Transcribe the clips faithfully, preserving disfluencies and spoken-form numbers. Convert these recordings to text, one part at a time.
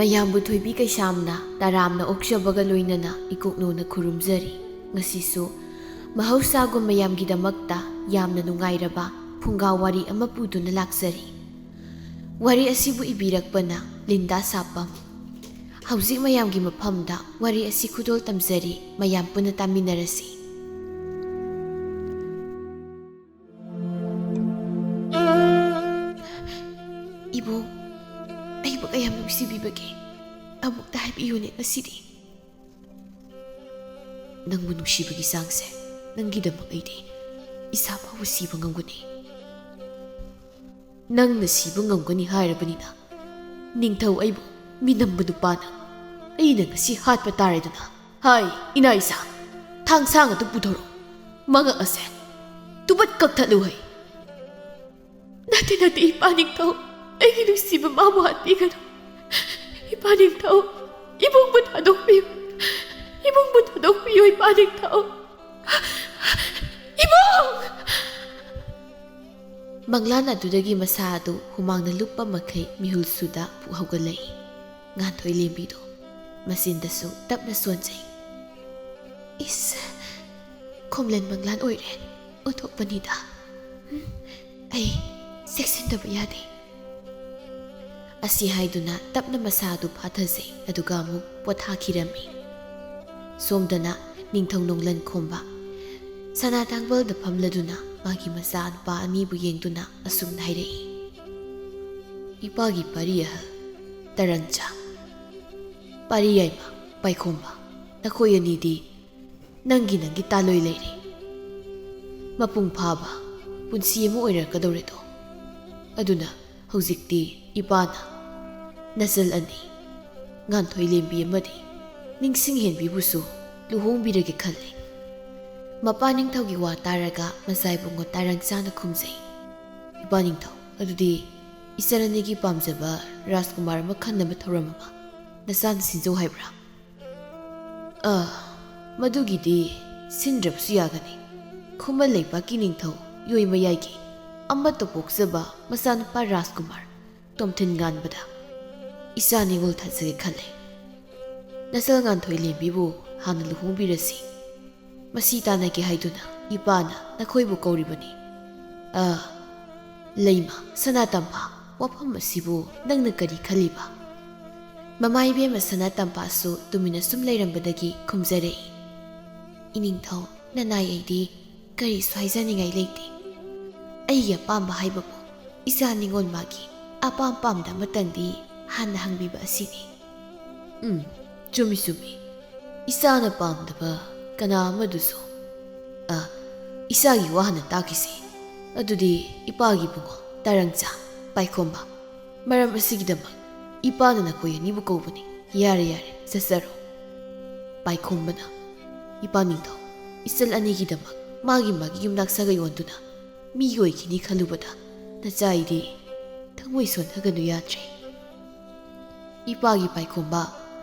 ꯑꯌꯥꯝꯕ ꯊꯣꯏꯕꯤ ꯀꯩꯁꯥꯝꯅ ꯇꯔꯥꯝꯅ ꯑꯣꯛꯆꯕꯒ ꯂꯣꯏꯅꯅ ꯏꯀꯣꯛꯅꯧꯅ ꯈꯨꯔꯨꯝꯖꯔꯤ꯫ ꯉꯁꯤꯁꯨ ꯃꯍꯧꯁꯥꯒꯨꯝ ꯃꯌꯥꯝꯒꯤꯗꯃꯛꯇ ꯌꯥꯝꯅ ꯅꯨꯡꯉꯥꯏꯔꯕ ꯐꯨꯡꯒꯥ ꯋꯥꯔꯤ ꯑꯃ ꯄꯨꯗꯨꯅ ꯂꯥꯛꯆꯔꯤ꯫ ꯋꯥꯔꯤ ꯑꯁꯤꯕꯨ ꯏꯕꯤꯔꯛꯄꯅ ꯂꯤꯟꯗꯥ ꯁꯥꯄꯝ꯫ ꯍꯧꯖꯤꯛ ꯃꯌꯥꯝꯒꯤ ꯃꯐꯝꯗ ꯋꯥꯔꯤ ꯑꯁꯤ ꯈꯨꯗꯣꯜ ꯇꯝꯖꯔꯤ, ꯃꯌꯥꯝ ꯄꯨꯟꯅ ꯇꯥꯃꯤꯟꯅꯔꯁꯤ꯫ ꯏꯕꯨꯡ, ꯑꯩꯕꯨ ꯀꯌꯥꯝ ꯅꯨꯡꯁꯤꯕꯤꯕꯒꯦ? ꯑꯃꯨꯛꯇ ꯍꯥꯏꯕꯤꯌꯨꯅꯦ ꯉꯁꯤꯗꯤ꯫ ꯅꯪꯕꯨ ꯅꯨꯡꯁꯤꯕꯒꯤ ꯆꯥꯡꯁꯦ, ꯅꯪꯒꯤꯗꯃꯛ ꯑꯩꯗꯤ ꯏꯁꯥ ꯐꯥꯎꯕ ꯁꯤꯕ ꯉꯝꯒꯅꯤ꯫ ꯅꯪꯅ ꯁꯤꯕ ꯉꯝꯒꯅꯤ ꯍꯥꯏꯔꯕꯅꯤꯅ, ꯅꯤꯡꯊꯧ ꯑꯩꯕꯨ ꯃꯤꯅꯝꯕ ꯅꯨꯄꯥꯅ ꯑꯩꯅ ꯉꯁꯤ ꯍꯥꯠꯄ ꯇꯥꯔꯦꯗꯅ꯫ ꯍꯥꯏ, ꯏꯅꯥ ꯏꯁꯥ, ꯊꯥꯡꯁꯥꯡ ꯑꯗꯨ ꯄꯨꯊꯣꯔꯛꯎ꯫ ꯃꯉꯛ ꯑꯁꯦ ꯇꯨꯕꯠ ꯀꯛꯊꯠꯂꯨ ꯍꯩ꯫ ꯅꯠꯇꯦ, ꯅꯠꯇꯦ, ꯏꯄꯥ ꯅꯤꯡꯊꯧ, ꯑꯩꯒꯤ ꯅꯨꯡꯁꯤꯕ ꯃꯥꯕꯨ ꯍꯥꯠꯄꯤꯒꯅꯨ꯫ ꯏꯄꯥ ꯅꯤꯡꯊꯧ, ꯏꯕꯨꯡꯕꯨ ꯊꯥꯗꯣꯛꯄꯤꯌꯨ꯫ ꯏꯕꯨꯡꯕꯨ ꯊꯥꯗꯣꯛꯄꯤꯌꯨ, ꯏꯄꯥ ꯅꯤꯡꯊꯧ꯫ ꯏꯕꯨꯡ! ꯃꯪꯂꯥꯟ ꯑꯗꯨꯗꯒꯤ ꯃꯁꯥ ꯑꯗꯨ ꯍꯨꯃꯥꯡꯅ ꯂꯨꯞꯄ ꯃꯈꯩ ꯃꯤꯍꯨꯜꯁꯨꯗ ꯄꯨꯛ ꯍꯧꯒꯠꯂꯛꯏ꯫ ꯉꯥꯟꯊꯣꯏ ꯂꯦꯝꯕꯤꯗꯣ ꯃꯆꯤꯟꯗꯁꯨ ꯇꯞꯅ ꯁꯣꯟꯖꯩ꯫ ꯏꯁ, ꯈꯣꯝꯂꯦꯟ ꯃꯪꯂꯥꯟ ꯑꯣꯏꯔꯦ, ꯑꯣꯟꯊꯣꯛꯄꯅꯤꯗ꯫ ꯎꯝ, ꯑꯩ ꯆꯦꯛꯁꯤꯟꯗꯕ ꯌꯥꯗꯦ꯫ ꯑꯁꯤ ꯍꯥꯏꯗꯨꯅ ꯇꯞꯅ ꯃꯁꯥ ꯑꯗꯨ ꯐꯥꯊꯖꯩ, ꯑꯗꯨꯒ ꯑꯃꯨꯛ ꯄꯣꯊꯥꯈꯤꯔꯝꯃꯤ꯫ ꯁꯣꯝꯗꯅ ꯅꯤꯡꯊꯧ ꯅꯣꯡꯂꯟ ꯈꯣꯝꯕ ꯁꯅꯥ ꯇꯥꯡꯕꯜꯗ ꯐꯝꯂꯗꯨꯅ ꯃꯥꯒꯤ ꯃꯆꯥ ꯅꯨꯄꯥ ꯑꯅꯤꯕꯨ ꯌꯦꯡꯗꯨꯅ ꯑꯁꯨꯝꯅ ꯍꯥꯏꯔꯛꯏ, "ꯏꯄꯥꯒꯤ ꯄꯥꯔꯤ ꯑꯍꯜ ꯇꯔꯪꯆꯥ, ꯄꯥꯔꯤ ꯌꯥꯏꯃ ꯄꯥꯏꯈꯣꯝꯕ, ꯅꯈꯣꯏ ꯑꯅꯤꯗꯤ ꯅꯪꯒꯤ ꯅꯪꯒꯤ ꯇꯥꯂꯣꯏ ꯂꯩꯔꯦ꯫ ꯃꯄꯨꯡ ꯐꯥꯕ ꯄꯨꯟꯁꯤ ꯑꯃ ꯑꯣꯏꯔꯛꯀꯗꯧꯔꯦꯗꯣ꯫ ꯑꯗꯨꯅ ꯍꯧꯖꯤꯛꯇꯤ ꯏꯄꯥꯅ ꯅꯆꯜ ꯑꯅꯤ, ꯉꯥꯟꯊꯣꯏ ꯂꯦꯝꯕꯤ ꯑꯃꯗꯤ ꯅꯤꯡꯁꯤꯡ ꯍꯦꯟꯕꯤꯕꯨꯁꯨ ꯂꯨꯍꯣꯡꯕꯤꯔꯒꯦ ꯈꯜꯂꯦ꯫" ꯃꯄꯥ ꯅꯤꯡꯊꯧꯒꯤ ꯋꯥ ꯇꯥꯔꯒ ꯃꯆꯥ ꯏꯕꯨꯡꯉꯣ ꯇꯔꯪꯆꯥꯅ ꯈꯨꯝꯖꯩ, "ꯏꯄꯥ ꯅꯤꯡꯊꯧ, ꯑꯗꯨꯗꯤ ꯏꯆꯜ ꯑꯅꯤꯒꯤ ꯄꯥꯝꯖꯕ ꯔꯥꯖꯀꯨꯃꯥꯔ ꯑꯃ ꯈꯟꯅꯕ ꯊꯧꯔꯝ ꯑꯃ ꯅꯆꯥꯅ ꯁꯤꯟꯖꯧ ꯍꯥꯏꯕ꯭ꯔꯥ?" "ꯑ, ꯃꯗꯨꯒꯤꯗꯤ ꯁꯤꯟꯗ꯭ꯔꯕꯁꯨ ꯌꯥꯒꯅꯤ꯫ ꯈꯨꯃꯟ ꯂꯩꯕꯥꯛꯀꯤ ꯅꯤꯡꯊꯧ ꯌꯣꯏ ꯃꯌꯥꯏꯒꯤ ꯑꯃꯠꯇ ꯄꯣꯛꯆꯕ ꯃꯆꯥꯅꯨꯄꯥ ꯔꯥꯖꯀꯨꯃꯥꯔ ꯇꯣꯝꯊꯤꯟ ꯉꯥꯟꯕꯗ ꯏꯆꯥ ꯅꯤꯉꯣꯜ ꯊꯥꯖꯒꯦ ꯈꯜꯂꯦ꯫ ꯅꯆꯜ ꯉꯥꯟꯊꯣꯏ ꯂꯦꯝꯕꯤꯕꯨ ꯍꯥꯟꯅ ꯂꯨꯍꯣꯡꯕꯤꯔꯁꯤ꯫ ꯃꯁꯤ ꯇꯥꯟꯅꯒꯦ ꯍꯥꯏꯗꯨꯅ ꯏꯄꯥꯅ ꯅꯈꯣꯏꯕꯨ ꯀꯧꯔꯤꯕꯅꯤ꯫ ꯑ, ꯂꯩꯃ, ꯁꯅꯥꯇꯝꯐꯥ, ꯋꯥꯐꯝ ꯑꯁꯤꯕꯨ ꯅꯪꯅ ꯀꯔꯤ ꯈꯜꯂꯤꯕ? ꯃꯃꯥ ꯏꯕꯦꯝꯃ ꯁꯅꯥꯇꯝꯐꯥꯁꯨ ꯇꯨꯃꯤꯟꯅ ꯁꯨꯝ ꯂꯩꯔꯝꯕꯗꯒꯤ ꯈꯨꯝꯖꯔꯛꯏ꯫ ꯏꯅꯤꯡꯊꯧ, ꯅꯅꯥꯏ ꯑꯩꯗꯤ ꯀꯔꯤꯁꯨ ꯍꯥꯏꯖꯅꯤꯡꯉꯥꯏ ꯂꯩꯇꯦ꯫ ꯑꯩꯒꯤ ꯑꯄꯥꯝꯕ ꯍꯥꯏꯕꯕꯨ ꯏꯆꯥ ꯅꯤꯉꯣꯜ ꯃꯥꯒꯤ ꯑꯄꯥꯝ ꯄꯥꯝꯗ ꯑꯃꯇꯪꯗꯤ ꯍꯥꯟꯅ ꯍꯪꯕꯤꯕ ꯑꯁꯤꯅꯤ꯫ ꯎꯝ, ꯆꯨꯝꯃꯤ ꯆꯨꯝꯃꯤ꯫ ꯏꯆꯥꯅ ꯄꯥꯝꯗꯕ ꯀꯅꯥ ꯑꯃꯗꯨꯁꯨ꯫ ꯑ, ꯏꯆꯥꯒꯤ ꯋꯥ ꯍꯥꯟꯅ ꯇꯥꯈꯤꯁꯦ꯫ ꯑꯗꯨꯗꯤ ꯏꯄꯥꯒꯤ ꯏꯕꯨꯡꯉꯣ, ꯇꯥꯔꯪꯆꯥ, ꯄꯥꯏꯈꯣꯝꯕ, ꯃꯔꯝ ꯑꯁꯤꯒꯤꯗꯃꯛ ꯏꯄꯥꯅ ꯅꯈꯣꯏ ꯑꯅꯤꯕꯨ ꯀꯧꯕꯅꯤ꯫ ꯌꯥꯔꯦ, ꯌꯥꯔꯦ, ꯆꯠꯆꯔꯣ꯫ ꯄꯥꯏꯈꯣꯝꯕꯅ, ꯏꯄꯥ ꯅꯤꯡꯊꯧ, ꯏꯆꯜ ꯑꯅꯤꯒꯤꯗꯃꯛ ꯃꯥꯒꯤ ꯃꯥꯒꯤ ꯌꯨꯝꯅꯥꯛ ꯁꯥꯒꯩ ꯑꯣꯟꯗꯨꯅ ꯃꯤꯒꯤ ꯑꯣꯏꯈꯤꯅꯤ ꯈꯜꯂꯨꯕꯗ ꯅꯆꯥ ꯑꯩꯗꯤ ꯊꯃꯣꯏ ꯁꯣꯟꯊꯒꯅꯨ ꯌꯥꯗ꯭ꯔꯦ꯫ ꯏꯄꯥꯒꯤ ꯄꯥꯏꯈꯣꯝꯕ,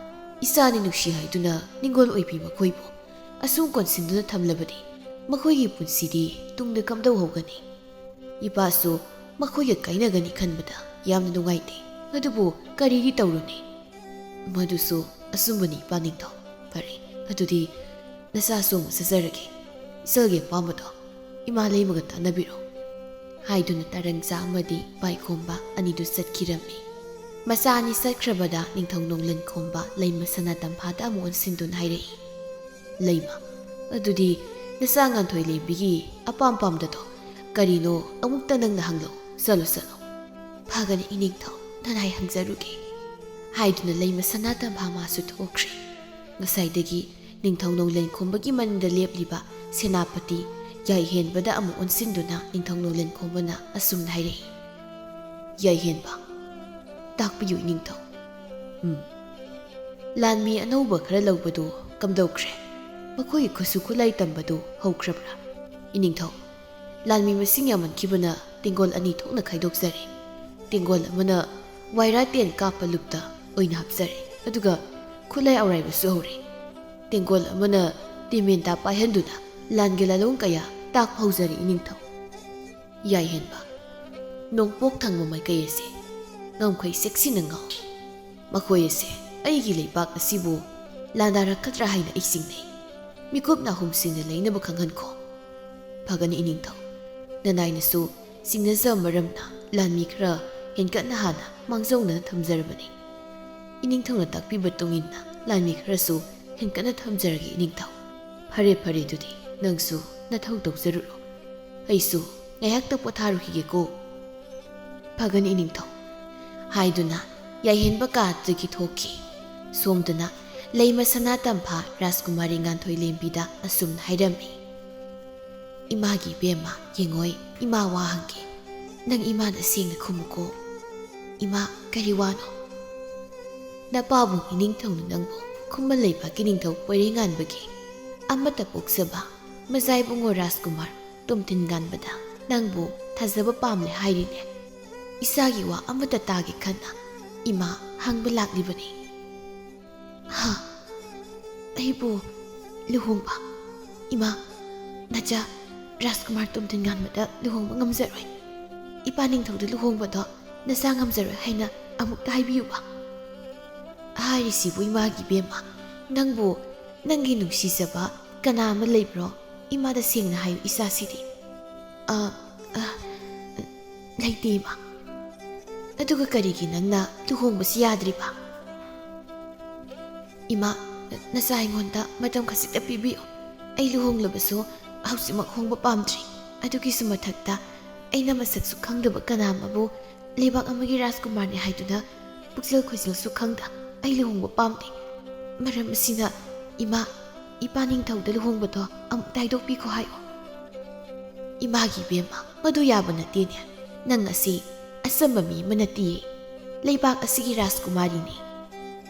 ꯏꯆꯥꯅꯤ ꯅꯨꯡꯁꯤ ꯍꯥꯏꯗꯨꯅ ꯅꯤꯡꯒꯣꯜ ꯑꯣꯏꯕꯤ ꯃꯈꯣꯏꯕꯨ ꯑꯁꯨꯝ ꯀꯣꯟꯁꯤꯟꯗꯨꯅ ꯊꯝꯂꯕꯗꯤ ꯃꯈꯣꯏꯒꯤ ꯄꯨꯟꯁꯤꯗꯤ ꯇꯨꯡꯗ ꯀꯝꯗꯧꯍꯧꯒꯅꯤ? ꯏꯄꯥꯁꯨ ꯃꯈꯣꯏꯒ ꯀꯥꯏꯅꯒꯅꯤ ꯈꯟꯕꯗ ꯌꯥꯝꯅ ꯅꯨꯡꯉꯥꯏꯇꯦ꯫ ꯑꯗꯨꯕꯨ ꯀꯔꯤꯗꯤ ꯇꯧꯔꯨꯅꯤ? ꯃꯗꯨꯁꯨ ꯑꯆꯨꯝꯕꯅꯤ, ꯏꯄꯥ ꯅꯤꯡꯊꯧ꯫ ꯐꯔꯦ, ꯑꯗꯨꯗꯤ ꯅꯆꯥꯁꯨ ꯑꯃꯨꯛ ꯆꯠꯆꯔꯒꯦ꯫ ꯏꯆꯜꯒꯤ ꯑꯄꯥꯝꯕꯗꯣ ꯏꯃꯥ ꯂꯩꯃꯒ ꯇꯥꯟꯅꯕꯤꯔꯣ꯫ ꯍꯥꯏꯗꯨꯅ ꯇꯥꯔꯪꯆꯥ ꯑꯃꯗꯤ ꯄꯥꯏꯈꯣꯝꯕ ꯑꯅꯤꯗꯨ ꯆꯠꯈꯤꯔꯝꯃꯤ꯫ ꯃꯆꯥ ꯑꯅꯤ ꯆꯠꯈ꯭ꯔꯕꯗ ꯅꯤꯡꯊꯧ ꯅꯣꯡꯂꯦꯟ ꯈꯣꯝꯕ ꯂꯩꯃ ꯁꯅꯥꯇꯝꯐꯥꯗ ꯑꯃꯨꯛ ꯑꯣꯟꯁꯤꯟꯗꯨꯅ ꯍꯥꯏꯔꯛꯏ, ꯂꯩꯃ, ꯑꯗꯨꯗꯤ ꯅꯆꯥ ꯉꯥꯟꯊꯣꯏ ꯂꯦꯝꯕꯤꯒꯤ ꯑꯄꯥꯝ ꯄꯥꯝꯗꯗꯣ ꯀꯔꯤꯅꯣ ꯑꯃꯨꯛꯇ ꯅꯪꯅ ꯍꯪꯂꯛꯎ꯫ ꯆꯠꯂꯣ, ꯆꯠꯂꯣ꯫ ꯐꯒꯅꯤ ꯏꯅꯤꯡꯊꯧ, ꯅꯅꯥꯏ ꯍꯪꯖꯔꯨꯒꯦ꯫ ꯍꯥꯏꯗꯨꯅ ꯂꯩꯃ ꯁꯅꯥꯇꯝꯐꯥ ꯃꯥꯁꯨ ꯊꯣꯛꯈ꯭ꯔꯦ꯫ ꯉꯁꯥꯏꯗꯒꯤ ꯅꯤꯡꯊꯧ ꯅꯣꯡꯂꯦꯟ ꯈꯣꯝꯕꯒꯤ ꯃꯅꯤꯡꯗ ꯂꯦꯞꯂꯤꯕ ꯁꯦꯅꯥꯄꯇꯤ ꯌꯥꯏꯍꯦꯟꯕꯗ ꯑꯃꯨꯛ ꯑꯣꯟꯁꯤꯟꯗꯨꯅ ꯅꯤꯡꯊꯧ ꯅꯣꯡꯂꯦꯟ ꯈꯣꯝꯕꯅ ꯑꯁꯨꯝꯅ ꯍꯥꯏꯔꯛꯏ, ꯌꯥꯏꯍꯦꯟꯕ, ꯇꯥꯛꯄꯤꯌꯨ ꯏꯅꯤꯡꯊꯧ꯫ ꯎꯝ꯫ ꯂꯥꯟꯃꯤ ꯑꯅꯧꯕ ꯈꯔ ꯂꯧꯕꯗꯨ ꯀꯝꯗꯧꯈ꯭ꯔꯦ? ꯃꯈꯣꯏꯒꯤ ꯈꯨꯠꯁꯨ ꯈꯨꯠꯂꯥꯏ ꯇꯝꯕꯗꯨ ꯍꯧꯈ꯭ꯔꯕ꯭ꯔꯥ? ꯏꯅꯤꯡꯊꯧ, ꯂꯥꯟꯃꯤ ꯃꯁꯤꯡ ꯌꯥꯝꯃꯟꯈꯤꯕꯅ ꯇꯦꯡꯒꯣꯜ ꯑꯅꯤ ꯊꯣꯛꯅ ꯈꯥꯏꯗꯣꯛꯆꯔꯦ꯫ ꯇꯦꯡꯒꯣꯜ ꯑꯃꯅ ꯋꯥꯏꯔꯥ ꯇꯦꯟ ꯀꯥꯞꯄ ꯂꯨꯞꯇ ꯑꯣꯏꯅ ꯍꯥꯞꯆꯔꯦ, ꯑꯗꯨꯒ ꯈꯨꯠꯂꯥꯏ ꯑꯧꯔꯥꯏꯕꯁꯨ ꯍꯧꯔꯦ꯫ ꯇꯦꯡꯒꯣꯜ ꯑꯃꯅ ꯇꯦꯃꯦꯟꯇꯥ ꯄꯥꯏꯍꯟꯗꯨꯅ ꯂꯥꯟꯒꯤ ꯂꯥꯂꯣꯡ ꯀꯌꯥ ꯇꯥꯛꯄ ꯍꯧꯖꯔꯦ ꯏꯅꯤꯡꯊꯧ꯫ ꯌꯥꯏꯍꯦꯟꯕ, ꯅꯣꯡꯄꯣꯛ ꯊꯪꯕ ꯃꯥꯏꯀꯩ ꯑꯁꯤ ꯉꯝꯈꯩ ꯆꯦꯛꯁꯤꯟꯅ ꯉꯥꯎ꯫ ꯃꯈꯣꯏ ꯑꯁꯦ ꯑꯩꯒꯤ ꯂꯩꯕꯥꯛ ꯑꯁꯤꯕꯨ ꯂꯥꯟꯗꯥꯔꯛꯀꯗ꯭ꯔꯥ ꯍꯥꯏꯅ ꯑꯩ ꯆꯤꯡꯅꯩ꯫ ꯃꯤꯀꯨꯞꯅ ꯑꯍꯨꯝꯁꯤꯡꯅ ꯂꯩꯅꯕ ꯈꯪꯍꯟꯈꯣ꯫ ꯐꯒꯅꯤ ꯏꯅꯤꯡꯊꯧ, ꯅꯅꯥꯏꯅꯁꯨ ꯆꯤꯡꯅꯖꯕ ꯃꯔꯝꯅ ꯂꯥꯟꯃꯤ ꯈꯔ ꯍꯦꯟꯀꯠꯅ ꯍꯥꯟꯅ ꯃꯥꯡꯖꯧꯅꯅ ꯊꯝꯖꯔꯕꯅꯤ꯫ ꯏꯅꯤꯡꯊꯧꯅ ꯇꯥꯛꯄꯤꯕ ꯃꯇꯨꯡ ꯏꯟꯅ ꯂꯥꯟꯃꯤ ꯈꯔꯁꯨ ꯍꯦꯟꯀꯠꯅ ꯊꯝꯖꯔꯒꯦ ꯏꯅꯤꯡꯊꯧ꯫ ꯐꯔꯦ ꯐꯔꯦ, ꯑꯗꯨꯗꯤ ꯅꯪꯁꯨ ꯅꯊꯧ ꯇꯧꯖꯔꯨꯔꯣ꯫ ꯑꯩꯁꯨ ꯉꯥꯏꯍꯥꯛꯇ ꯄꯣꯊꯥꯔꯨꯈꯤꯒꯦꯀꯣ꯫ ꯐꯒꯅꯤ ꯏꯅꯤꯡꯊꯧ, ꯍꯥꯏꯗꯨꯅ ꯌꯥꯏꯍꯦꯟꯕ ꯀꯥ ꯑꯗꯨꯗꯒꯤ ꯊꯣꯛꯈꯤ꯫ ꯁꯣꯝꯗꯅ ꯂꯩꯃ ꯁꯅꯥ ꯇꯝꯐꯥ ꯔꯥꯖꯀꯨꯃꯥꯔꯤ ꯉꯥꯟꯊꯣꯏ ꯂꯦꯝꯕꯤꯗ ꯑꯁꯨꯝꯅ ꯍꯥꯏꯔꯝꯃꯤ꯫ ꯏꯃꯥꯒꯤ ꯏꯕꯦꯝꯃ, ꯌꯦꯡꯉꯣꯏ, ꯏꯃꯥ ꯋꯥ ꯍꯪꯒꯦ꯫ ꯅꯪ ꯏꯃꯥꯗ ꯁꯦꯡꯅ ꯈꯨꯝꯃꯨꯀꯣ꯫ ꯏꯃꯥ, ꯀꯔꯤ ꯋꯥꯅꯣ? ꯅꯄꯥꯕꯨꯡ ꯏꯅꯤꯡꯊꯧꯅ ꯅꯪꯕꯨ ꯈꯨꯃꯟ ꯂꯩꯕꯥꯛꯀꯤ ꯅꯤꯡꯊꯧ ꯄꯣꯏꯔꯩꯉꯥꯟꯕꯒꯤ ꯑꯃꯠꯇ ꯄꯣꯛꯆꯕ ꯃꯖꯥꯏꯕꯨꯡꯉꯣ ꯔꯥꯖꯀꯨꯃꯥꯔ ꯇꯣꯝꯊꯤꯟ ꯉꯥꯟꯕꯗ ꯅꯪꯕꯨ ꯊꯥꯖꯕ ꯄꯥꯝꯂꯦ ꯍꯥꯏꯔꯤꯅꯦ꯫ ꯏꯆꯥꯒꯤ ꯋꯥ ꯑꯃꯠꯇ ꯇꯥꯒꯦ ꯈꯟꯅ ꯏꯃꯥ ꯍꯪꯕ ꯂꯥꯛꯂꯤꯕꯅꯤ꯫ ꯍꯥ? ꯑꯩꯕꯨ ꯂꯨꯍꯣꯡꯕ? ꯏꯃꯥ, ꯅꯆꯥ ꯔꯥꯖꯀꯨꯃꯥꯔ ꯇꯣꯝꯊꯤꯟ ꯉꯥꯟꯕꯗ ꯂꯨꯍꯣꯡꯕ ꯉꯝꯖꯔꯣꯏ꯫ ꯏꯄꯥ ꯅꯤꯡꯊꯧꯗ ꯂꯨꯍꯣꯡꯕꯗꯣ ꯅꯆꯥ ꯉꯝꯖꯔꯣꯏ ꯍꯥꯏꯅ ꯑꯃꯨꯛꯇ ꯍꯥꯏꯕꯤꯌꯨꯕ꯫ ꯍꯥꯏꯔꯤꯁꯤꯕꯨ ꯏꯃꯥꯒꯤ ꯏꯕꯦꯝꯃ, ꯅꯪꯕꯨ ꯅꯪꯒꯤ ꯅꯨꯡꯁꯤꯖꯕ ꯀꯅꯥ ꯑꯃ ꯂꯩꯕ꯭ꯔꯣ? ꯏꯃꯥꯗ ꯁꯦꯡꯅ ꯍꯥꯏꯌꯨ ꯏꯆꯥꯁꯤꯗꯤ꯫ ꯑ, ꯑ, ꯂꯩꯇꯦ ꯏꯃꯥ꯫ ꯑꯗꯨꯒ ꯀꯔꯤꯒꯤ ꯅꯪꯅ ꯂꯨꯍꯣꯡꯕꯁꯤ ꯌꯥꯗ꯭ꯔꯤꯕ? ꯏꯃꯥ, ꯅꯆꯥ ꯑꯩꯉꯣꯟꯗ ꯃꯇꯝ ꯈꯖꯤꯛꯇ ꯄꯤꯕꯤꯌꯨ꯫ ꯑꯩ ꯂꯨꯍꯣꯡꯂꯕꯁꯨ ꯍꯧꯖꯤꯛꯃꯛ ꯍꯣꯡꯕ ꯄꯥꯝꯗ꯭ꯔꯤ꯫ ꯑꯗꯨꯒꯤꯁꯨ ꯃꯊꯛꯇ ꯑꯩꯅ ꯃꯁꯛꯁꯨ ꯈꯪꯗꯕ ꯀꯅꯥ ꯑꯃꯕꯨ ꯂꯩꯕꯥꯛ ꯑꯃꯒꯤ ꯔꯥꯖꯀꯨꯃꯥꯔꯅꯤ ꯍꯥꯏꯗꯨꯅ ꯄꯨꯛꯆꯦꯜ ꯈꯣꯏꯖꯦꯜꯁꯨ ꯈꯪꯗ ꯑꯩ ꯂꯨꯍꯣꯡꯕ ꯄꯥꯝꯗꯦ꯫ ꯃꯔꯝ ꯑꯁꯤꯅ ꯏꯃꯥ, ꯏꯄꯥ ꯅꯤꯡꯊꯧꯗ ꯂꯨꯍꯣꯡꯕꯗꯣ ꯑꯃꯨꯛꯇ ꯍꯥꯏꯗꯣꯛꯄꯤꯈꯣ ꯍꯥꯏꯌꯣ꯫ ꯏꯃꯥꯒꯤ ꯏꯕꯦꯝꯃ, ꯃꯗꯨ ꯌꯥꯕ ꯅꯠꯇꯦꯅꯦ꯫ ꯅꯪ ꯑꯁꯤ ꯑꯆꯝꯕ ꯃꯤ ꯑꯃ ꯅꯠꯇꯤꯌꯦ꯫ ꯂꯩꯕꯥꯛ ꯑꯁꯤꯒꯤ ꯔꯥꯖꯀꯨꯃꯥꯔꯤꯅꯤ꯫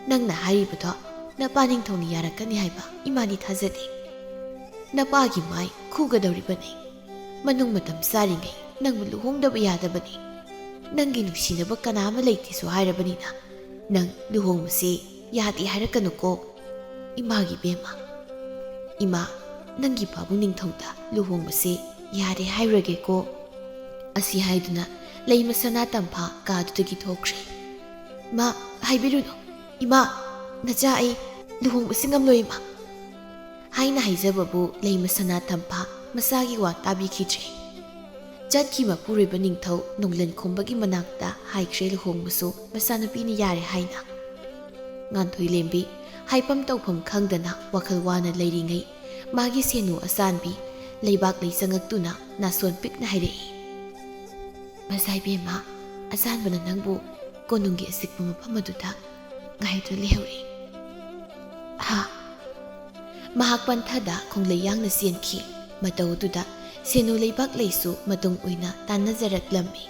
ꯅꯪꯅ ꯍꯥꯏꯔꯤꯕꯗꯣ ꯅꯄꯥ ꯅꯤꯡꯊꯧꯅ ꯌꯥꯔꯛꯀꯅꯤ ꯍꯥꯏꯕ ꯏꯃꯥꯗꯤ ꯊꯥꯖꯗꯦ꯫ ꯅꯄꯥꯒꯤ ꯃꯥꯏ ꯈꯨꯒꯗꯧꯔꯤꯕꯅꯤ꯫ ꯃꯅꯨꯡ ꯃꯇꯝ ꯆꯥꯔꯤꯉꯩ ꯅꯪꯕꯨ ꯂꯨꯍꯣꯡꯗꯕ ꯌꯥꯗꯕꯅꯤ꯫ ꯅꯪꯒꯤ ꯅꯨꯡꯁꯤꯅꯕ ꯀꯅꯥ ꯑꯃ ꯂꯩꯇꯦꯁꯨ ꯍꯥꯏꯔꯕꯅꯤꯅ ꯅꯪ ꯂꯨꯍꯣꯡꯕꯁꯤ ꯌꯥꯗꯦ ꯍꯥꯏꯔꯛꯀꯅꯨꯀꯣ꯫ ꯏꯃꯥꯒꯤ ꯏꯕꯦꯝꯃ, ꯏꯃꯥ, ꯅꯪꯒꯤ ꯄꯥꯕꯨꯡ ꯅꯤꯡꯊꯧꯗ ꯂꯨꯍꯣꯡꯕꯁꯤ ꯌꯥꯔꯦ ꯍꯥꯏꯔꯨꯔꯒꯦꯀꯣ꯫ ꯑꯁꯤ ꯍꯥꯏꯗꯨꯅ ꯂꯩꯃ ꯁꯅꯥ ꯇꯝꯐꯥ ꯀꯥꯗꯨꯗꯒꯤ ꯊꯣꯛꯈ꯭ꯔꯦ꯫ "ꯏꯃꯥ, ꯍꯥꯏꯕꯤꯔꯨꯅꯨ꯫ ꯏꯃꯥ, ꯅꯆꯥ ꯑꯩ ꯂꯨꯍꯣꯡꯕꯁꯤ ꯉꯝꯂꯣꯏ, ꯏꯃꯥ" ꯍꯥꯏꯅ ꯍꯥꯏꯖꯕꯕꯨ ꯂꯩꯃ ꯁꯅꯥ ꯊꯝꯐꯥ ꯃꯆꯥꯒꯤ ꯋꯥ ꯇꯥꯕꯤꯈꯤꯗ꯭ꯔꯦ꯫ ꯆꯠꯈꯤ ꯃꯄꯨꯔꯣꯏꯕ ꯅꯤꯡꯊꯧ ꯅꯣꯡꯂꯟ ꯈꯣꯝꯕꯒꯤ ꯃꯅꯥꯛꯇ ꯍꯥꯏꯈ꯭ꯔꯦ ꯂꯨꯍꯣꯡꯕꯁꯨ ꯃꯆꯥꯅꯨꯄꯤꯅ ꯌꯥꯔꯦ ꯍꯥꯏꯅ꯫ ꯉꯥꯟꯊꯣꯏ ꯂꯦꯝꯕꯤ ꯍꯥꯏꯐꯝ ꯇꯧꯐꯝ ꯈꯪꯗꯅ ꯋꯥꯈꯜ ꯋꯥꯅ ꯂꯩꯔꯤꯉꯩ, ꯃꯥꯒꯤ ꯁꯦꯅꯨ ꯑꯆꯥꯟꯕꯤ ꯂꯩꯕꯥꯛ ꯂꯩ ꯆꯪꯉꯛꯇꯨꯅ ꯅꯥꯁꯣꯟ ꯄꯤꯛꯅ ꯍꯥꯏꯔꯛꯏ, "ꯃꯆꯥ ꯏꯕꯦꯝꯃ, ꯑꯆꯥꯟꯕꯅ ꯅꯪꯕꯨ ꯀꯣꯅꯨꯡꯒꯤ ꯑꯆꯤꯛꯄ ꯃꯐꯝ ꯑꯗꯨꯗ ꯉꯥꯏꯗꯨꯅ ꯂꯩꯍꯧꯔꯤ"꯫ ꯍꯥ? ꯃꯍꯥꯛ ꯄꯟꯊꯗ ꯈꯣꯡꯂꯩ ꯌꯥꯡꯅ ꯆꯦꯟꯈꯤ꯫ ꯃꯇꯧ ꯑꯗꯨꯗ ꯁꯦꯅꯨ ꯂꯩꯕꯥꯛ ꯂꯩꯁꯨ ꯃꯇꯨꯡ ꯑꯣꯏꯅ ꯇꯥꯟꯅꯖꯔꯛꯂꯝꯃꯤ꯫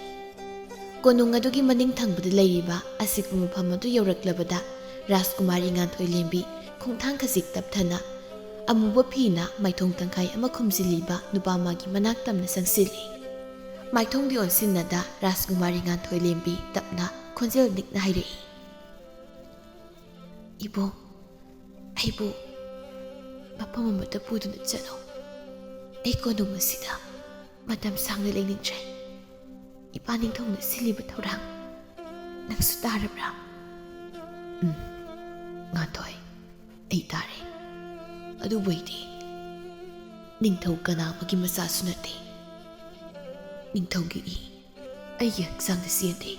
ꯀꯣꯅꯨꯡ ꯑꯗꯨꯒꯤ ꯃꯅꯤꯡ ꯊꯪꯕꯗ ꯂꯩꯔꯤꯕ ꯑꯆꯤꯛꯄ ꯃꯐꯝ ꯑꯗꯨ ꯌꯧꯔꯛꯂꯕꯗ ꯔꯥꯖꯀꯨꯃꯥꯔꯤ ꯉꯥꯟꯊꯣꯏ ꯂꯦꯝꯕꯤ ꯈꯣꯡꯊꯥꯡ ꯈꯖꯤꯛ ꯇꯞꯊꯅ ꯑꯃꯨꯕ ꯐꯤꯅ ꯃꯥꯏꯊꯣꯡ ꯇꯪꯈꯥꯏ ꯑꯃ ꯈꯨꯝꯖꯤꯜꯂꯤꯕ ꯅꯨꯄꯥ ꯃꯥꯒꯤ ꯃꯅꯥꯛ ꯇꯝꯅ ꯆꯪꯁꯤꯜꯂꯤ꯫ ꯃꯥꯏꯊꯣꯡꯗꯤ ꯑꯣꯟꯁꯤꯟꯅꯗ ꯔꯥꯖꯀꯨꯃꯥꯔꯤ ꯉꯥꯟꯊꯣꯏ ꯂꯦꯝꯕꯤ ꯇꯞꯅ ꯈꯣꯟꯖꯦꯜ ꯅꯤꯛꯅ ꯍꯥꯏꯔꯛꯏ, "ꯏꯕꯨꯡ, ꯑꯩꯕꯨ ꯃꯐꯝ ꯑꯃꯗ ꯄꯨꯗꯨꯅ ꯆꯠꯂꯣ꯫ ꯑꯩ ꯀꯣꯅꯨꯡ ꯑꯁꯤꯗ ꯃꯇꯝ ꯁꯥꯡꯅ ꯂꯩꯅꯤꯡꯗ꯭ꯔꯦ꯫ ꯏꯄꯥ ꯅꯤꯡꯊꯧꯅ ꯁꯤꯜꯂꯤꯕ ꯊꯧꯔꯥꯡ ꯅꯪꯁꯨ ꯇꯥꯔꯕ꯭ꯔꯥ?" "ꯎꯝ, ꯉꯥꯟꯊꯣꯏ, ꯑꯩ ꯇꯥꯔꯦ꯫ ꯑꯗꯨꯕꯨ ꯑꯩꯗꯤ ꯅꯤꯡꯊꯧ ꯀꯅꯥ ꯑꯃꯒꯤ ꯃꯆꯥꯁꯨ ꯅꯠꯇꯦ꯫ ꯅꯤꯡꯊꯧꯒꯤ ꯏ ꯑꯩꯒꯤ ꯍꯛꯆꯥꯡꯗ ꯆꯦꯟꯗꯦ꯫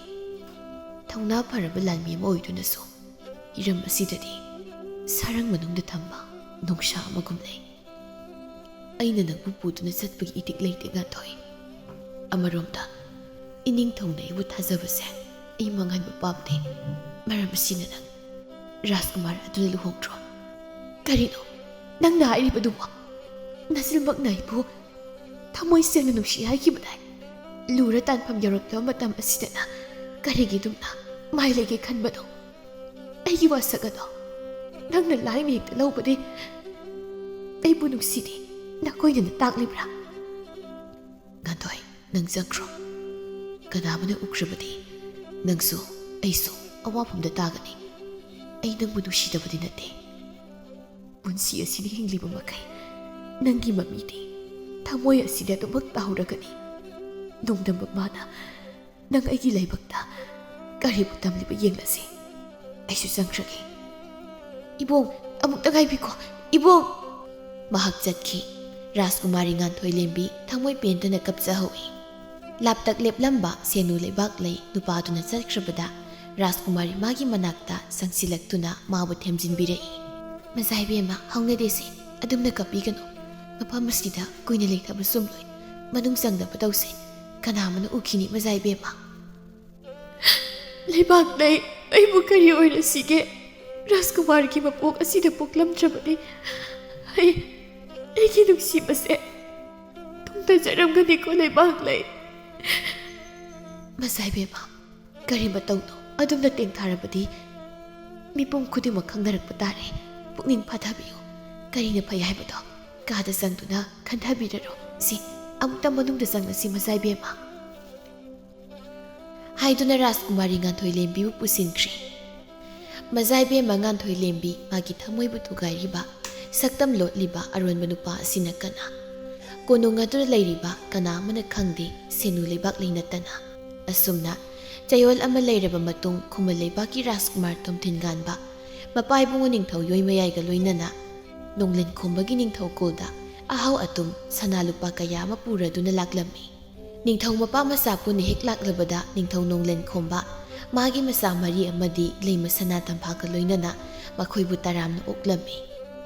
ꯊꯧꯅꯥ ꯐꯔꯕ ꯂꯥꯟꯃꯤ ꯑꯃ ꯑꯣꯏꯗꯨꯅꯁꯨ ꯍꯤꯔꯝ ꯑꯁꯤꯗꯗꯤ ꯁꯥꯔꯪ ꯃꯅꯨꯡꯗ ꯊꯝꯕ ꯅꯣꯡꯁꯥ ꯑꯃꯒꯨꯝ ꯂꯩ꯫ ꯑꯩꯅ ꯅꯪꯕꯨ ꯄꯨꯗꯨꯅ ꯆꯠꯄꯒꯤ ꯏꯊꯤꯛ ꯂꯩꯇꯦ, ꯉꯥꯟꯊꯣꯏ꯫ ꯑꯃꯔꯣꯝꯗ, ꯏꯅꯤꯡꯊꯧꯅ ꯑꯩꯕꯨ ꯊꯥꯖꯕꯁꯦ ꯑꯩ ꯃꯥꯡꯍꯟꯕ ꯄꯥꯝꯗꯦ꯫ ꯃꯔꯝ ꯑꯁꯤꯅ ꯅꯪ ꯔꯥꯖꯀꯨꯃꯥꯔ ꯑꯗꯨꯅ ꯂꯨꯍꯣꯡꯈ꯭ꯔꯣ꯫" "ꯀꯔꯤꯅꯣ ꯅꯪꯅ ꯍꯥꯏꯔꯤꯕꯗꯨꯕꯣ? ꯅꯆꯤꯟꯃꯛꯅ ꯑꯩꯕꯨ ꯊꯃꯣꯏ ꯁꯦꯡꯅ ꯅꯨꯡꯁꯤ ꯍꯥꯏꯈꯤꯕꯗꯥꯏ? ꯂꯨꯔ ꯇꯥꯟꯐꯝ ꯌꯧꯔꯛꯂꯕ ꯃꯇꯝ ꯑꯁꯤꯗꯅ ꯀꯔꯤꯒꯤ ꯑꯗꯨꯝꯅ ꯃꯥꯏ ꯂꯩꯒꯦ ꯈꯟꯕꯅꯣ? ꯑꯩꯒꯤ ꯋꯥꯁꯛ ꯑꯗꯣ ꯅꯪꯅ ꯂꯥꯏꯅ ꯍꯦꯛꯇ ꯂꯧꯕꯗꯤ ꯑꯩꯕꯨ ꯅꯨꯡꯁꯤꯗꯦ ꯅꯈꯣꯏꯅ ꯇꯥꯛꯂꯤꯕ꯭ꯔꯥ?" "ꯉꯥꯟꯊꯣꯏ, ꯅꯪ ꯆꯪꯈ꯭ꯔꯣ꯫ ꯀꯅꯥ ꯑꯃꯅ ꯎꯈ꯭ꯔꯕꯗꯤ ꯅꯪꯁꯨ ꯑꯩꯁꯨ ꯑꯋꯥꯐꯝꯗ ꯇꯥꯒꯅꯤ꯫ ꯑꯩ ꯅꯪꯕꯨ ꯅꯨꯡꯁꯤꯗꯕꯗꯤ ꯅꯠꯇꯦ꯫ ꯄꯨꯟꯁꯤ ꯑꯁꯤꯗ ꯍꯤꯡꯂꯤꯕ ꯃꯈꯩ ꯅꯪꯒꯤ ꯃꯃꯤꯗꯤ ꯊꯃꯣꯏ ꯑꯁꯤꯗ ꯑꯗꯨꯃꯛ ꯇꯥꯍꯧꯔꯒꯅꯤ꯫ ꯅꯣꯡꯗꯝꯕ ꯃꯥꯅ ꯅꯪ ꯑꯩꯒꯤ ꯂꯥꯏꯕꯛꯇ ꯀꯔꯤꯕꯨ ꯇꯝꯂꯤꯕ ꯌꯦꯡꯂꯁꯤ꯫ ꯑꯩꯁꯨ ꯆꯪꯈ꯭ꯔꯒꯦ꯫ "ꯏꯕꯣꯡ, ꯑꯃꯨꯛꯇ ꯉꯥꯏꯕꯤꯈꯣ, ꯏꯕꯣꯡ!" ꯃꯍꯥꯛ ꯆꯠꯈꯤ꯫ ꯔꯥꯖꯀꯨꯃꯥꯔꯤ ꯉꯥꯟꯊꯣꯏꯂꯦꯝꯕꯤ ꯊꯃꯣꯏ ꯄꯦꯟꯗꯅ ꯀꯞꯆꯍꯧꯏ꯫ ꯂꯥꯞꯇꯛ ꯂꯦꯞꯂꯝꯕ ꯁꯦꯅꯨ ꯂꯩꯕꯥꯛꯂꯩ ꯅꯨꯄꯥꯗꯨꯅ ꯆꯠꯈ꯭ꯔꯕꯗ ꯔꯥꯖꯀꯨꯃꯥꯔꯤ ꯃꯥꯒꯤ ꯃꯅꯥꯛꯇ ꯆꯪꯁꯤꯜꯂꯛꯇꯨꯅ ꯃꯥꯕꯨ ꯊꯦꯝꯖꯤꯟꯕꯤꯔꯛꯏ꯫ "ꯃꯖꯥ ꯏꯕꯦꯝꯃ, ꯍꯧꯅꯗꯦꯁꯦ, ꯑꯗꯨꯝꯅ ꯀꯞꯄꯤꯒꯅꯨ꯫ ꯃꯐꯝ ꯑꯁꯤꯗ ꯀꯨꯏꯅ ꯂꯩꯊꯕ ꯆꯨꯝꯂꯣꯏ꯫ ꯃꯅꯨꯡ ꯆꯪꯗꯕ ꯇꯧꯁꯦ꯫ ꯀꯅꯥ ꯑꯃꯅ ꯎꯈꯤꯅꯤ, ꯃꯖꯥ ꯏꯕꯦꯝꯃ?" "ꯂꯩꯕꯥꯛꯂꯩ, ꯑꯩꯕꯨ ꯀꯔꯤ ꯑꯣꯏꯔꯁꯤꯒꯦ? ꯔꯥꯖꯀꯨꯃꯥꯔꯒꯤ ꯃꯄꯣꯛ ꯑꯁꯤꯗ ꯄꯣꯛꯂꯝꯗ꯭ꯔꯕꯅꯤ꯫ ꯑꯩ, ꯑꯩꯒꯤ ꯅꯨꯡꯁꯤꯕꯁꯦ ꯇꯨꯡꯗꯖꯔꯝꯒꯅꯤꯀꯣ, ꯂꯩꯕꯥꯛꯂꯩ?" "ꯃꯖꯥ ꯏꯕꯦꯝꯃ, ꯀꯔꯤ ꯃꯇꯧꯅꯣ? ꯑꯗꯨꯝꯅ ꯇꯦꯡꯊꯥꯔꯕꯗꯤ ꯃꯤꯄꯨꯝ ꯈꯨꯗꯤꯡꯃꯛ ꯈꯪꯅꯔꯛꯄ ꯇꯥꯔꯦ꯫ ꯄꯨꯛꯅꯤꯡ ꯐꯥꯊꯕꯤꯌꯨ꯫ ꯀꯔꯤꯅ ꯐꯩ ꯍꯥꯏꯕꯗꯣ ꯀꯥꯗ ꯆꯪꯗꯨꯅ ꯈꯟꯊꯕꯤꯔꯔꯣ꯫ ꯁꯤ, ꯑꯃꯨꯛꯇ ꯃꯅꯨꯡꯗ ꯆꯪꯂꯁꯤ, ꯃꯖꯥ ꯏꯕꯦꯝꯃ," ꯍꯥꯏꯗꯨꯅ ꯔꯥꯖꯀꯨꯃꯥꯔꯤ ꯉꯥꯟꯊꯣꯏꯂꯦꯝꯕꯤꯕꯨ ꯄꯨꯁꯤꯟꯈ꯭ꯔꯦ꯫ ꯃꯖꯥ ꯏꯕꯦꯝꯃ ꯉꯥꯟꯊꯣꯏꯂꯦꯝꯕꯤ, ꯃꯥꯒꯤ ꯊꯃꯣꯏꯕꯨ ꯊꯨꯒꯥꯏꯔꯤꯕ, ꯁꯛꯇꯝ ꯂꯣꯠꯂꯤꯕ ꯑꯔꯣꯟꯕ ꯅꯨꯄꯥ ꯑꯁꯤꯅ ꯀꯅꯥ? ꯀꯣꯅꯨꯡ ꯑꯗꯨꯗ ꯂꯩꯔꯤꯕ ꯀꯅꯥ ꯑꯃꯅ ꯈꯪꯗꯦ, ꯁꯦꯅꯨ ꯂꯩꯕꯥꯛꯂꯩ ꯅꯠꯇꯅ꯫ ꯑꯁꯨꯝꯅ ꯆꯌꯣꯜ ꯑꯃ ꯂꯩꯔꯕ ꯃꯇꯨꯡ, ꯈꯨꯃꯟ ꯂꯩꯕꯥꯛꯀꯤ ꯔꯥꯖꯀꯨꯃꯥꯔ ꯇꯣꯝꯊꯤꯟꯒꯥꯟꯕ, ꯃꯄꯥ ꯏꯕꯨꯡꯉꯣ ꯅꯤꯡꯊꯧ ꯌꯣꯏꯃꯌꯥꯏꯒ ꯂꯣꯏꯅꯅ ꯅꯣꯡꯂꯦꯟ ꯈꯣꯝꯕꯒꯤ ꯅꯤꯡꯊꯧ ꯀꯣꯜꯗ ꯑꯍꯥꯎ ꯑꯇꯨꯝ, ꯁꯅꯥ ꯂꯨꯄꯥ ꯀꯌꯥ ꯑꯃ ꯄꯨꯔꯗꯨꯅ ꯂꯥꯛꯂꯝꯃꯤ꯫ ꯅꯤꯡꯊꯧ ꯃꯄꯥ ꯃꯆꯥ ꯄꯨꯟꯅ ꯍꯦꯛ ꯂꯥꯛꯂꯕꯗ, ꯅꯤꯡꯊꯧ ꯅꯣꯡꯂꯦꯟ ꯈꯣꯝꯕ ꯃꯥꯒꯤ ꯃꯆꯥ ꯃꯔꯤ ꯑꯃꯗꯤ ꯂꯩꯃ ꯁꯅꯥ ꯇꯝꯐꯥꯒ ꯂꯣꯏꯅꯅ ꯃꯈꯣꯏꯕꯨ ꯇꯔꯥꯝꯅ ꯑꯣꯛꯂꯝꯃꯤ꯫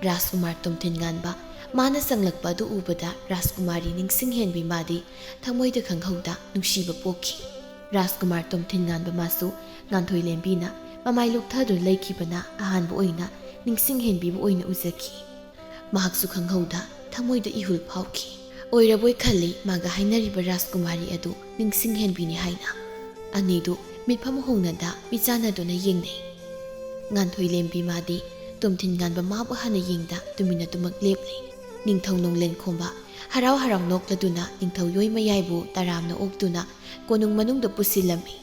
ꯔꯥꯖꯀꯨꯃꯥꯔ ꯇꯣꯝꯊꯤꯟ ꯉꯥꯟꯕ ꯃꯥꯅ ꯆꯪꯂꯛꯄ ꯑꯗꯨ ꯎꯕꯗ, ꯔꯥꯖꯀꯨꯃꯥꯔꯤ ꯅꯤꯡꯁꯤꯡ ꯍꯦꯟꯕꯤ ꯃꯥꯗꯤ ꯊꯃꯣꯏꯗ ꯈꯪꯍꯧꯗ ꯅꯨꯡꯁꯤꯕ ꯄꯣꯛꯈꯤ꯫ ꯔꯥꯖꯀꯨꯃꯥꯔ ꯇꯣꯝꯊꯤꯟ ꯉꯥꯟꯕ ꯃꯥꯁꯨ ꯉꯥꯟꯊꯣꯏꯂꯦꯝꯕꯤꯅ ꯃꯃꯥꯏ ꯂꯨꯞꯊꯗꯨꯅ ꯂꯩꯈꯤꯕꯅ ꯑꯍꯥꯟꯕ ꯑꯣꯏꯅ ꯅꯤꯡꯁꯤꯡ ꯍꯦꯟꯕꯤꯕꯨ ꯑꯣꯏꯅ ꯎꯖꯈꯤ꯫ ꯃꯍꯥꯛꯁꯨ ꯈꯪꯍꯧꯗ ꯊꯃꯣꯏꯗ ꯏꯍꯨꯜ ꯐꯥꯎꯈꯤ꯫ ꯑꯣꯏꯔꯕꯣꯏ ꯈꯜꯂꯤ ꯃꯥꯒ ꯍꯥꯏꯅꯔꯤꯕ ꯔꯥꯖꯀꯨꯃꯥꯔꯤ ꯑꯗꯨ ꯅꯤꯡꯁꯤꯡ ꯍꯦꯟꯕꯤꯅꯤ ꯍꯥꯏꯅ꯫ ꯑꯅꯤꯗꯨ ꯃꯤꯠꯐꯝ ꯍꯣꯡꯅꯗ ꯃꯤꯆꯥꯟꯅꯗꯨꯅ ꯌꯦꯡꯅꯩ꯫ ꯉꯥꯟꯊꯣꯏꯂꯦꯝꯕꯤ ꯃꯥꯗꯤ ꯇꯣꯝꯊꯤꯟ ꯉꯥꯟꯕ ꯃꯥꯕꯨ ꯍꯥꯟꯅ ꯌꯦꯡꯗ ꯇꯨꯃꯤꯟꯅ ꯇꯨꯃꯛ ꯂꯦꯞꯂꯤ꯫ ꯅꯤꯡꯊꯧ ꯅꯣꯡꯂꯦꯟ ꯈꯣꯝꯕ ꯍꯔꯥꯎ ꯍꯔꯥꯎ ꯅꯣꯛꯂꯗꯨꯅ ꯅꯤꯡꯊꯧ ꯌꯣꯏꯃꯌꯥꯏꯕꯨ ꯇꯔꯥꯝꯅ ꯑꯣꯛꯇꯨꯅ ꯀꯣꯅꯨꯡ ꯃꯅꯨꯡꯗ ꯄꯨꯁꯤꯜꯂꯝꯃꯤ꯫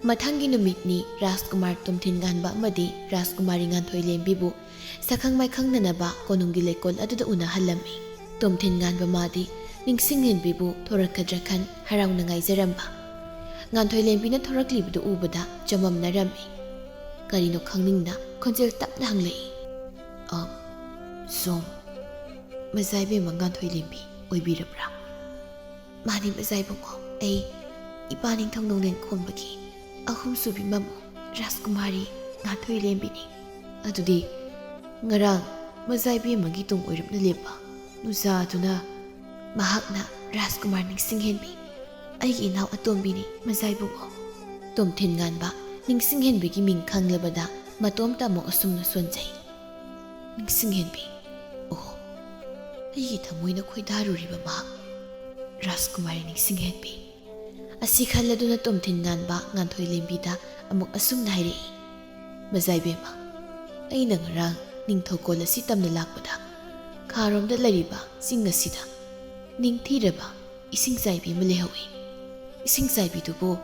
ꯃꯊꯪꯒꯤ ꯅꯨꯃꯤꯠꯅꯤ ꯔꯥꯖꯀꯨꯃꯥꯔ ꯇꯣꯝꯊꯤꯟ ꯉꯥꯟꯕ ꯑꯃꯗꯤ ꯔꯥꯖꯀꯨꯃꯥꯔꯤ ꯉꯥꯟꯊꯣꯏꯂꯦꯝꯕꯤꯕꯨ ꯁꯛꯈꯪ ꯃꯥꯏꯈꯪꯅꯅꯕ ꯀꯣꯅꯨꯡꯒꯤ ꯂꯩꯀꯣꯜ ꯑꯗꯨꯗ ꯎꯅꯍꯜꯂꯝꯃꯤ꯫ ꯇꯣꯝꯊꯤꯟ ꯉꯥꯟꯕ ꯃꯥꯗꯤ ꯅꯤꯡꯁꯤꯡ ꯍꯦꯟꯕꯤꯕꯨ ꯊꯣꯔꯛꯀꯗ꯭ꯔꯥ ꯈꯟ ꯍꯔꯥꯎꯅ ꯉꯥꯏꯖꯔꯝꯕ꯫ ꯉꯥꯟꯊꯣꯏ ꯂꯦꯝꯕꯤꯅ ꯊꯣꯔꯛꯂꯤꯕꯗꯨ ꯎꯕꯗ ꯆꯃꯝꯅꯔꯝꯃꯤ꯫ ꯀꯔꯤꯅꯣ ꯈꯪꯅꯤꯡꯅ ꯈꯣꯟꯖꯦꯜ ꯇꯞꯅ ꯍꯪꯂꯛꯏ, "ꯑ, ꯁꯣꯝ ꯃꯖꯥꯏꯕꯦꯝꯃ ꯉꯥꯟꯊꯣꯏ ꯂꯦꯝꯕꯤ ꯑꯣꯏꯕꯤꯔꯕ꯭ꯔꯥ?" "ꯃꯥꯅꯤ ꯃꯖꯥꯏꯕꯨꯡꯉꯣ, ꯑꯩ ꯏꯄꯥ ꯅꯤꯡꯊꯧ ꯅꯣꯡꯂꯦꯟ ꯈꯣꯝꯕꯒꯤ ꯑꯍꯨꯝꯁꯨꯕꯤ ꯃꯃꯧ ꯔꯥꯖꯀꯨꯃꯥꯔꯤ ꯉꯥꯟꯊꯣꯏ ꯂꯦꯝꯕꯤꯅꯤ꯫ ꯑꯗꯨꯗꯤ ꯉꯔꯥꯡ ꯃꯖꯥꯏꯕꯦꯝꯃꯒꯤ ꯇꯨꯡ ꯑꯣꯏꯔꯞꯅ ꯂꯦꯞꯄ ꯅꯨꯖꯥꯗꯨꯅ ꯃꯍꯥꯛꯅ ꯔꯥꯖꯀꯨꯃꯥꯔ ꯅꯤꯡꯁꯤꯡꯍꯦꯟꯕꯤ, ꯑꯩꯒꯤ ꯏꯅꯥꯎ ꯑꯇꯣꯝꯕꯤꯅꯤ ꯃꯖꯥꯏꯕꯨꯡꯉꯣ꯫" ꯇꯣꯝꯊꯤꯟ ꯉꯥꯟꯕ ꯅꯤꯡꯁꯤꯡꯍꯦꯟꯕꯤꯒꯤ ꯃꯤꯡ ꯈꯪꯂꯕꯗ ꯃꯇꯣꯝꯇ ꯑꯃꯨꯛ ꯑꯁꯨꯝꯅ ꯁꯣꯟꯖꯩ꯫ "ꯅꯤꯡꯁꯤꯡꯍꯦꯟꯕꯤ? ꯑꯣꯍꯣ, ꯑꯩꯒꯤ ꯊꯃꯣꯏꯅ ꯈꯣꯏꯗꯥꯔꯨꯔꯤꯕ ꯃꯍꯥꯛ ꯔꯥꯖꯀꯨꯃꯥꯔꯤ ꯅꯤꯡꯁꯤꯡꯍꯦꯟꯕꯤ꯫" ꯑꯁꯤ ꯈꯜꯂꯗꯨꯅ ꯇꯣꯝꯊꯤꯟ ꯉꯥꯟꯕ ꯉꯥꯟꯊꯣꯏ ꯂꯦꯝꯕꯤꯗ ꯑꯃꯨꯛ ꯑꯁꯨꯝꯅ ꯍꯥꯏꯔꯛꯏ, "ꯃꯖꯥꯏꯕꯦꯝꯃ, ꯑꯩꯅ ꯉꯔꯥꯡ ꯅꯤꯡꯊꯧꯀꯣꯜ ꯑꯁꯤ ꯇꯝꯅ ꯂꯥꯛꯄꯗ ꯈꯥꯔꯣꯝꯗ ꯂꯩꯔꯤꯕ ꯆꯤꯡ ꯑꯁꯤꯗ ꯅꯤꯡꯊꯤꯔꯕ ꯏꯁꯤꯡ ꯆꯥꯏꯕꯤ ꯑꯃ ꯂꯩꯍꯧꯏ꯫ ꯏꯁꯤꯡ ꯆꯥꯏꯕꯤꯗꯨꯕꯨ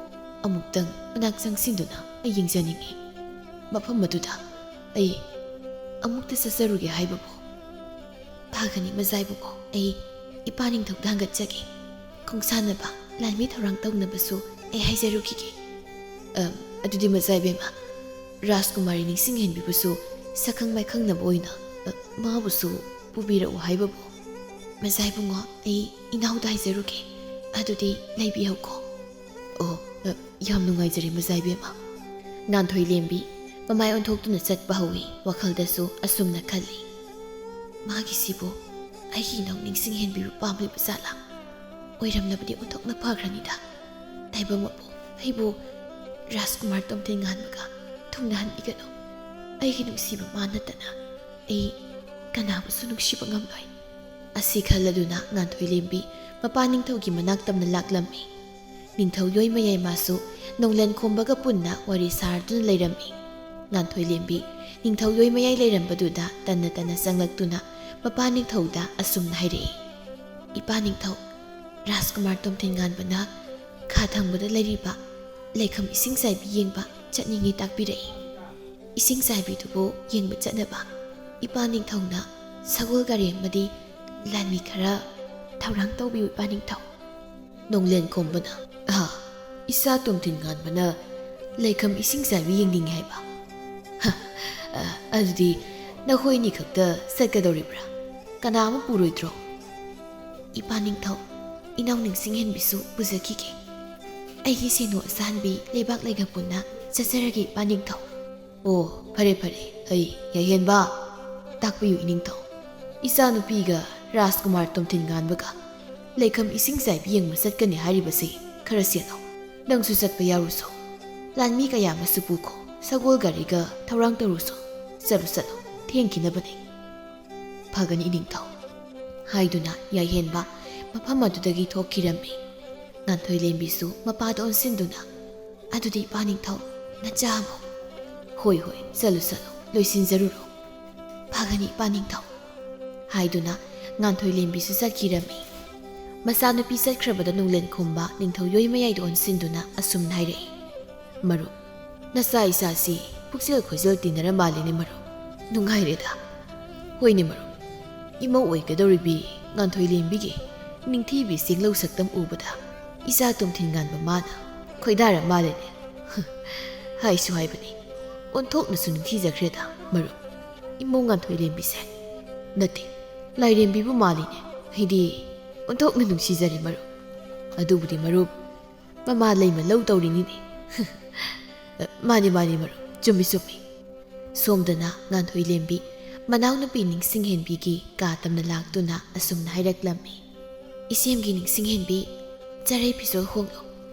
ꯑꯃꯨꯛꯇꯪ ꯃꯅꯥꯛ ꯆꯪꯁꯤꯟꯗꯨꯅ ꯑꯩ ꯌꯦꯡꯖꯅꯤꯡꯏ꯫ ꯃꯐꯝ ꯑꯗꯨꯗ ꯑꯩ ꯑꯃꯨꯛꯇ ꯆꯠꯆꯔꯨꯒꯦ ꯍꯥꯏꯕꯕꯨ꯫" "ꯐꯒꯅꯤ ꯃꯖꯥꯏꯕꯨꯡꯉꯣ, ꯑꯩ ꯏꯄꯥ ꯅꯤꯡꯊꯧꯗ ꯍꯪꯒꯠꯆꯒꯦ꯫ ꯈꯣꯡꯁꯥꯟꯅꯕ ꯂꯥꯟꯃꯤ ꯊꯧꯔꯥꯡ ꯇꯧꯅꯕꯁꯨ ꯑꯩ ꯍꯥꯏꯖꯔꯨꯈꯤꯒꯦ꯫ ꯑ, ꯑꯗꯨꯗꯤ ꯃꯖꯥꯏꯕꯦꯝꯃ, ꯔꯥꯖꯀꯨꯃꯥꯔꯤ ꯅꯤꯡꯁꯤꯡꯍꯦꯟꯕꯤꯕꯨꯁꯨ ꯁꯛꯈꯪ ꯃꯥꯏꯈꯪꯅꯕ ꯑꯣꯏꯅ, ꯑ, ꯃꯥꯕꯨꯁꯨ ꯄꯨꯕꯤꯔꯛꯎ ꯍꯥꯏꯕꯕꯨ꯫" "ꯃꯖꯥꯏꯕꯨꯡꯉꯣ, ꯑꯩ ꯏꯅꯥꯎꯗ ꯍꯥꯏꯖꯔꯨꯒꯦ꯫ ꯑꯗꯨꯗꯤ ꯂꯩꯕꯤꯍꯧꯀꯣ꯫" "ꯑꯣ, ꯑ, ꯌꯥꯝ ꯅꯨꯡꯉꯥꯏꯖꯔꯦ ꯃꯖꯥꯏꯕꯦꯝꯃ꯫" ꯉꯥꯟꯊꯣꯏ ꯂꯦꯝꯕꯤ ꯃꯃꯥꯏ ꯑꯣꯟꯊꯣꯛꯇꯨꯅ ꯆꯠꯄ ꯍꯧꯏ꯫ ꯋꯥꯈꯜꯗꯁꯨ ꯑꯁꯨꯝꯅ ꯈꯜꯂꯤ, "ꯃꯥꯒꯤꯁꯤꯕꯨ ꯑꯩꯒꯤ ꯏꯅꯥꯎ ꯅꯤꯡꯁꯤꯡꯍꯦꯟꯕꯤꯕꯨ ꯄꯥꯝꯂꯤꯕ ꯖꯥꯠꯂꯥ? ꯑꯣꯏꯔꯝꯂꯕꯗꯤ ꯑꯣꯟꯊꯣꯛꯅ ꯐꯈ꯭ꯔꯅꯤꯗ꯫ ꯇꯥꯏꯕꯪ ꯃꯄꯨ, ꯑꯩꯕꯨ ꯔꯥꯖꯀꯨꯃꯥꯔ ꯇꯣꯝꯊꯤꯟ ꯉꯥꯟꯕꯒ ꯊꯨꯡꯅꯍꯟꯕꯤꯒꯅꯨ꯫ ꯑꯩꯒꯤ ꯅꯨꯡꯁꯤꯕ ꯃꯥ ꯅꯠꯇꯅ ꯑꯩ ꯀꯅꯥꯕꯨꯁꯨ ꯅꯨꯡꯁꯤꯕ ꯉꯝꯂꯣꯏ꯫" ꯑꯁꯤ ꯈꯜꯂꯗꯨꯅ ꯉꯥꯟꯊꯣꯏ ꯂꯦꯝꯕꯤ ꯃꯄꯥ ꯅꯤꯡꯊꯧꯒꯤ ꯃꯅꯥꯛ ꯇꯝꯅ ꯂꯥꯛꯂꯝꯃꯤ꯫ ꯅꯤꯡꯊꯧ ꯌꯣꯏ ꯃꯌꯥꯏ ꯃꯥꯁꯨ ꯅꯣꯡꯂꯦꯟ ꯈꯣꯝꯕꯒ ꯄꯨꯟꯅ ꯋꯥꯔꯤ ꯁꯥꯔꯗꯨꯅ ꯂꯩꯔꯝꯃꯤ꯫ ꯉꯥꯟꯊꯣꯏ ꯂꯦꯝꯕꯤ ꯅꯤꯡꯊꯧ ꯌꯣꯏ ꯃꯌꯥꯏ ꯂꯩꯔꯝꯕꯗꯨꯗ ꯇꯟꯅ ꯇꯟꯅ ꯆꯪꯂꯛꯇꯨꯅ ꯃꯄꯥ ꯅꯤꯡꯊꯧꯗ ꯑꯁꯨꯝꯅ ꯍꯥꯏꯔꯛꯏ, "ꯏꯄꯥ ꯅꯤꯡꯊꯧ, ꯔꯥꯖꯀꯨꯃꯥꯔ ꯇꯣꯝꯊꯤꯟ ꯉꯥꯟꯕꯅ ꯈꯥ ꯊꯪꯕꯗ ꯂꯩꯔꯤꯕ ꯂꯩꯈꯝ ꯏꯁꯤꯡ ꯆꯥꯏꯕꯤ ꯌꯦꯡꯕ ꯆꯠꯅꯤꯡꯉꯤ ꯇꯥꯛꯄꯤꯔꯛꯏ꯫ ꯏꯁꯤꯡ ꯆꯥꯏꯕꯤꯗꯨꯕꯨ ꯌꯦꯡꯕ ꯆꯠꯅꯕ ꯏꯄꯥ ꯅꯤꯡꯊꯧꯅ ꯁꯒꯣꯜ ꯒꯥꯔꯤ ꯑꯃꯗꯤ ꯂꯥꯟꯃꯤ ꯈꯔ ꯊꯧꯔꯥꯡ ꯇꯧꯕꯤꯌꯨ ꯏꯄꯥ ꯅꯤꯡꯊꯧ꯫" ꯅꯣꯡꯂꯦꯟ ꯈꯣꯝꯕꯅ, "ꯑꯍꯥ, ꯏꯆꯥ ꯇꯣꯝꯊꯤꯟ ꯉꯥꯟꯕꯅ ꯂꯩꯈꯝ ꯏꯁꯤꯡ ꯆꯥꯏꯕꯤ ꯌꯦꯡꯅꯤꯡꯉꯤ ꯍꯥꯏꯕ? ꯍ, ꯑ, ꯑꯗꯨꯗꯤ ꯅꯈꯣꯏ ꯑꯅꯤ ꯈꯛꯇ ꯆꯠꯀꯗꯧꯔꯤꯕ꯭ꯔꯥ? ꯀꯅꯥ ꯑꯃ ꯄꯨꯔꯣꯏꯗ꯭ꯔꯣ? ꯏꯄꯥ ꯅꯤꯡꯊꯧ, ꯏꯅꯥꯎ ꯅꯤꯡꯁꯤꯡꯍꯦꯟꯕꯤꯁꯨ ꯄꯨꯖꯈꯤꯒꯦ꯫ ꯑꯩꯒꯤ ꯁꯦꯅꯨ ꯑꯁꯥꯟꯕꯤ ꯂꯩꯕꯥꯛ ꯂꯩꯒ ꯄꯨꯟꯅ ꯆꯠꯆꯔꯒꯦ, ꯏꯄꯥ ꯅꯤꯡꯊꯧ꯫ ꯑꯣ, ꯐꯔꯦ, ꯐꯔꯦ꯫ ꯑꯩ, ꯌꯥꯏꯍꯦꯟꯕ, ꯇꯥꯛꯄꯤꯌꯨ, ꯏꯅꯤꯡꯊꯧ꯫ ꯏꯆꯥꯅꯨꯄꯤꯒ ꯔꯥꯖꯀꯨꯃꯥꯔ ꯇꯣꯝꯊꯤꯟ ꯉꯥꯟꯕꯒ ꯂꯩꯈꯝ ꯏꯁꯤꯡ ꯆꯥꯏꯕꯤ ꯌꯦꯡꯕ ꯆꯠꯀꯅꯤ ꯍꯥꯏꯔꯤꯕꯁꯤ ꯈꯔ ꯁꯦꯟꯅꯧ꯫ ꯅꯪꯁꯨ ꯆꯠꯄ ꯌꯥꯎꯔꯨꯁꯣ꯫ ꯂꯥꯟꯃꯤ ꯀꯌꯥ ꯑꯃꯁꯨ ꯄꯨꯈꯣ꯫ ꯁꯒꯣꯜ ꯒꯥꯔꯤꯒ ꯊꯧꯔꯥꯡ ꯇꯧꯔꯨꯁꯣ꯫ ꯆꯠꯂꯨ, ꯆꯠꯂꯨ꯫ ꯊꯦꯡꯈꯤꯅꯕꯅꯤ꯫ ꯐꯒꯅꯤ, ꯏꯅꯤꯡꯊꯧ꯫ ꯍꯥꯏꯗꯨꯅ ꯌꯥꯏꯍꯦꯟꯕ ꯃꯐꯝ ꯑꯗꯨꯗꯒꯤ ꯊꯣꯛꯈꯤꯔꯝꯃꯤ꯫ ꯉꯥꯟꯊꯣꯏꯂꯦꯝꯕꯤꯁꯨ ꯃꯄꯥꯗ ꯑꯣꯟꯁꯤꯟꯗꯨꯅ, "ꯑꯗꯨꯗꯤ ꯏꯄꯥ ꯅꯤꯡꯊꯧ, ꯅꯆꯥ ꯑꯃꯨꯛ?" "ꯍꯣꯏ, ꯍꯣꯏ, ꯆꯠꯂꯨ, ꯆꯠꯂꯨ, ꯂꯣꯏꯁꯤꯟꯖꯔꯨꯔꯣ꯫" "ꯐꯒꯅꯤ, ꯏꯄꯥ ꯅꯤꯡꯊꯧ꯫" ꯍꯥꯏꯗꯨꯅ ꯉꯥꯟꯊꯣꯏꯂꯦꯝꯕꯤꯁꯨ ꯆꯠꯈꯤꯔꯝꯃꯤ꯫ ꯃꯆꯥꯅꯨꯄꯤ ꯆꯠꯈ꯭ꯔꯕꯗ ꯅꯨꯡꯂꯦꯟ ꯈꯨꯝꯕ ꯅꯤꯡꯊꯧ ꯌꯣꯏ ꯃꯌꯥꯏꯗ ꯑꯣꯟꯁꯤꯟꯗꯨꯅ ꯑꯁꯨꯝꯅ ꯍꯥꯏꯔꯛꯏ, "ꯃꯔꯨꯞ, ꯅꯆꯥ ꯏꯆꯥꯁꯤ ꯄꯨꯛꯆꯦꯜ ꯈꯣꯏꯖꯦꯜ ꯇꯤꯟꯅꯔ ꯃꯥꯜꯂꯤꯅꯦ, ꯃꯔꯨꯞ꯫ ꯅꯨꯡꯉꯥꯏꯔꯦꯗ꯫" "ꯍꯣꯏꯅꯦ, ꯃꯔꯨꯞ꯫ ꯏꯃꯧ ꯑꯣꯏꯒꯗꯧꯔꯤꯕꯤ ꯉꯥꯟꯊꯣꯏꯂꯦꯝꯕꯤꯒꯤ ꯅꯤꯡꯊꯤꯕꯤ ꯆꯦꯡꯂꯧ ꯁꯛꯇꯝ ꯎꯕꯗ ꯏꯆꯥ ꯇꯣꯝꯊꯤꯟ ꯉꯥꯟꯕ ꯃꯥꯅ ꯈꯣꯏꯗꯥꯔ ꯃꯥꯜꯂꯦꯅꯦ꯫" ꯍꯥꯏꯁꯨ ꯍꯥꯏꯕꯅꯤ, ꯑꯣꯟꯊꯣꯛꯅꯁꯨ ꯅꯤꯡꯊꯤꯖꯈ꯭ꯔꯦꯗ, ꯃꯔꯨꯞ꯫ ꯏꯃꯧ ꯉꯥꯟꯊꯣꯏꯂꯦꯝꯕꯤꯁꯦ꯫ ꯅꯠꯇꯦ, ꯂꯥꯏꯔꯦꯝꯕꯤꯕꯨ ꯃꯥꯜꯂꯤꯅꯦ꯫ ꯑꯩꯗꯤ ꯑꯣꯟꯊꯣꯛꯅ ꯅꯨꯡꯁꯤꯖꯔꯦ, ꯃꯔꯨꯞ꯫ ꯑꯗꯨꯕꯨꯗꯤ, ꯃꯔꯨꯞ, ꯃꯃꯥ ꯂꯩꯃ ꯂꯧ ꯇꯧꯔꯤꯅꯤꯅꯦ꯫ ꯃꯥꯅꯤ, ꯃꯥꯅꯤ, ꯃꯔꯨꯞ, ꯆꯨꯝꯃꯤ, ꯆꯨꯝꯃꯤ꯫ ꯁꯣꯝꯗꯅ ꯉꯥꯟꯊꯣꯏꯂꯦꯝꯕꯤ ꯃꯅꯥꯎꯅꯨꯄꯤ ꯅꯤꯡꯁꯤꯡꯍꯦꯟꯕꯤꯒꯤ ꯀꯥ ꯇꯝꯅ ꯂꯥꯛꯇꯨꯅ ꯑꯁꯨꯝꯅ ꯍꯥꯏꯔꯛꯂꯝꯃꯤ, "ꯏꯆꯦꯝꯒꯤ ꯅꯤꯡꯁꯤꯡꯍꯦꯟꯕꯤ, ꯆꯔꯩ ꯐꯤꯖꯣꯜ ꯍꯣꯡꯂꯣ꯫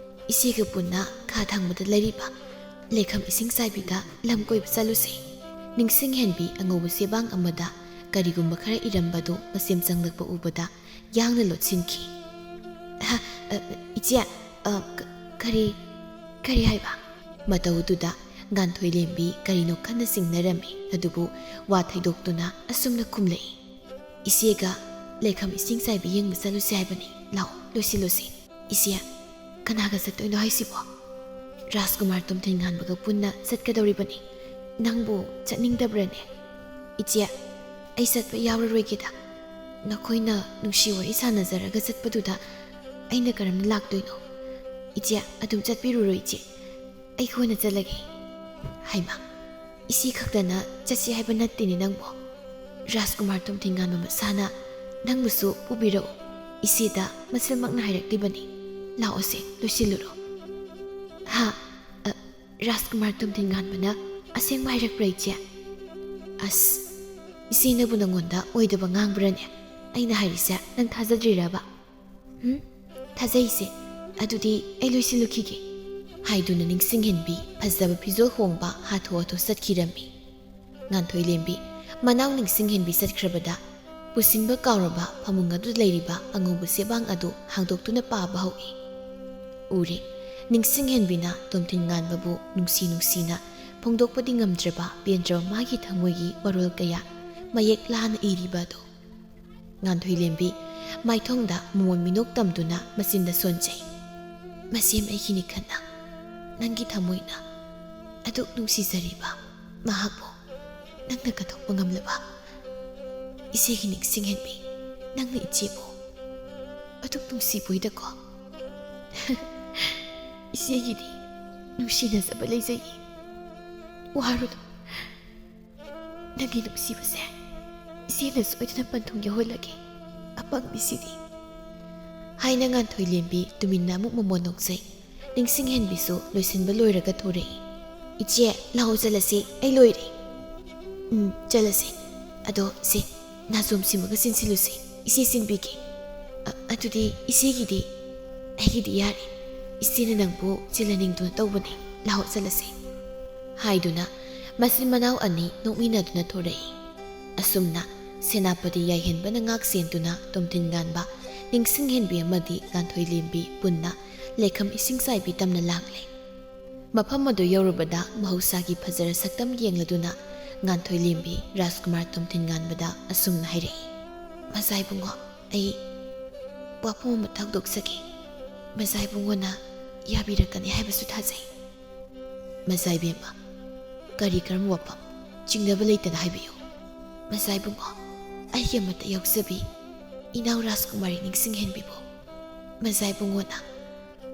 ꯏꯆꯦꯒ ꯄꯨꯟꯅ ꯈꯥ ꯊꯪꯕꯗ ꯂꯩꯔꯤꯕ ꯂꯩꯈꯝ ꯏꯁꯤꯡ ꯆꯥꯏꯕꯤꯗ ꯂꯝ ꯀꯣꯏꯕ ꯆꯠꯂꯨꯁꯤ꯫ ꯅꯤꯡꯁꯤꯡꯍꯦꯟꯕꯤ ꯑꯉꯧꯕ ꯆꯦꯕꯥꯡ ꯑꯃꯗ ꯀꯔꯤꯒꯨꯝꯕ ꯈꯔ ꯏꯔꯝꯕꯗꯨ ꯃꯁꯦꯝ ꯆꯪꯂꯛꯄ ꯎꯕꯗ ꯌꯥꯡꯅ ꯂꯣꯠꯁꯤꯟꯈꯤ꯫" "ꯍ, ꯑ, ꯏꯆꯦ, ꯑ, ꯀ-, ꯀꯔꯤ, ꯀꯔꯤ ꯍꯥꯏꯕ?" ꯃꯇꯧꯗꯨꯗ ꯉꯥꯟꯊꯣꯏꯂꯦꯝꯕꯤ ꯀꯔꯤꯅꯣ ꯀꯟꯅ ꯆꯤꯡꯅꯔꯝꯃꯤ, ꯑꯗꯨꯕꯨ ꯋꯥ ꯊꯩꯗꯣꯛꯇꯨꯅ ꯑꯁꯨꯝꯅ ꯈꯨꯝꯂꯛꯏ, "ꯏꯆꯦꯒ ꯂꯩꯈꯝ ꯏꯁꯤꯡ ꯆꯥꯏꯕꯤ ꯌꯦꯡꯕ ꯆꯠꯂꯨꯁꯤ ꯍꯥꯏꯕꯅꯤ꯫ ꯂꯥꯛꯑꯣ, ꯂꯣꯏꯁꯤꯜꯂꯨꯁꯤ꯫" "ꯏꯆꯦ, ꯀꯅꯥꯒ ꯆꯠꯇꯣꯏꯅꯣ ꯍꯥꯏꯁꯤꯕꯣ?" "ꯔꯥꯖꯀꯨꯃꯥꯔ ꯇꯣꯝꯊꯤꯟ ꯉꯥꯟꯕꯒ ꯄꯨꯟꯅ ꯆꯠꯀꯗꯧꯔꯤꯕꯅꯤ꯫ ꯅꯪꯕꯨ ꯆꯠꯅꯤꯡꯗꯕ꯭ꯔꯅꯦ?" "ꯏꯆꯦ, ꯑꯩ ꯆꯠꯄ ꯌꯥꯎꯔꯔꯣꯏꯒꯦꯗ꯫ ꯅꯈꯣꯏꯅ ꯅꯨꯡꯁꯤ ꯋꯥꯔꯤ ꯁꯥꯟꯅꯖꯔꯒ ꯆꯠꯄꯗꯨꯗ ꯑꯩꯅ ꯀꯔꯝꯅ ꯂꯥꯛꯇꯣꯏꯅꯣ? "ꯏꯆꯦ, ꯑꯗꯨꯝ ꯆꯠꯄꯤꯔꯨꯔꯣ ꯏꯆꯦ, ꯑꯩ ꯀꯣꯟꯅ ꯆꯠꯂꯒꯦ꯫" "ꯍꯩꯃꯥ, ꯏꯆꯦ ꯈꯛꯇꯅ ꯆꯠꯁꯤ ꯍꯥꯏꯕ ꯅꯠꯇꯦꯅꯦ ꯅꯪꯕꯣ꯫ ꯔꯥꯖꯀꯨꯃꯥꯔ ꯇꯣꯝꯊꯤꯟꯉꯥꯟꯕ ꯃꯁꯥꯅ ꯅꯪꯕꯨꯁꯨ ꯄꯨꯕꯤꯔꯛꯎ꯫ ꯏꯆꯦꯗ ꯃꯁꯤꯃꯛꯅ ꯍꯥꯏꯔꯛꯂꯤꯕꯅꯤ꯫ ꯂꯥꯛꯑꯣꯁꯦ, ꯂꯣꯏꯁꯤꯜꯂꯨꯔꯣ꯫" "ꯍꯥ? ꯑ, ꯔꯥꯖꯀꯨꯃꯥꯔ ꯇꯣꯝꯊꯤꯟꯉꯥꯟꯕꯅ ꯑꯁꯦꯡꯕ ꯍꯥꯏꯔꯛꯄ꯭ꯔꯥ ꯏꯆꯦ?" "ꯑꯁ, ꯏꯆꯦꯅꯕꯨ ꯅꯪꯉꯣꯟꯗ ꯑꯣꯏꯗꯕ ꯉꯥꯡꯕ꯭ꯔꯥꯅꯦ? ꯑꯩꯅ ꯍꯥꯏꯔꯤꯁꯦ ꯅꯪ ꯊꯥꯖꯗ꯭ꯔꯤꯔꯕ?" "ꯎꯝ, ꯊꯥꯖꯩꯁꯦ꯫ ꯑꯗꯨꯗꯤ ꯑꯩ ꯂꯣꯏꯁꯤꯜꯂꯨꯈꯤꯒꯦ꯫" ꯍꯥꯏꯗꯨꯅ ꯅꯤꯡꯁꯤꯡꯍꯦꯟꯕꯤ ꯐꯖꯕ ꯐꯤꯖꯣꯜ ꯍꯣꯡꯕ ꯍꯥꯊꯨ ꯍꯥꯊꯨ ꯆꯠꯈꯤꯔꯝꯃꯤ꯫ ꯉꯥꯟꯊꯣꯏꯂꯦꯝꯕꯤ ꯃꯅꯥꯎ ꯅꯤꯡꯁꯤꯡꯍꯦꯟꯕꯤ ꯆꯠꯈ꯭ꯔꯕꯗ ꯄꯨꯁꯤꯟꯕ ꯀꯥꯎꯔꯕ ꯐꯃꯨꯡ ꯑꯗꯨꯗ ꯂꯩꯔꯤꯕ ꯑꯉꯧꯕ ꯆꯦꯕꯥꯡ ꯑꯗꯨ ꯍꯥꯡꯗꯣꯛꯇꯨꯅ ꯄꯥꯕ ꯍꯧꯏ꯫ ꯎꯔꯦ, ꯅꯤꯡꯁꯤꯡꯍꯦꯟꯕꯤꯅ ꯇꯣꯝꯊꯤꯟꯉꯥꯟꯕꯕꯨ ꯅꯨꯡꯁꯤ ꯅꯨꯡꯁꯤꯅ ꯐꯣꯡꯗꯣꯛꯄꯗꯤ ꯉꯝꯗ꯭ꯔꯕ ꯄꯦꯟꯗ꯭ꯔꯕ ꯃꯥꯒꯤ ꯊꯃꯣꯏꯒꯤ ꯋꯥꯔꯣꯜ ꯀꯌꯥ ꯃꯌꯦꯛ ꯂꯥꯅ ꯏꯔꯤꯕ ꯑꯗꯨ꯫ ꯉꯥꯟꯊꯣꯏꯂꯦꯝꯕꯤ ꯃꯥꯏꯊꯣꯡꯗ ꯃꯃꯣꯟ ꯃꯤꯅꯣꯛ ꯇꯝꯗꯨꯅ ꯃꯆꯤꯟꯗ ꯁꯣꯟꯖꯩ꯫ "ꯃꯁꯦꯝ ꯑꯩꯒꯤꯅꯤ ꯈꯟꯅ ꯅꯪꯒꯤ ꯊꯃꯣꯏꯅ ꯑꯗꯨꯛ ꯅꯨꯡꯁꯤꯖꯔꯤꯕ ꯃꯍꯥꯛꯄꯨ ꯅꯪꯅ ꯀꯠꯊꯣꯛꯄ ꯉꯝꯂꯕ? ꯏꯆꯦꯒꯤ ꯅꯤꯡꯁꯤꯡꯍꯦꯟꯕꯤ, ꯅꯪꯅ ꯏꯆꯦꯕꯨ ꯑꯗꯨꯛ ꯅꯨꯡꯁꯤꯕꯣꯏꯗꯀꯣ?" "ꯏꯆꯦꯒꯤꯗꯤ ꯅꯨꯡꯁꯤꯅꯖꯕ ꯂꯩꯖꯩ꯫ ꯋꯥꯔꯨꯅꯨ꯫ ꯅꯪꯒꯤ ꯅꯨꯡꯁꯤꯕꯁꯦ ꯏꯆꯦꯅ ꯁꯣꯏꯗꯅ ꯄꯟꯊꯨꯡ ꯌꯧꯍꯜꯂꯒꯦ꯫ ꯑꯄꯪꯕꯤꯁꯤꯗꯤ꯫" ꯍꯥꯏꯅ ꯉꯥꯟꯊꯣꯏꯂꯦꯝꯕꯤ ꯇꯨꯃꯤꯟꯅ ꯑꯃꯨꯛ ꯃꯃꯣꯟ ꯅꯣꯛꯆꯩ꯫ ꯅꯤꯡꯁꯤꯡꯍꯦꯟꯕꯤꯁꯨ ꯂꯣꯏꯁꯤꯟꯕ ꯂꯣꯏꯔꯒ ꯊꯣꯔꯛꯏ꯫ "ꯏꯆꯦ, ꯂꯥꯛꯑꯣ ꯆꯠꯂꯁꯤ, ꯑꯩ ꯂꯣꯏꯔꯦ꯫" "ꯎꯝ, ꯆꯠꯂꯁꯤ꯫ ꯑꯗꯣ ꯁꯦ, ꯅꯥꯆꯣꯝ ꯁꯤꯃꯒ ꯆꯤꯟꯁꯤꯜꯂꯨꯁꯦ, ꯏꯆꯦ ꯆꯤꯟꯕꯤꯒꯦ꯫" "ꯑ-, ꯑꯗꯨꯗꯤ ꯏꯆꯦꯒꯤꯗꯤ?" "ꯑꯩꯒꯤꯗꯤ ꯌꯥꯔꯦ, ꯏꯆꯦꯅ ꯅꯪꯕꯨ ꯆꯤꯜꯍꯟꯅꯤꯡꯗꯨꯅ ꯇꯧꯕꯅꯦ, ꯂꯥꯛꯑꯣ ꯆꯠꯂꯁꯦ꯫" ꯍꯥꯏꯗꯨꯅ ꯃꯆꯤꯟ ꯃꯅꯥꯎ ꯑꯅꯤ ꯅꯣꯛꯃꯤꯟꯅꯗꯨꯅ ꯊꯣꯔꯛꯏ꯫ ꯑꯁꯨꯝꯅ ꯁꯦꯅꯥꯄꯇꯤ ꯌꯥꯏꯍꯦꯟꯕꯅ ꯉꯥꯛ ꯁꯦꯟꯗꯨꯅ ꯇꯣꯝꯊꯤꯟꯉꯥꯟꯕ, ꯅꯤꯡꯁꯤꯡꯍꯦꯟꯕꯤ ꯑꯃꯗꯤ ꯉꯥꯟꯊꯣꯏꯂꯦꯝꯕꯤ ꯄꯨꯟꯅ ꯂꯩꯈꯝ ꯏꯁꯤꯡ ꯆꯥꯏꯕꯤ ꯇꯝꯅ ꯂꯥꯛꯂꯦ꯫ ꯃꯐꯝ ꯑꯗꯨ ꯌꯧꯔꯨꯕꯗ ꯃꯍꯧꯁꯥꯒꯤ ꯐꯖꯔ ꯁꯛꯇꯝ ꯌꯦꯡꯂꯗꯨꯅ ꯉꯥꯟꯊꯣꯏꯂꯦꯝꯕꯤ ꯔꯥꯖꯀꯨꯃꯥꯔ ꯇꯣꯝꯊꯤꯟꯉꯥꯟꯕꯗ ꯑꯁꯨꯝꯅ ꯍꯥꯏꯔꯛꯏ, "ꯃꯖꯥ ꯏꯕꯨꯡꯉꯣ, ꯑꯩ ꯋꯥꯐꯝ ꯑꯃ ꯊꯧꯗꯣꯛꯆꯒꯦ꯫ ꯃꯖꯥ ꯏꯕꯨꯡꯉꯣꯅ ꯌꯥꯕꯤꯔꯛꯀꯅꯤ ꯍꯥꯏꯕꯁꯨ ꯊꯥꯖꯩ꯫" "ꯃꯖꯥ ꯏꯕꯦꯝꯃ, ꯀꯔꯤ ꯀꯔꯝꯕ ꯋꯥꯐꯝ? ꯆꯤꯡꯅꯕ ꯂꯩꯇꯅ ꯍꯥꯏꯕꯤꯌꯨ꯫" "ꯃꯖꯥ ꯏꯕꯨꯡꯉꯣ, ꯑꯩꯒꯤ ꯑꯃꯠꯇ ꯌꯥꯎꯖꯕꯤ ꯏꯅꯥꯎ ꯔꯥꯖꯀꯨꯃꯥꯔꯤ ꯅꯤꯡꯁꯤꯡꯍꯦꯟꯕꯤꯕꯨ ꯃꯖꯥ ꯏꯕꯨꯡꯉꯣꯅ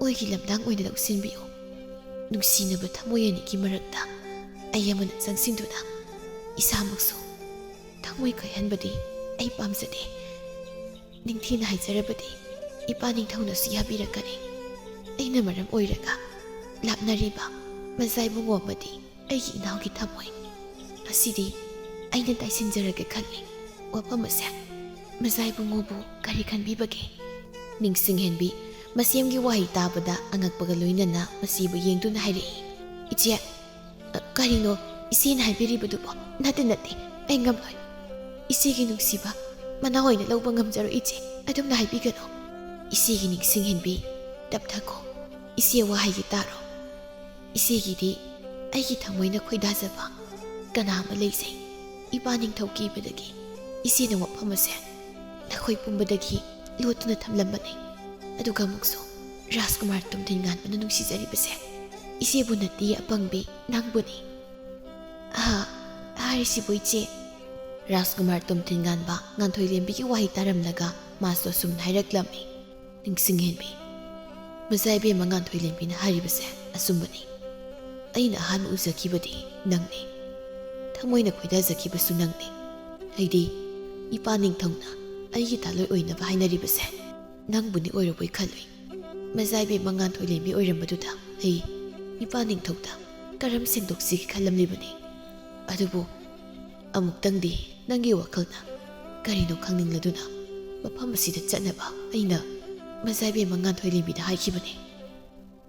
ꯑꯣꯏꯒꯤ ꯂꯝꯗꯥꯡ ꯑꯣꯏꯅ ꯂꯧꯁꯤꯟꯕꯤꯌꯨ꯫ ꯅꯨꯡꯁꯤꯅꯕ ꯊꯃꯣꯏ ꯑꯅꯤꯒꯤ ꯃꯔꯛꯇ ꯑꯩ ꯑꯃꯅ ꯆꯪꯁꯤꯟꯗꯨꯅ ꯏꯁꯥꯃꯛꯁꯨ ꯊꯃꯣꯏ ꯀꯥꯏꯍꯟꯕꯗꯤ ꯑꯩ ꯄꯥꯝꯖꯗꯦ꯫ ꯅꯤꯡꯊꯤꯅ ꯍꯥꯏꯖꯔꯕꯗꯤ ꯏꯄꯥ ꯅꯤꯡꯊꯧꯅꯁꯨ ꯌꯥꯕꯤꯔꯛꯀꯅꯤ꯫ ꯑꯩꯅ ꯃꯔꯝ ꯑꯣꯏꯔꯒ ꯂꯥꯞꯅꯔꯤꯕ ꯃꯖꯥ ꯏꯕꯨꯡꯉꯣ ꯑꯃꯗꯤ ꯑꯩꯒꯤ ꯏꯅꯥꯎꯒꯤ ꯊꯃꯣꯏ꯫ ꯉꯁꯤꯗꯤ ꯑꯩꯅ ꯇꯥꯏꯁꯤꯟꯖꯔꯒꯦ ꯈꯜꯂꯤ꯫ ꯋꯥꯐꯝ ꯑꯁꯦ ꯃꯖꯥ ꯏꯕꯨꯡꯉꯣꯕꯨ ꯀꯔꯤ ꯈꯟꯕꯤꯕꯒꯦ? ꯅꯤꯡꯁꯤꯡꯍꯦꯟꯕꯤ ꯃꯁꯦꯝꯒꯤ ꯋꯥꯍꯩ ꯇꯥꯕꯗ ꯑꯉꯛꯄꯒ ꯂꯣꯏꯅꯅ ꯃꯁꯤꯕꯨ ꯌꯦꯡꯗꯨꯅ ꯍꯥꯏꯔꯛꯏ, "ꯏꯆꯦ, ꯑ, ꯀꯔꯤꯅꯣ ꯏꯆꯦꯅ ꯍꯥꯏꯕꯤꯔꯤꯕꯗꯨꯕꯣ?" "ꯅꯠꯇꯦ, ꯅꯠꯇꯦ, ꯑꯩ ꯉꯝꯂꯣꯏ꯫ ꯏꯆꯦꯒꯤ ꯅꯨꯡꯁꯤꯕ ꯃꯅꯥ ꯑꯣꯏꯅ ꯂꯧꯕ ꯉꯝꯖꯔꯣꯏ ꯏꯆꯦ, ꯑꯗꯨꯝꯅ ꯍꯥꯏꯕꯤꯒꯅꯨ꯫ ꯏꯆꯦꯒꯤ ꯅꯤꯡꯁꯤꯡꯍꯦꯟꯕꯤ, ꯇꯞꯊꯈꯣ꯫ ꯏꯆꯦ ꯋꯥꯍꯩꯒꯤ ꯇꯥꯔꯣ꯫ ꯏꯆꯦꯒꯤꯗꯤ ꯑꯩꯒꯤ ꯊꯃꯣꯏꯅ ꯈꯣꯏꯗꯥꯖꯕ ꯀꯅꯥ ꯑꯃ ꯂꯩꯖꯩ꯫ ꯏꯄꯥ ꯅꯤꯡꯊꯧ ꯀꯤꯕꯗꯒꯤ ꯏꯆꯦꯅ ꯋꯥꯐꯝ ꯑꯁꯦ ꯅꯈꯣꯏ ꯄꯨꯝꯕꯗꯒꯤ ꯂꯣꯠꯇꯨꯅ ꯊꯝꯂꯝꯕꯅꯤ꯫ ꯑꯗꯨꯒ ꯑꯃꯨꯛꯁꯨ ꯔꯥꯖꯀꯨꯃꯥꯔ ꯇꯨꯝꯊꯤꯟ ꯉꯥꯟꯕꯅ ꯅꯨꯡꯁꯤꯖꯔꯤꯕꯁꯦ ꯏꯆꯦꯕꯨ ꯅꯠꯇꯦ, ꯑꯄꯪꯕꯤ, ꯅꯪꯕꯨꯅꯤ꯫" "ꯑꯍꯥ, ꯍꯥꯏꯔꯤꯁꯤꯕꯨ ꯏꯆꯦ?" ꯔꯥꯖꯀꯨꯃꯥꯔ ꯇꯨꯝꯊꯤꯟ ꯉꯥꯟꯕ ꯉꯥꯟꯊꯣꯏ ꯂꯦꯝꯕꯤꯒꯤ ꯋꯥꯍꯩ ꯇꯥꯔꯝꯂꯒ ꯃꯥꯁꯨ ꯑꯁꯨꯝꯅ ꯍꯥꯏꯔꯛꯂꯝꯃꯤ, "ꯅꯤꯡꯁꯤꯡꯍꯦꯟꯕꯤ, ꯃꯆꯥ ꯏꯕꯦꯝꯃ ꯉꯥꯟꯊꯣꯏ ꯂꯦꯝꯕꯤꯅ ꯍꯥꯏꯔꯤꯕꯁꯦ ꯑꯆꯨꯝꯕꯅꯤ꯫ ꯑꯩꯅ ꯑꯍꯥꯟꯕ ꯎꯖꯈꯤꯕꯗꯤ ꯅꯪꯅꯤ꯫ ꯊꯃꯣꯏꯅ ꯈꯣꯏꯗꯥꯖꯈꯤꯕꯁꯨ ꯅꯪꯅꯤ꯫ ꯑꯩꯗꯤ ꯏꯄꯥ ꯅꯤꯡꯊꯧꯅ ꯑꯩꯒꯤ ꯊꯥꯂꯣꯏ ꯑꯣꯏꯅꯕ ꯍꯥꯏꯅꯔꯤꯕꯁꯦ ꯅꯪꯕꯨꯅꯤ ꯑꯣꯏꯔꯕꯣꯏ ꯈꯜꯂꯨꯏ꯫ ꯃꯆꯥ ꯏꯕꯦꯝꯃ ꯉꯥꯟꯊꯣꯏ ꯂꯦꯝꯕꯤ ꯑꯣꯏꯔꯝꯕꯗꯨꯗ ꯑꯩ ꯏꯄꯥ ꯅꯤꯡꯊꯧꯗ ꯀꯔꯝ ꯁꯦꯡꯗꯣꯛꯁꯤꯒꯦ ꯈꯜꯂꯝꯂꯤꯕꯅꯤ꯫ ꯑꯗꯨꯕꯨ ꯑꯃꯨꯛꯇꯪꯗꯤ ꯅꯪꯒꯤ ꯋꯥꯈꯜꯅ ꯀꯔꯤꯅꯣ ꯈꯪꯅꯤꯡꯂꯗꯨꯅ ꯃꯐꯝ ꯑꯁꯤꯗ ꯆꯠꯅꯕ ꯑꯩꯅ ꯃꯆꯥ ꯏꯕꯦꯝꯃ ꯉꯥꯟꯊꯣꯏ ꯂꯦꯝꯕꯤꯗ ꯍꯥꯏꯈꯤꯕꯅꯤ꯫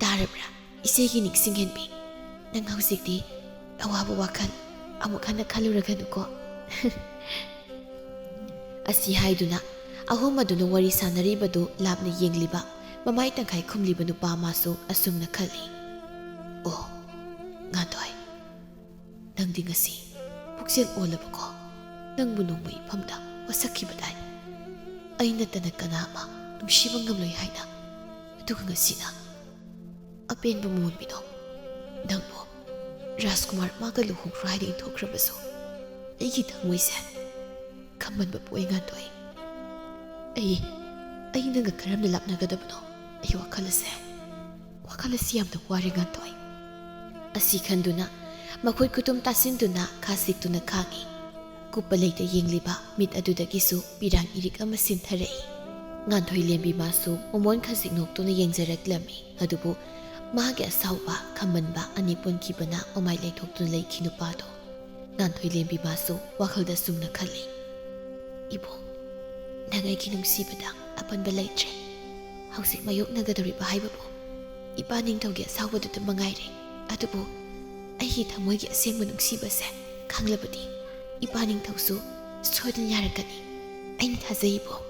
ꯇꯥꯔꯕ꯭ꯔꯥ, ꯏꯆꯦꯒꯤ ꯅꯤꯡꯁꯤꯡꯍꯦꯟꯕꯤ? ꯅꯪ ꯍꯧꯖꯤꯛꯇꯤ ꯑꯋꯥꯕ ꯋꯥꯈꯜ ꯑꯃꯨꯛ ꯍꯟꯅ ꯈꯜꯂꯨꯔꯒꯅꯨꯀꯣ꯫" ꯑꯁꯤ ꯍꯥꯏꯗꯨꯅ ꯑꯍꯨꯝ ꯑꯗꯨꯅ ꯋꯥꯔꯤ ꯁꯥꯟꯅꯔꯤꯕꯗꯨ ꯂꯥꯞꯅ ꯌꯦꯡꯂꯤꯕ, ꯃꯃꯥꯏ ꯇꯪꯈꯥꯏ ꯈꯨꯝꯂꯤꯕ ꯅꯨꯄꯥ ꯑꯃꯁꯨ ꯑꯁꯨꯝꯅ ꯈꯜꯂꯤ, "ꯑꯣ, ꯉꯥꯟꯊꯣꯏ, ꯅꯪꯗꯤ ꯉꯁꯤ ꯄꯨꯛꯆꯦꯜ ꯑꯣꯜꯂꯕꯀꯣ? ꯅꯪꯕꯨ ꯅꯣꯡꯃ ꯏꯐꯝꯗ ꯋꯥꯁꯛꯈꯤꯕꯗꯥꯏ? ꯑꯩ ꯅꯠꯇꯅ ꯀꯅꯥ ꯑꯃ ꯅꯨꯡꯁꯤꯕ ꯉꯝꯂꯣꯏ ꯍꯥꯏꯅ꯫ ꯑꯗꯨꯒ ꯉꯁꯤꯅ ꯑꯄꯦꯟꯕ ꯃꯣꯟꯕꯤꯅꯣ? ꯅꯪꯕꯨ ꯔꯥꯖꯀꯨꯃꯥꯔ ꯃꯥꯒ ꯂꯨꯍꯣꯡꯈ꯭ꯔꯣ ꯍꯥꯏꯅ ꯏꯟꯊꯣꯛꯈ꯭ꯔꯕꯁꯨ ꯑꯩꯒꯤ ꯊꯃꯣꯏꯁꯦ ꯈꯝꯕꯟꯕ ꯄꯣꯛꯏ ꯉꯥꯟꯊꯣꯏ꯫ ꯑꯩ, ꯑꯩ ꯅꯪꯒ ꯀꯔꯝꯅ ꯂꯥꯞꯅꯒꯗꯕꯅꯣ? ꯑꯩ ꯋꯥꯈꯜ ꯑꯁꯦ ꯋꯥꯈꯜ ꯑꯁꯤ ꯌꯥꯝꯅ ꯋꯥꯔꯦ, ꯉꯥꯟꯊꯣꯏ꯫ ꯑꯁꯤ ꯈꯟꯗꯨꯅ ꯃꯈꯨꯠ ꯈꯨꯇꯨꯝ ꯇꯥꯁꯤꯟꯗꯨꯅ ꯈꯥꯁꯤꯛꯇꯨꯅ ꯈꯥꯡꯉꯤ꯫ ꯀꯨꯞꯄ ꯂꯩꯇ ꯌꯦꯡꯂꯤꯕ ꯃꯤꯠ ꯑꯗꯨꯗꯒꯤꯁꯨ ꯄꯤꯔꯥꯡ ꯏꯔꯤꯛ ꯑꯃ ꯁꯤꯟꯊꯔꯛꯏ꯫ ꯉꯥꯟꯊꯣꯏ ꯂꯦꯝꯕꯤ ꯃꯥꯁꯨ ꯃꯃꯣꯟ ꯈꯖꯤꯛ ꯅꯣꯛꯇꯨꯅ ꯌꯦꯡꯖꯔꯛꯂꯝꯃꯤ꯫ ꯑꯗꯨꯕꯨ ꯃꯥꯒꯤ ꯑꯁꯥꯎꯕ ꯈꯝꯃꯟꯕ ꯑꯅꯤ ꯄꯨꯟꯈꯤꯕꯅ ꯃꯃꯥꯏ ꯂꯩꯊꯣꯛꯇꯨꯅ ꯂꯩꯈꯤ ꯅꯨꯄꯥꯗꯣ꯫ ꯉꯥꯟꯊꯣꯏ ꯂꯦꯝꯕꯤ ꯃꯥꯁꯨ ꯋꯥꯈꯜꯗ ꯁꯨꯝꯅ ꯈꯜꯂꯤ, "ꯏꯕꯣꯛ, ꯅꯪ ꯑꯩꯒꯤ ꯅꯨꯡꯁꯤꯕꯗ ꯑꯄꯟꯕ ꯂꯩꯇ꯭ꯔꯦ꯫ ꯍꯧꯖꯤꯛ ꯃꯥꯌꯣꯛꯅꯒꯗꯧꯔꯤꯕ ꯍꯥꯏꯕꯕꯨ ꯏꯄꯥ ꯅꯤꯡꯊꯧꯒꯤ ꯑꯁꯥꯎꯕꯗꯨꯗ ꯃꯉꯥꯏꯔꯦ꯫ ꯑꯗꯨꯕꯨ ꯑꯩꯒꯤ ꯊꯃꯣꯏꯒꯤ ꯑꯁꯦꯡꯕ ꯅꯨꯡꯁꯤꯕꯁꯦ ꯈꯪꯂꯕꯗꯤ ꯏꯄꯥ ꯅꯤꯡꯊꯧꯁꯨ ꯁꯣꯏꯗꯅ ꯌꯥꯔꯛꯀꯅꯤ꯫ ꯑꯩꯅ ꯊꯥꯖꯩ, ꯏꯕꯣꯛ꯫"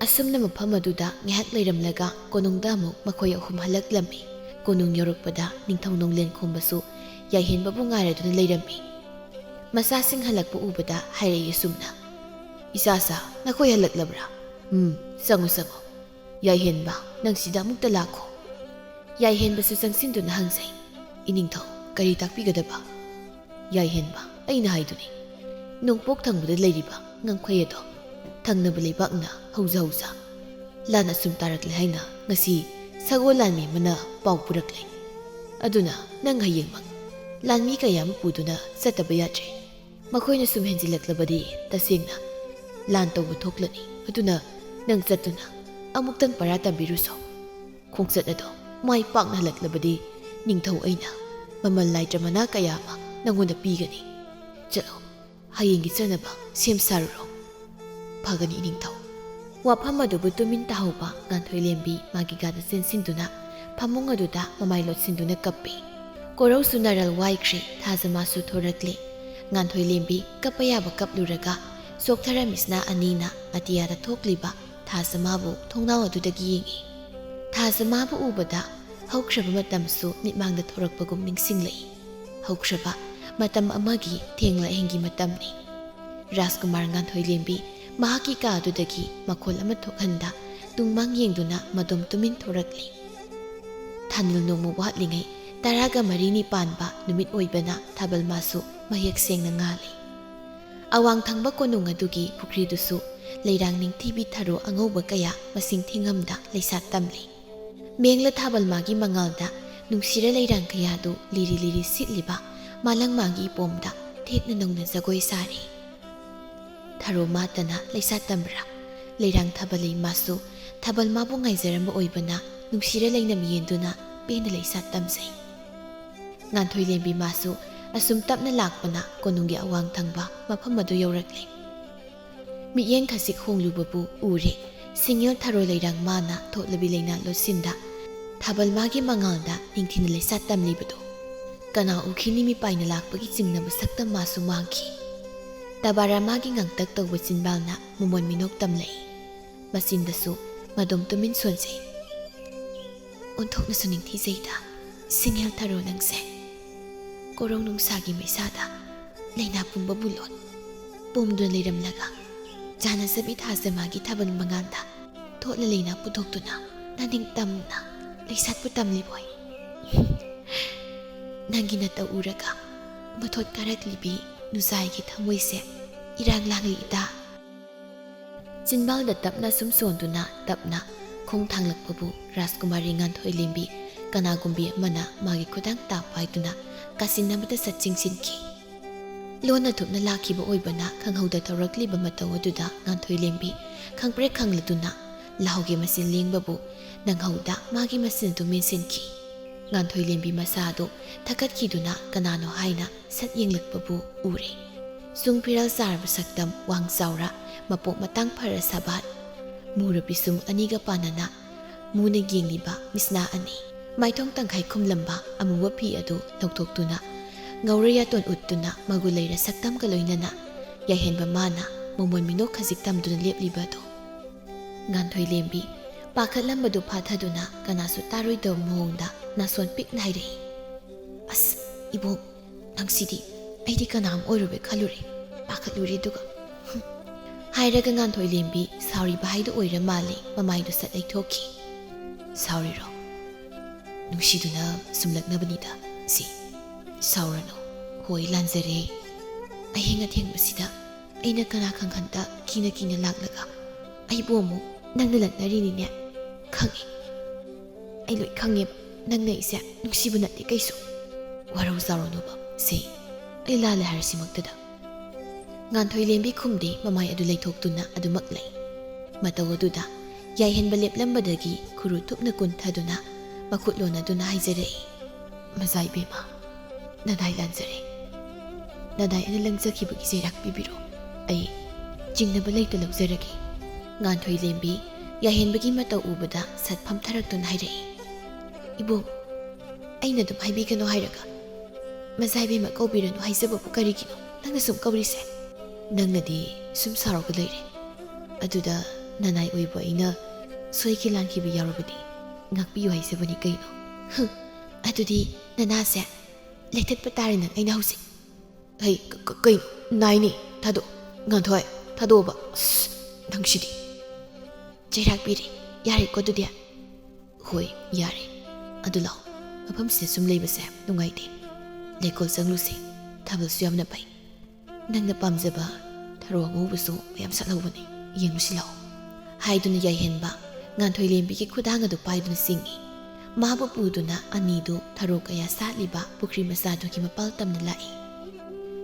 ꯑꯁꯨꯝꯅ ꯃꯐꯝ ꯑꯗꯨꯗ ꯉꯥꯏꯍꯥꯛ ꯂꯩꯔꯝꯂꯒ ꯀꯣꯅꯨꯡꯗ ꯑꯃꯨꯛ ꯃꯈꯣꯏ ꯑꯍꯨꯝ ꯍꯜꯂꯛꯂꯝꯃꯤ꯫ ꯀꯣꯅꯨꯡ ꯌꯧꯔꯛꯄꯗ ꯅꯤꯡꯊꯧ ꯅꯣꯡꯂꯦꯟ ꯈꯣꯝꯕꯁꯨ ꯌꯥꯏꯍꯦꯟꯕꯕꯨ ꯉꯥꯏꯔꯗꯨꯅ ꯂꯩꯔꯝꯃꯤ꯫ ꯃꯆꯥꯁꯤꯡ ꯍꯜꯂꯛꯄ ꯎꯕꯗ ꯍꯥꯏꯔꯛꯏ ꯑꯁꯨꯝꯅ, "ꯏꯆꯥꯁꯥ, ꯅꯈꯣꯏ ꯍꯜꯂꯛꯂꯕ꯭ꯔꯥ? ꯎꯝ, ꯆꯪꯉꯨ, ꯆꯪꯉꯨ꯫ ꯌꯥꯏꯍꯦꯟꯕ, ꯅꯪ ꯁꯤꯗ ꯑꯃꯨꯛꯇ ꯂꯥꯛꯈꯣ꯫" ꯌꯥꯏꯍꯦꯟꯕꯁꯨ ꯆꯪꯁꯤꯟꯗꯨꯅ ꯍꯪꯖꯩ, "ꯏꯅꯤꯡꯊꯧ, ꯀꯔꯤ ꯇꯥꯛꯄꯤꯒꯗꯕ?" ꯌꯥꯏꯍꯦꯟꯕ, "ꯑꯩꯅ ꯍꯥꯏꯗꯨꯅꯤ, ꯅꯣꯡꯄꯣꯛ ꯊꯪꯕꯗ ꯂꯩꯔꯤꯕ ꯉꯝꯈꯩ ꯑꯗꯣ ꯊꯪꯅꯕ ꯂꯩꯕꯥꯛꯅ ꯍꯧꯖ ꯍꯧꯖ ꯂꯥꯟ ꯑꯁꯨꯝ ꯇꯥꯔꯛꯂꯦ ꯍꯥꯏꯅ ꯉꯁꯤ ꯁꯒꯣꯜ ꯂꯥꯟꯃꯤ ꯑꯃꯅ ꯄꯥꯎ ꯄꯨꯔꯛꯂꯦ꯫ ꯑꯗꯨꯅ ꯅꯪ ꯍꯌꯦꯡꯃꯛ ꯂꯥꯟꯃꯤ ꯀꯌꯥ ꯑꯃ ꯄꯨꯗꯨꯅ ꯆꯠꯇꯕ ꯌꯥꯗ꯭ꯔꯦ꯫ ꯃꯈꯣꯏꯅ ꯁꯨꯝ ꯍꯦꯟꯖꯤꯜꯂꯛꯂꯕꯗꯤ ꯇꯁꯦꯡꯅ ꯂꯥꯟ ꯇꯧꯕ ꯊꯣꯛꯂꯅꯤ꯫ ꯑꯗꯨꯅ ꯅꯪ ꯆꯠꯇꯨꯅ ꯑꯃꯨꯛꯇꯪ ꯄꯔꯥ ꯇꯝꯕꯤꯔꯨꯁꯣ꯫ ꯈꯣꯡꯆꯠ ꯑꯗꯣ ꯃꯥꯏ ꯄꯥꯛꯅ ꯍꯜꯂꯛꯂꯕꯗꯤ ꯅꯤꯡꯊꯧ ꯑꯩꯅ ꯃꯃꯜ ꯂꯥꯏꯇ꯭ꯔ ꯃꯅꯥ ꯀꯌꯥ ꯑꯃ ꯅꯪꯉꯣꯟꯗ ꯄꯤꯒꯅꯤ꯫ ꯆꯠꯂꯣ, ꯍꯌꯦꯡꯒꯤ ꯆꯠꯅꯕ ꯁꯦꯝ ꯁꯥꯔꯨꯔꯣ꯫" "ꯐꯒꯅꯤ, ꯏꯅꯤꯡꯊꯧ꯫" ꯋꯥꯐꯝ ꯑꯗꯨꯕꯨ ꯇꯨꯃꯤꯟ ꯇꯥꯍꯧꯕ ꯉꯥꯟꯊꯣꯏ ꯂꯦꯝꯕꯤ ꯃꯥꯒꯤ ꯀꯥꯗ ꯆꯦꯟꯁꯤꯟꯗꯨꯅ ꯐꯃꯨꯡ ꯑꯗꯨꯗ ꯃꯃꯥꯏ ꯂꯣꯠꯁꯤꯟꯗꯨꯅ ꯀꯞꯄꯤ꯫ ꯀꯣꯔꯧꯁꯨ ꯅꯥꯔꯜ ꯋꯥꯏꯈ꯭ꯔꯦ, ꯊꯥꯖꯃꯥꯁꯨ ꯊꯣꯔꯛꯂꯦ꯫ ꯉꯥꯟꯊꯣꯏ ꯂꯦꯝꯕꯤ ꯀꯞꯄ ꯌꯥꯕ ꯀꯞꯂꯨꯔꯒ ꯆꯣꯛꯊꯔꯝꯃꯤꯁꯤꯅ ꯑꯅꯤꯅ ꯑꯇꯤꯌꯥꯗ ꯊꯣꯛꯂꯤꯕ ꯊꯥꯖꯃꯥꯕꯨ ꯊꯣꯡꯅꯥꯎ ꯑꯗꯨꯗꯒꯤ ꯌꯦꯡꯉꯤ꯫ ꯊꯥꯖꯃꯥꯕꯨ ꯎꯕꯗ ꯍꯧꯈ꯭ꯔꯕ ꯃꯇꯝꯁꯨ ꯃꯤꯠꯃꯥꯡꯗ ꯊꯣꯔꯛꯄꯒꯨꯝ ꯅꯤꯡꯁꯤꯡꯂꯛꯏ꯫ ꯍꯧꯈ꯭ꯔꯕ ꯃꯇꯝ ꯑꯃꯒꯤ ꯊꯦꯡꯂ ꯑꯍꯤꯡꯒꯤ ꯃꯇꯝꯅꯤ꯫ ꯔꯥꯖꯀꯨꯃꯥꯔ ꯉꯥꯟꯊꯣꯏ ꯂꯦꯝꯕꯤ ꯃꯍꯥꯛꯀꯤ ꯀꯥ ꯑꯗꯨꯗꯒꯤ ꯃꯈꯣꯜ ꯑꯃ ꯊꯣꯛꯍꯟꯗ ꯇꯨꯡꯃꯥꯡ ꯌꯦꯡꯗꯨꯅ ꯃꯗꯣꯝ ꯇꯨꯃꯤꯟ ꯊꯣꯔꯛꯂꯤ꯫ ꯊꯥꯅꯤꯜ ꯅꯣꯡꯃ ꯋꯥꯠꯂꯤꯉꯩ ꯇꯔꯥꯒ ꯃꯔꯤꯅꯤ ꯄꯥꯟꯕ ꯅꯨꯃꯤꯠ ꯑꯣꯏꯕꯅ ꯊꯥꯕꯜ ꯃꯥꯁꯨ ꯃꯌꯦꯛ ꯁꯦꯡꯅ ꯉꯥꯜꯂꯤ꯫ ꯑꯋꯥꯡ ꯊꯪꯕ ꯀꯣꯅꯨꯡ ꯑꯗꯨꯒꯤ ꯄꯨꯈ꯭ꯔꯤꯗꯨꯁꯨ ꯂꯩꯔꯥꯡ ꯅꯤꯡꯊꯤꯕꯤ ꯊꯔꯣ ꯑꯉꯧꯕ ꯀꯌꯥ ꯃꯁꯤꯡ ꯊꯤꯉꯝꯗ ꯂꯩꯁꯥꯠ ꯇꯝꯂꯤ꯫ ꯃꯦꯡꯂ ꯊꯥꯕꯜ ꯃꯥꯒꯤ ꯃꯉꯥꯜꯗ ꯅꯨꯡꯁꯤꯔ ꯂꯩꯔꯥꯡ ꯀꯌꯥꯗꯨ ꯂꯤꯔꯤ ꯂꯤꯔꯤ ꯁꯤꯠꯂꯤꯕ ꯃꯥꯂꯪ ꯃꯥꯒꯤ ꯏꯄꯣꯝꯗ ꯊꯦꯛꯅ ꯅꯧꯅ ꯖꯒꯣꯏ ꯁꯥꯔꯤ꯫ ꯊꯔꯣ ꯃꯥꯇꯅ ꯂꯩꯁꯥꯠ ꯇꯝꯕ꯭ꯔꯥ? ꯂꯩꯔꯥꯡ ꯊꯥꯕꯜꯂꯩ ꯃꯥꯁꯨ ꯊꯥꯕꯜ ꯃꯥꯕꯨ ꯉꯥꯏꯖꯔꯝꯕ ꯑꯣꯏꯕꯅ ꯅꯨꯡꯁꯤꯔ ꯂꯩꯅ ꯃꯤꯌꯦꯟꯗꯨꯅ ꯄꯦꯟꯅ ꯂꯩꯁꯥꯠ ꯇꯝꯖꯩ꯫ ꯉꯥꯟꯊꯣꯏ ꯂꯦꯝꯕꯤ ꯃꯥꯁꯨ ꯑꯁꯨꯝ ꯇꯞꯅ ꯂꯥꯛꯄꯅ ꯀꯣꯅꯨꯡꯒꯤ ꯑꯋꯥꯡ ꯊꯪꯕ ꯃꯐꯝ ꯑꯗꯨ ꯌꯧꯔꯛꯂꯦ꯫ ꯃꯤꯠꯌꯦꯡ ꯈꯖꯤꯛ ꯍꯣꯡꯂꯨꯕꯕꯨ ꯎꯔꯦ꯫ ꯁꯤꯡꯉꯦꯜ ꯊꯔꯣ ꯂꯩꯔꯥꯡ ꯃꯥꯅ ꯊꯣꯠꯂꯕꯤ ꯂꯩꯅꯥ ꯂꯣꯠꯁꯤꯟꯗ ꯊꯥꯕꯜ ꯃꯥꯒꯤ ꯃꯉꯥꯜꯗ ꯅꯤꯡꯊꯤꯅ ꯂꯩꯁꯥꯠ ꯇꯝꯂꯤꯕꯗꯨ꯫ ꯀꯅꯥ ꯎꯈꯤꯅꯤ ꯃꯤꯄꯥꯏꯅ ꯂꯥꯛꯄꯒꯤ ꯆꯤꯡꯅꯕ ꯁꯛꯇꯝ ꯃꯥꯁꯨ ꯃꯥꯡꯈꯤ꯫ ꯇꯕꯥꯔꯥ ꯃꯥꯒꯤ ꯉꯥꯡꯇꯛ ꯇꯧꯕ ꯆꯤꯟꯕꯥꯜꯅ ꯃꯃꯣꯟ ꯃꯤꯅꯣꯛ ꯇꯝꯂꯛꯏ꯫ ꯃꯆꯤꯟꯗꯁꯨ ꯃꯗꯣꯝ ꯇꯨꯃꯤꯟ ꯁꯣꯟꯖꯩ꯫ ꯑꯣꯟꯊꯣꯛꯅꯁꯨ ꯅꯤꯡꯊꯤꯖꯩꯗ, ꯁꯤꯡꯉꯦꯜ ꯊꯔꯣ ꯅꯪꯁꯦ꯫ ꯀꯣꯔꯧ ꯅꯨꯡꯁꯥꯒꯤ ꯃꯩꯁꯥꯗ ꯂꯩꯅꯥ ꯄꯨꯝꯕꯕꯨ ꯂꯣꯠ ꯄꯣꯝꯗꯨꯅ ꯂꯩꯔꯝꯂꯒ, ꯆꯥꯟꯅꯖꯕꯤ ꯊꯥꯖ ꯃꯥꯒꯤ ꯊꯥꯕꯜ ꯃꯉꯥꯜꯗ ꯊꯣꯠꯂ ꯂꯩꯅꯥ ꯄꯨꯊꯣꯛꯇꯨꯅ ꯅꯅꯤꯡ ꯇꯝꯅ ꯂꯩꯁꯥꯠꯄꯨ ꯇꯝꯂꯤꯕꯣꯏ꯫ ꯅꯪꯒꯤ ꯅꯇꯧ ꯎꯔꯒ ꯃꯊꯣꯠ ꯀꯥꯔꯛꯂꯤꯕꯤ ꯅꯨꯖꯥꯏꯒꯤ ꯊꯃꯣꯏꯁꯦ ꯏꯔꯥꯡ ꯂꯥꯡꯂꯤ ꯏꯇꯥ꯫ ꯆꯤꯟꯕꯥꯜꯗ ꯇꯞꯅ ꯁꯨꯝ ꯁꯣꯟꯗꯨꯅ ꯇꯞꯅ ꯈꯣꯡ ꯊꯥꯡꯂꯛꯄꯕꯨ ꯔꯥꯖꯀꯨꯃꯥꯔꯤ ꯉꯥꯟꯊꯣꯏ ꯂꯦꯝꯕꯤ ꯀꯅꯥꯒꯨꯝꯕꯤ ꯑꯃꯅ ꯃꯥꯒꯤ ꯈꯨꯗꯥꯡ ꯇꯥ ꯄꯥꯏꯗꯨꯅ ꯀꯥꯆꯤꯟꯅꯕꯗ ꯆꯠ ꯆꯤꯡꯁꯤꯟꯈꯤ꯫ ꯂꯣꯟꯅ ꯊꯨꯞꯅ ꯂꯥꯛꯈꯤꯕ ꯑꯣꯏꯕꯅ ꯈꯪꯍꯧꯗ ꯇꯧꯔꯛꯂꯤꯕ ꯃꯇꯧ ꯑꯗꯨꯗ ꯉꯥꯟꯊꯣꯏ ꯂꯦꯝꯕꯤ ꯈꯪꯄ꯭ꯔꯦꯛ ꯈꯪꯂꯗꯨꯅ ꯂꯥꯎꯒꯦ ꯃꯆꯤꯟ ꯂꯦꯡꯕꯕꯨ ꯅꯪꯍꯧꯗ ꯃꯥꯒꯤ ꯃꯆꯤꯟ ꯑꯗꯨ ꯃꯦꯟꯁꯤꯟꯈꯤ꯫ ꯉꯥꯟꯊꯣꯏ ꯂꯦꯝꯕꯤ ꯃꯁꯥ ꯑꯗꯨ ꯊꯛꯀꯠꯈꯤꯗꯨꯅ ꯀꯅꯥꯅꯣ ꯍꯥꯏꯅ ꯁꯠ ꯌꯦꯡꯂꯛꯄꯕꯨ ꯎꯔꯦ꯫ ꯆꯨꯡ ꯐꯤꯔꯥꯜ ꯆꯥꯔꯕ ꯁꯛꯇꯝ ꯋꯥꯡ ꯆꯥꯎꯔ ꯃꯄꯣꯛ ꯃꯇꯥꯡ ꯐꯔ ꯁꯥꯕꯥꯠ ꯃꯨꯔ ꯄꯤꯁꯨꯝ ꯑꯅꯤꯒ ꯄꯥꯟꯅꯅ ꯃꯨꯅ ꯌꯦꯡꯂꯤꯕ ꯃꯤꯁꯅꯥ ꯑꯅꯤ꯫ ꯃꯥꯏꯊꯣꯡ ꯇꯪꯈꯥꯏ ꯈꯨꯝꯂꯝꯕ ꯑꯃꯨꯕ ꯐꯤ ꯑꯗꯨ ꯂꯧꯊꯣꯛꯇꯨꯅ ꯉꯧꯔ ꯌꯥꯇꯣꯟ ꯎꯠꯇꯨꯅ ꯃꯒꯨꯟ ꯂꯩꯔ ꯁꯛꯇꯝꯒ ꯂꯣꯏꯅꯅ ꯌꯥꯏꯍꯦꯟꯕ ꯃꯥꯅ ꯃꯃꯣꯟ ꯃꯤꯅꯣꯛ ꯈꯖꯤꯛ ꯇꯝꯗꯨꯅ ꯂꯦꯞꯂꯤꯕ ꯑꯗꯨ꯫ ꯉꯥꯟꯊꯣꯏ ꯂꯦꯝꯕꯤ ꯄꯥꯈꯠꯂꯝꯕꯗꯨ ꯐꯥꯊꯗꯨꯅ ꯀꯅꯥꯁꯨ ꯇꯥꯔꯣꯏꯗꯕ ꯃꯑꯣꯡꯗ ꯅꯥꯁꯣꯟ ꯄꯤꯛꯅ ꯍꯥꯏꯔꯛꯏ, "ꯑꯁ, ꯏꯕꯣꯛ, ꯅꯪꯁꯤꯗꯤ ꯑꯩꯗꯤ ꯀꯅꯥꯝ ꯑꯣꯏꯔꯨꯕꯩ ꯈꯜꯂꯨꯔꯦ, ꯄꯥꯈꯠꯂꯨꯔꯦ ꯑꯗꯨꯒ꯫" ꯍꯨꯝ꯫ ꯍꯥꯏꯔꯒ ꯉꯥꯟꯊꯣꯏ ꯂꯦꯝꯕꯤ ꯁꯥꯎꯔꯤꯕ ꯍꯥꯏꯗꯨ ꯑꯣꯏꯔ ꯃꯥꯜꯂꯦ, ꯃꯃꯥꯏꯗꯨ ꯁꯠ ꯂꯩꯊꯣꯛꯈꯤ꯫ "ꯁꯥꯎꯔꯤꯔꯣ? ꯅꯨꯡꯁꯤꯗꯨꯅ ꯁꯨꯝꯂꯛꯅꯕꯅꯤꯗ ꯁꯤ꯫ ꯁꯥꯎꯔꯅꯨ, ꯍꯣꯏ ꯂꯥꯟꯖꯔꯦ꯫ ꯑꯍꯤꯡ ꯑꯊꯦꯡꯕꯁꯤꯗ ꯑꯩꯅ ꯀꯅꯥ ꯈꯪꯍꯟꯗ ꯀꯤꯅ ꯀꯤꯅ ꯂꯥꯛꯂꯒ ꯑꯩꯕꯨ ꯑꯃꯨꯛ ꯅꯪꯅ ꯂꯛꯅꯔꯤꯅꯤꯅꯦ, ꯈꯪꯉꯤ꯫" ꯑꯩ ꯂꯣꯏ ꯈꯪꯉꯦꯕ, ꯅꯪꯅ ꯑꯩꯁꯦ ꯅꯨꯡꯁꯤꯕ ꯅꯠꯇꯦ ꯀꯩꯁꯨ꯫ ꯋꯥꯔꯧ ꯆꯥꯎꯔꯅꯨꯕ ꯁꯦ, ꯑꯩ ꯂꯥꯜꯂꯦ ꯍꯥꯏꯔꯁꯤꯃꯛꯇꯗ꯫ ꯉꯥꯟꯊꯣꯏ ꯂꯦꯝꯕꯤ ꯈꯨꯝꯗꯦ, ꯃꯃꯥꯏ ꯑꯗꯨ ꯂꯩꯊꯣꯛꯇꯨꯅ ꯑꯗꯨꯃꯛ ꯂꯩ꯫ ꯃꯇꯧ ꯑꯗꯨꯗ ꯌꯥꯏꯍꯦꯟꯕ ꯂꯦꯞꯂꯝꯕꯗꯒꯤ ꯈꯨꯔꯨ ꯊꯨꯞꯅ ꯀꯨꯟꯊꯗꯨꯅ ꯃꯈꯨꯠ ꯂꯣꯟꯅꯗꯨꯅ ꯍꯥꯏꯖꯔꯛꯏ, "ꯃꯖꯥ ꯏꯕꯦꯝꯃ, ꯅꯅꯥꯏ ꯂꯥꯟꯖꯔꯦ꯫ ꯅꯅꯥꯏ ꯑꯩꯅ ꯂꯪꯖꯈꯤꯕꯒꯤ ꯆꯩꯔꯥꯛ ꯄꯤꯕꯤꯔꯣ꯫ ꯑꯩ ꯆꯤꯡꯅꯕ ꯂꯩꯇ ꯂꯧꯖꯔꯒꯦ꯫" ꯉꯥꯟꯊꯣꯏ ꯂꯦꯝꯕꯤ ꯌꯥꯏꯍꯦꯟꯕꯒꯤ ꯃꯇꯧ ꯎꯕꯗ ꯁꯠ ꯐꯝꯊꯔꯛꯇꯨꯅ ꯍꯥꯏꯔꯛꯏ, "ꯏꯕꯨꯡ, ꯑꯩꯅ ꯑꯗꯨꯝ ꯍꯥꯏꯕꯤꯒꯅꯨ ꯍꯥꯏꯔꯒ ꯃꯖꯥ ꯏꯕꯦꯝꯃ ꯀꯧꯕꯤꯔꯅꯨ ꯍꯥꯏꯖꯕꯕꯨ ꯀꯔꯤꯒꯤꯅꯣ ꯅꯪꯅ ꯁꯨꯝ ꯀꯧꯔꯤꯁꯦ?" "ꯅꯪꯅꯗꯤ ꯁꯨꯝ ꯁꯥꯎꯔꯒ ꯂꯩꯔꯦ꯫ ꯑꯗꯨꯗ ꯅꯅꯥꯏ ꯑꯣꯏꯕ ꯑꯩꯅ ꯁꯣꯏꯈꯤ ꯂꯥꯟꯈꯤꯕ ꯌꯥꯎꯔꯕꯗꯤ ꯉꯥꯛꯄꯤꯌꯨ ꯍꯥꯏꯖꯕꯅꯤ ꯀꯩꯅꯣ꯫" "ꯍꯨꯝ, ꯑꯗꯨꯗꯤ ꯅꯅꯥꯁꯦ ꯂꯩꯊꯠꯄ ꯇꯥꯔꯦ ꯅꯪ ꯑꯩꯅ ꯍꯧꯖꯤꯛ꯫" "ꯍꯩ, ꯀ-, ꯀ-, ꯀꯩꯅꯣ? ꯅꯥꯏꯅꯦ꯫ ꯊꯥꯗꯣꯛ꯫ ꯉꯥꯟꯊꯣꯏ, ꯊꯥꯗꯣꯛꯑꯣꯕ꯫ ꯑꯁ, ꯅꯪꯁꯤꯗꯤ꯫" "ꯆꯩꯔꯥꯛ ꯄꯤꯔꯦ꯫ ꯌꯥꯔꯦꯀꯣ ꯑꯗꯨꯗꯤ?" "ꯍꯣꯏ, ꯌꯥꯔꯦ꯫ ꯑꯗꯨ ꯂꯥꯛꯑꯣ꯫ ꯃꯐꯝꯁꯤꯗ ꯁꯨꯝ ꯂꯩꯕꯁꯦ ꯅꯨꯡꯉꯥꯏꯇꯦ꯫ ꯂꯩꯀꯣꯜ ꯆꯪꯂꯨꯁꯤ꯫ ꯊꯥꯕꯜꯁꯨ ꯌꯥꯝꯅ ꯐꯩ꯫ ꯅꯪꯅ ꯄꯥꯝꯖꯕ ꯊꯔꯣ ꯑꯉꯧꯕꯁꯨ ꯃꯌꯥꯝ ꯁꯥꯠꯍꯧꯕꯅꯤ꯫ ꯌꯦꯡꯉꯨꯁꯤ ꯂꯥꯛꯑꯣ꯫" ꯍꯥꯏꯗꯨꯅ ꯌꯥꯏꯍꯦꯟꯕ ꯉꯥꯟꯊꯣꯏ ꯂꯦꯝꯕꯤꯒꯤ ꯈꯨꯗꯥꯡ ꯑꯗꯨ ꯄꯥꯏꯗꯨꯅ ꯆꯤꯡꯏ꯫ ꯃꯥꯕꯨ ꯄꯨꯗꯨꯅ ꯑꯅꯤꯗꯨ ꯊꯔꯣ ꯀꯌꯥ ꯁꯥꯠꯂꯤꯕ ꯄꯨꯈ꯭ꯔꯤ ꯃꯆꯥꯗꯨꯒꯤ ꯃꯄꯥꯜ ꯇꯝꯅ ꯂꯥꯛꯏ꯫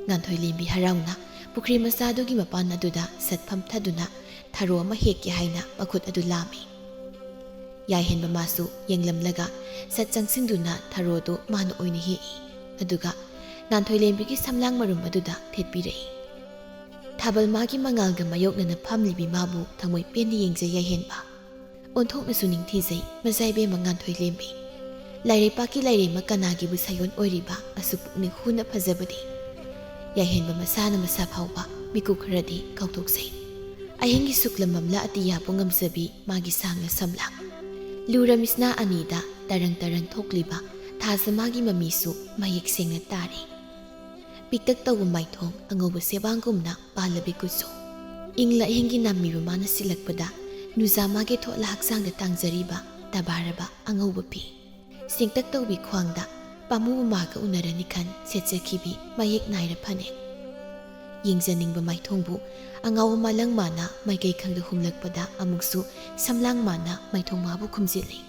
ꯉꯥꯟꯊꯣꯏ ꯂꯦꯝꯕꯤ ꯍꯔꯥꯎꯅ ꯄꯨꯈ꯭ꯔꯤ ꯃꯆꯥꯗꯨꯒꯤ ꯃꯄꯥꯟ ꯑꯗꯨꯗ ꯁꯠ ꯐꯝꯊꯗꯨꯅ ꯊꯔꯣ ꯑꯃ ꯍꯦꯛꯀꯦ ꯍꯥꯏꯅ ꯃꯈꯨꯠ ꯑꯗꯨ ꯂꯥꯝꯃꯤ꯫ ꯌꯥꯏꯍꯦꯟꯕ ꯃꯥꯁꯨ ꯌꯦꯡꯂꯝꯂꯒ ꯁꯠ ꯆꯪꯁꯤꯟꯗꯨꯅ ꯊꯔꯣꯗꯨ ꯃꯥꯅ ꯑꯣꯏꯅ ꯍꯦꯛꯏ꯫ ꯑꯗꯨꯒ ꯉꯥꯟꯊꯣꯏ ꯂꯦꯝꯕꯤꯒꯤ ꯁꯝꯂꯥꯡ ꯃꯔꯨꯝ ꯑꯗꯨꯗ ꯊꯦꯠꯄꯤꯔꯛꯏ꯫ ꯊꯥꯕꯜ ꯃꯥꯒꯤ ꯃꯉꯥꯜꯒ ꯃꯥꯌꯣꯛꯅꯅ ꯐꯝꯂꯤꯕꯤ ꯃꯥꯕꯨ ꯊꯃꯣꯏ ꯄꯦꯟꯅ ꯌꯦꯡꯖꯩ ꯌꯥꯏꯍꯦꯟꯕ꯫ ꯑꯣꯟꯊꯣꯛꯅꯁꯨ ꯅꯤꯡꯊꯤꯖꯩ ꯃꯖꯥ ꯏꯕꯦꯝꯃ ꯉꯥꯟꯊꯣꯏ ꯂꯦꯝꯕꯤ꯫ ꯂꯥꯏꯔꯩꯄꯥꯛꯀꯤ ꯂꯥꯏꯔꯦꯝꯃ ꯀꯅꯥꯒꯤꯕꯨ ꯁꯥꯌꯣꯟ ꯑꯣꯏꯔꯤꯕ ꯑꯁꯨꯛ ꯄꯨꯛꯅꯤꯡ ꯍꯨꯅ ꯐꯖꯕꯗꯤ꯫ ꯌꯥꯏꯍꯦꯟꯕ ꯃꯁꯥꯅ ꯃꯁꯥ ꯐꯥꯎꯕ ꯃꯤꯀꯨꯞ ꯈꯔꯗꯤ ꯀꯥꯎꯊꯣꯛꯆꯩ꯫ ꯑꯍꯤꯡꯒꯤ ꯁꯨꯛꯂ ꯃꯝꯂ ꯑꯇꯤꯌꯥꯕꯨ ꯉꯝꯖꯕꯤ ꯃꯥꯒꯤ ꯁꯥꯡꯅ ꯁꯝꯂꯥꯡ꯫ ꯂꯨꯔ ꯃꯤꯁꯅꯥ ꯑꯅꯤꯗ ꯇꯔꯪ ꯇꯔꯪ ꯊꯣꯛꯂꯤꯕ ꯊꯥꯖ ꯃꯥꯒꯤ ꯃꯃꯤꯁꯨ ꯃꯌꯦꯛ ꯁꯦꯡꯅ ꯇꯥꯔꯤ꯫ ꯄꯤꯛꯇꯛ ꯇꯧꯕ ꯃꯥꯏꯊꯣꯡ, ꯑꯉꯧꯕ ꯁꯦꯕꯥꯡꯒꯨꯝꯅ ꯄꯥꯜꯂꯕꯤ ꯀꯨꯆꯨ꯫ ꯏꯪꯂ ꯑꯍꯤꯡꯒꯤ ꯅꯥꯝꯃꯤꯕ ꯃꯥꯅ ꯁꯤꯜꯂꯛꯄꯗ ꯅꯨꯖꯥ ꯃꯥꯒꯤ ꯊꯣꯠꯂ ꯍꯛꯆꯥꯡꯗ ꯇꯥꯡꯖꯔꯤꯕ ꯇꯕꯥꯔꯕ ꯑꯉꯧꯕ ꯐꯤ꯫ ꯁꯦꯡꯇꯛ ꯇꯧꯕꯤ ꯈ꯭ꯋꯥꯡꯗ ꯄꯥꯝꯃꯨꯕ ꯃꯥꯒ ꯎꯅꯔꯅꯤ ꯈꯟ ꯁꯦꯠꯆꯈꯤꯕꯤ ꯃꯌꯦꯛ ꯅꯥꯏꯔ ꯐꯅꯦꯛ꯫ ꯌꯦꯡꯖꯅꯤꯡꯕ ꯃꯥꯏꯊꯣꯡꯕꯨ ꯑꯉꯥꯎꯕ ꯃꯥꯂꯪ ꯃꯥꯅ ꯃꯥꯏꯀꯩ ꯈꯪꯗ ꯍꯨꯝꯂꯛꯄꯗ ꯑꯃꯨꯛꯁꯨ ꯁꯝꯂꯥꯡ ꯃꯥꯅ ꯃꯥꯏꯊꯣꯡ ꯃꯥꯕꯨ ꯈꯨꯝꯖꯤꯜꯂꯤ꯫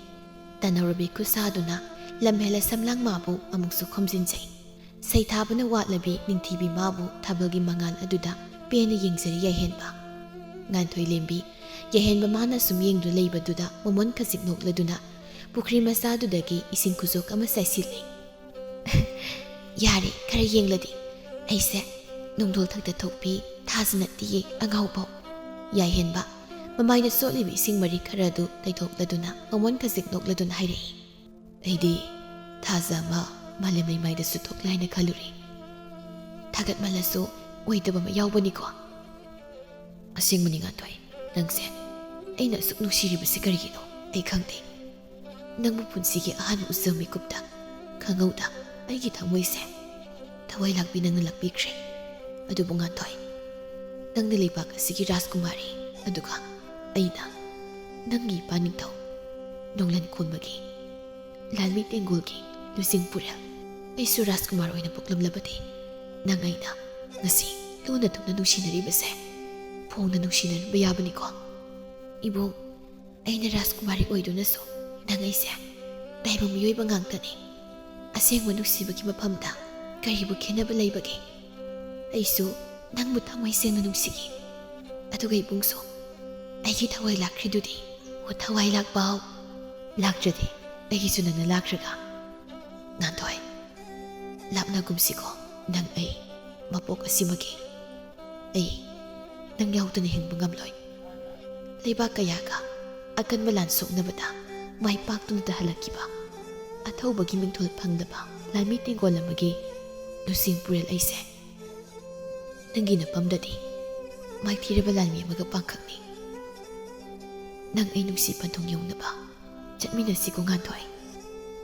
ꯇꯅꯧꯔꯕꯤ ꯈꯨꯠꯁꯥꯗꯨꯅ ꯂꯝꯍꯦꯜꯂ ꯁꯝꯂꯥꯡ ꯃꯥꯕꯨ ꯑꯃꯨꯛꯁꯨ ꯈꯣꯝꯖꯤꯟꯖꯩ꯫ ꯁꯩꯊꯥꯕꯅ ꯋꯥꯠꯂꯕꯤ ꯅꯤꯡꯊꯤꯕꯤ ꯃꯥꯕꯨ ꯊꯥꯕꯜꯒꯤ ꯃꯉꯥꯜ ꯑꯗꯨꯗ ꯄꯦꯟꯅ ꯌꯦꯡꯖꯔꯤ ꯌꯥꯏꯍꯦꯟꯕ꯫ ꯉꯥꯟꯊꯣꯏ ꯂꯦꯝꯕꯤ ꯌꯥꯏꯍꯦꯟꯕ ꯃꯥꯅ ꯁꯨꯝ ꯌꯦꯡꯗꯨꯅ ꯂꯩꯕꯗꯨꯗ ꯃꯃꯣꯟ ꯈꯖꯤꯛ ꯅꯣꯛꯂꯗꯨꯅ ꯄꯨꯈ꯭ꯔꯤ ꯃꯆꯥꯗꯨꯗꯒꯤ ꯏꯁꯤꯡ ꯈꯨꯖꯣꯛ ꯑꯃ ꯆꯥꯏꯁꯤꯜꯂꯤ꯫ "ꯌꯥꯔꯦ, ꯈꯔ ꯌꯦꯡꯂꯗꯤ꯫ ꯑꯩꯁꯦ ꯅꯣꯡꯗꯣꯜ ꯊꯛꯇ ꯊꯣꯛꯄꯤ ꯊꯥꯖ ꯅꯠꯇꯤꯌꯦ, ꯑꯉꯥꯎꯕꯧ꯫" ꯌꯥꯏꯍꯦꯟꯕ ꯃꯃꯥꯏꯗ ꯆꯣꯠꯂꯤꯕ ꯏꯁꯤꯡ ꯃꯔꯤꯛ ꯈꯔ ꯑꯗꯨ ꯇꯩꯊꯣꯛꯂꯗꯨꯅ ꯃꯃꯣꯟ ꯈꯖꯤꯛ ꯅꯣꯛꯂꯗꯨꯅ ꯍꯥꯏꯔꯛꯏ꯫ "ꯑꯩꯗꯤ ꯊꯥꯖ ꯑꯃ ꯃꯥꯂꯦꯝ ꯂꯩꯃꯥꯏꯗꯁꯨ ꯊꯣꯛꯂꯦ ꯍꯥꯏꯅ ꯈꯜꯂꯨꯔꯦ꯫ ꯊꯥꯒꯠꯃꯜꯂꯁꯨ ꯑꯣꯏꯗꯕ ꯑꯃ ꯌꯥꯎꯕꯅꯤꯀꯣ꯫ ꯑꯁꯦꯡꯕꯅꯤ ꯉꯥꯟꯊꯣꯏ, ꯅꯪꯁꯦ ꯑꯩꯅ ꯑꯁꯨꯛ ꯅꯨꯡꯁꯤꯔꯤꯕꯁꯤ ꯀꯔꯤꯒꯤꯅꯣ ꯑꯩ ꯈꯪꯗꯦ꯫ ꯅꯪꯕꯨ ꯄꯨꯟꯁꯤꯒꯤ ꯑꯍꯥꯟꯕ ꯎꯖꯕ ꯃꯤꯀꯨꯞꯇ ꯈꯪꯍꯧꯗ ꯑꯩꯒꯤ ꯊꯃꯣꯏꯁꯦ ꯊꯋꯥꯏ ꯂꯥꯛꯄꯤ ꯅꯪꯅ ꯂꯥꯛꯄꯤꯈ꯭ꯔꯦ꯫ ꯑꯗꯨꯕꯨ ꯉꯥꯟꯊꯣꯏ, ꯅꯪꯅ ꯂꯩꯕꯥꯛ ꯑꯁꯤꯒꯤ ꯔꯥꯖꯀꯨꯃꯥꯔꯤ, ꯑꯗꯨꯒ ꯑꯩꯅ ꯅꯪꯒꯤ ꯏꯄꯥ ꯅꯤꯡꯊꯧ ꯅꯣꯡꯂꯟ ꯈꯣꯟꯕꯒꯤ ꯂꯥꯟꯃꯤ ꯇꯦꯡꯒꯣꯜꯒꯤ ꯂꯨꯆꯤꯡ ꯄꯨꯔꯦꯜ꯫ ꯑꯩꯁꯨ ꯔꯥꯖꯀꯨꯃꯥꯔ ꯑꯣꯏꯅ ꯄꯣꯛꯂꯝꯂꯕꯗꯤ ꯅꯪ ꯑꯩꯅ ꯉꯁꯤ ꯂꯨꯅ ꯊꯨꯝꯅ ꯅꯨꯡꯁꯤꯅꯔꯤꯕꯁꯦ ꯐꯣꯡꯅ ꯅꯨꯡꯁꯤꯅꯔꯝꯕ ꯌꯥꯕꯅꯤꯀꯣ꯫ ꯏꯕꯨꯡ, ꯑꯩꯅ ꯔꯥꯖꯀꯨꯃꯥꯔꯤ ꯑꯣꯏꯗꯨꯅꯁꯨ ꯅꯪ ꯑꯩꯁꯦ ꯇꯥꯏꯕꯪ ꯃꯤꯑꯣꯏꯕ ꯉꯥꯛꯇꯅꯤ꯫ ꯑꯁꯦꯡꯕ ꯅꯨꯡꯁꯤꯕꯒꯤ ꯃꯐꯝꯗ ꯀꯔꯤꯕꯨ ꯈꯦꯠꯅꯕ ꯂꯩꯕꯒꯦ? ꯑꯩꯁꯨ ꯅꯪꯕꯨ ꯊꯃꯣꯏ ꯁꯦꯡꯅ ꯅꯨꯡꯁꯤꯌꯦ꯫ ꯑꯗꯨꯒ ꯏꯕꯨꯡꯁꯨ ꯑꯩꯒꯤ ꯊꯋꯥꯏ ꯂꯥꯛꯈ꯭ꯔꯤꯗꯨꯗꯤ꯫ ꯑꯣ ꯊꯋꯥꯏ ꯂꯥꯛꯄꯥꯎ, ꯂꯥꯛꯇ꯭ꯔꯗꯤ ꯑꯩꯒꯤꯁꯨ ꯅꯪꯅ ꯂꯥꯛꯈ꯭ꯔꯒ꯫ ꯉꯥꯟꯊꯣꯏ, ꯂꯥꯞꯅꯒꯨꯝꯁꯤꯀꯣ ꯅꯪ ꯑꯩ ꯃꯄꯣꯛ ꯑꯁꯤꯃꯒꯤ꯫ ꯑꯩ ꯅꯪ ꯌꯥꯎꯗꯅ ꯍꯤꯡꯕ ꯉꯝꯂꯣꯏ꯫ ꯂꯩꯕꯥꯛ ꯀꯌꯥꯒ ꯑꯀꯟꯕ ꯂꯥꯟ ꯁꯣꯛꯅꯕꯗ ꯃꯥꯏ ꯄꯥꯛꯇꯨꯅꯇ ꯍꯜꯂꯛꯈꯤꯕ ꯑꯊꯧꯕꯒꯤ ꯃꯤꯡꯊꯣꯜ ꯐꯪꯂꯕ ꯂꯥꯟꯃꯤ ꯇꯦꯡꯒꯣꯜ ꯑꯃꯒꯤ ꯂꯨꯆꯤꯡ ꯄꯨꯔꯦꯜ ꯑꯩꯁꯦ꯫ ꯅꯪꯒꯤ ꯅꯐꯝꯗꯗꯤ ꯃꯥꯏꯊꯤꯔꯕ ꯂꯥꯟꯃꯤ ꯑꯃꯒ ꯄꯥꯡꯈꯛꯅꯤ꯫ ꯅꯪ ꯑꯩ ꯅꯨꯡꯁꯤ ꯄꯟꯊꯨꯡ ꯌꯧꯅꯕ ꯆꯠꯃꯤꯟꯅꯁꯤꯀꯣ ꯉꯥꯟꯊꯣꯏ꯫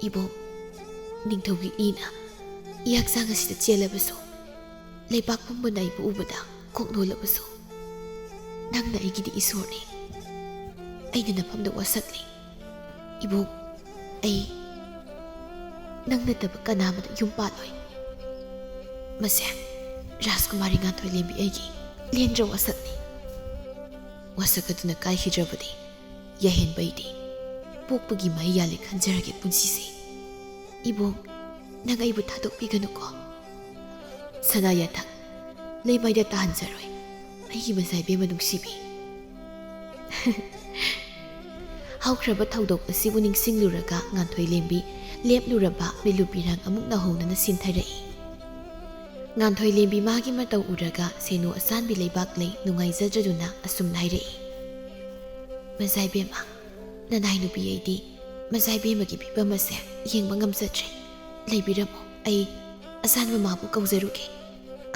ꯏꯕꯣꯛ, ꯅꯤꯡꯊꯧꯒꯤ ꯏꯅ ꯏ ꯍꯛꯆꯥꯡ ꯑꯁꯤꯗ ꯆꯦꯜꯂꯕꯁꯨ, ꯂꯩꯕꯥꯛ ꯄꯨꯝꯕꯅ ꯑꯩꯕꯨ ꯎꯕꯗ ꯀꯣꯛ ꯅꯣꯜꯂꯕꯁꯨ, ꯅꯪꯅ ꯑꯩꯒꯤꯗꯤ ꯏꯁꯣꯔꯅꯤ꯫ ꯑꯩꯅ ꯅꯐꯝꯗ ꯋꯥꯁꯛꯂꯤ꯫ ꯏꯕꯣꯛ, ꯑꯩ ꯅꯪ ꯅꯠꯇꯕ ꯀꯅꯥ ꯑꯃꯗ ꯌꯨꯝ ꯄꯥꯜꯂꯣꯏ꯫ ꯃꯁꯦ ꯔꯥꯖꯀꯨꯃꯥꯔꯤ ꯉꯥꯟꯊꯣꯏ ꯂꯦꯝꯕꯤ ꯑꯩꯒꯤ ꯂꯦꯟꯗ꯭ꯔ ꯋꯥꯁꯛꯅꯤ꯫ ꯋꯥꯁꯛ ꯑꯗꯨꯅ ꯀꯥꯏꯈꯤꯗ꯭ꯔꯕꯗꯤ ꯌꯥꯍꯦꯟꯕꯩꯗꯤ ꯄꯣꯛꯄꯒꯤ ꯃꯍꯩ ꯌꯥꯜꯂꯦ ꯈꯟꯖꯔꯒꯦ ꯄꯨꯟꯁꯤꯁꯦ꯫ ꯏꯕꯨꯡ, ꯅꯪ ꯑꯩꯕꯨ ꯊꯥꯗꯣꯛꯄꯤꯒꯅꯨꯀꯣ꯫ ꯁꯅꯥ ꯌꯥꯊꯪ, ꯂꯩꯃꯥꯏꯗ ꯇꯥꯍꯟꯖꯔꯣꯏ ꯑꯩꯒꯤ ꯃꯖꯥꯏꯕꯦꯝꯃ ꯅꯨꯡꯁꯤꯕꯤ꯫ ꯍꯧꯈ꯭ꯔꯕ ꯊꯧꯗꯣꯛ ꯑꯁꯤꯕꯨ ꯅꯤꯡꯁꯤꯡꯂꯨꯔꯒ ꯉꯥꯟꯊꯣꯏ ꯂꯦꯝꯕꯤ ꯂꯦꯞꯂꯨꯔꯕ ꯃꯤꯠꯂꯨ ꯄꯤꯔꯥꯡ ꯑꯃꯨꯛ ꯅꯧꯍꯧꯅꯅ ꯁꯤꯟꯊꯔꯛꯏ꯫ ꯉꯥꯟꯊꯣꯏ ꯂꯦꯝꯕꯤ ꯃꯥꯒꯤ ꯃꯇꯧ ꯎꯔꯒ ꯁꯦꯅꯨ ꯑꯁꯥꯟꯕꯤ ꯂꯩꯕꯥꯛꯂꯩ ꯅꯨꯡꯉꯥꯏꯖꯗ꯭ꯔꯗꯨꯅ ꯑꯁꯨꯝꯅ ꯍꯥꯏꯔꯛꯏ, "ꯃꯖꯥꯏꯕꯦꯝꯃ, ꯅꯅꯥꯏ ꯅꯨꯄꯤ ꯑꯩꯗꯤ ꯃꯖꯥꯏꯕꯦꯝꯃꯒꯤ ꯐꯤꯕꯝ ꯑꯁꯦ ꯌꯦꯡꯕ ꯉꯝꯖꯗ꯭ꯔꯦ꯫ ꯂꯩꯕꯤꯔꯝꯃꯣ, ꯑꯩ ꯑꯁꯥꯟꯕ ꯃꯥꯕꯨ ꯀꯧꯖꯔꯨꯒꯦ꯫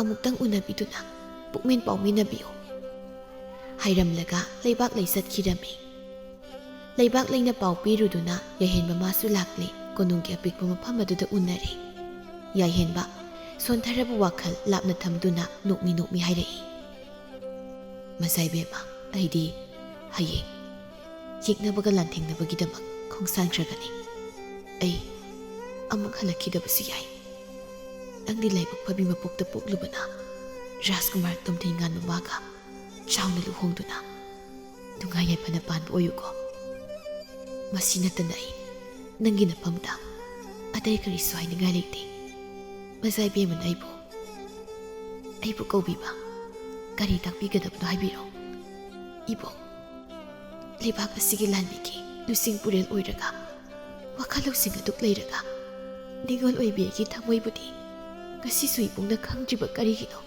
ꯑꯃꯨꯛꯇꯪ ꯎꯅꯕꯤꯗꯨꯅ ꯄꯨꯛꯃꯦꯟ ꯄꯥꯎꯃꯤꯟꯅꯕꯤꯌꯨ" ꯍꯥꯏꯔꯝꯂꯒ ꯂꯩꯕꯥꯛꯂꯩ ꯆꯠꯈꯤꯔꯝꯃꯤ꯫ ꯂꯩꯕꯥꯛꯂꯩꯅ ꯄꯥꯎ ꯄꯤꯔꯨꯗꯨꯅ ꯌꯥꯏꯍꯦꯟꯕ ꯃꯥꯁꯨ ꯂꯥꯛꯂꯦ꯫ ꯀꯣꯅꯨꯡꯒꯤ ꯑꯄꯤꯛꯄ ꯃꯐꯝ ꯑꯗꯨꯗ ꯎꯅꯔꯦ꯫ ꯌꯥꯏꯍꯦꯟꯕ ꯁꯣꯟꯊꯔꯕ ꯋꯥꯈꯜ ꯂꯥꯞꯅ ꯊꯝꯗꯨꯅ ꯅꯣꯛꯃꯤ ꯅꯣꯛꯃꯤ ꯍꯥꯏꯔꯛꯏ, "ꯃꯖꯥꯏꯕꯦꯝꯃ, ꯑꯩꯗꯤ ꯍꯌꯦꯡ ꯌꯦꯛꯅꯕꯒ ꯂꯥꯟꯊꯦꯡꯅꯕꯒꯤꯗꯃꯛ ꯈꯣꯡꯁꯥꯟꯈ꯭ꯔꯒꯅꯤ꯫ ꯑꯩ ꯑꯃꯨꯛ ꯍꯜꯂꯛꯈꯤꯗꯕꯁꯨ ꯌꯥꯏ꯫ ꯅꯪꯗꯤ ꯂꯥꯏꯕꯛ ꯐꯕꯤ ꯃꯄꯣꯛꯇ ꯄꯣꯛꯂꯨꯕꯅ ꯔꯥꯖꯀꯨꯃꯥꯔ ꯇꯣꯝꯊꯤꯟ ꯉꯥꯟꯕ ꯃꯥꯒ ꯆꯥꯎꯅ ꯂꯨꯍꯣꯡꯗꯨꯅ ꯅꯨꯡꯉꯥꯏ ꯌꯥꯏꯐꯅ ꯄꯥꯟꯕ ꯑꯣꯏꯌꯨꯀꯣ꯫ ꯃꯁꯤ ꯅꯠꯇꯅ ꯑꯩ ꯅꯪꯒꯤ ꯅꯐꯝꯗ ꯑꯇꯩ ꯀꯔꯤꯁꯨ ꯍꯥꯏꯅꯤꯡꯉꯥꯏ ꯂꯩꯇꯦ꯫ ꯃꯖꯥꯏꯕꯦꯝꯃꯅ ꯑꯩꯕꯨ, ꯑꯩꯕꯨ ꯀꯧꯕꯤꯕ ꯀꯔꯤ ꯇꯥꯛꯄꯤꯒꯗꯕꯅꯣ ꯍꯥꯏꯕꯤꯔꯣ꯫ ꯏꯕꯣꯛ, ꯂꯩꯕꯥꯛ ꯑꯁꯤꯒꯤ ꯂꯥꯟꯃꯤꯒꯤ ꯂꯨꯆꯤꯡ ꯄꯨꯔꯦꯜ ꯑꯣꯏꯔꯒ, ꯋꯥꯈꯜ ꯂꯧꯁꯤꯡ ꯑꯗꯨꯛ ꯂꯩꯔꯒ, ꯅꯤꯉꯣꯜ ꯑꯣꯏꯕꯤ ꯑꯩꯒꯤ ꯊꯃꯣꯏꯕꯨꯗꯤ ꯉꯁꯤꯁꯨ ꯏꯕꯨꯡꯅ ꯈꯪꯗ꯭ꯔꯤꯕ ꯀꯔꯤꯒꯤꯅꯣ?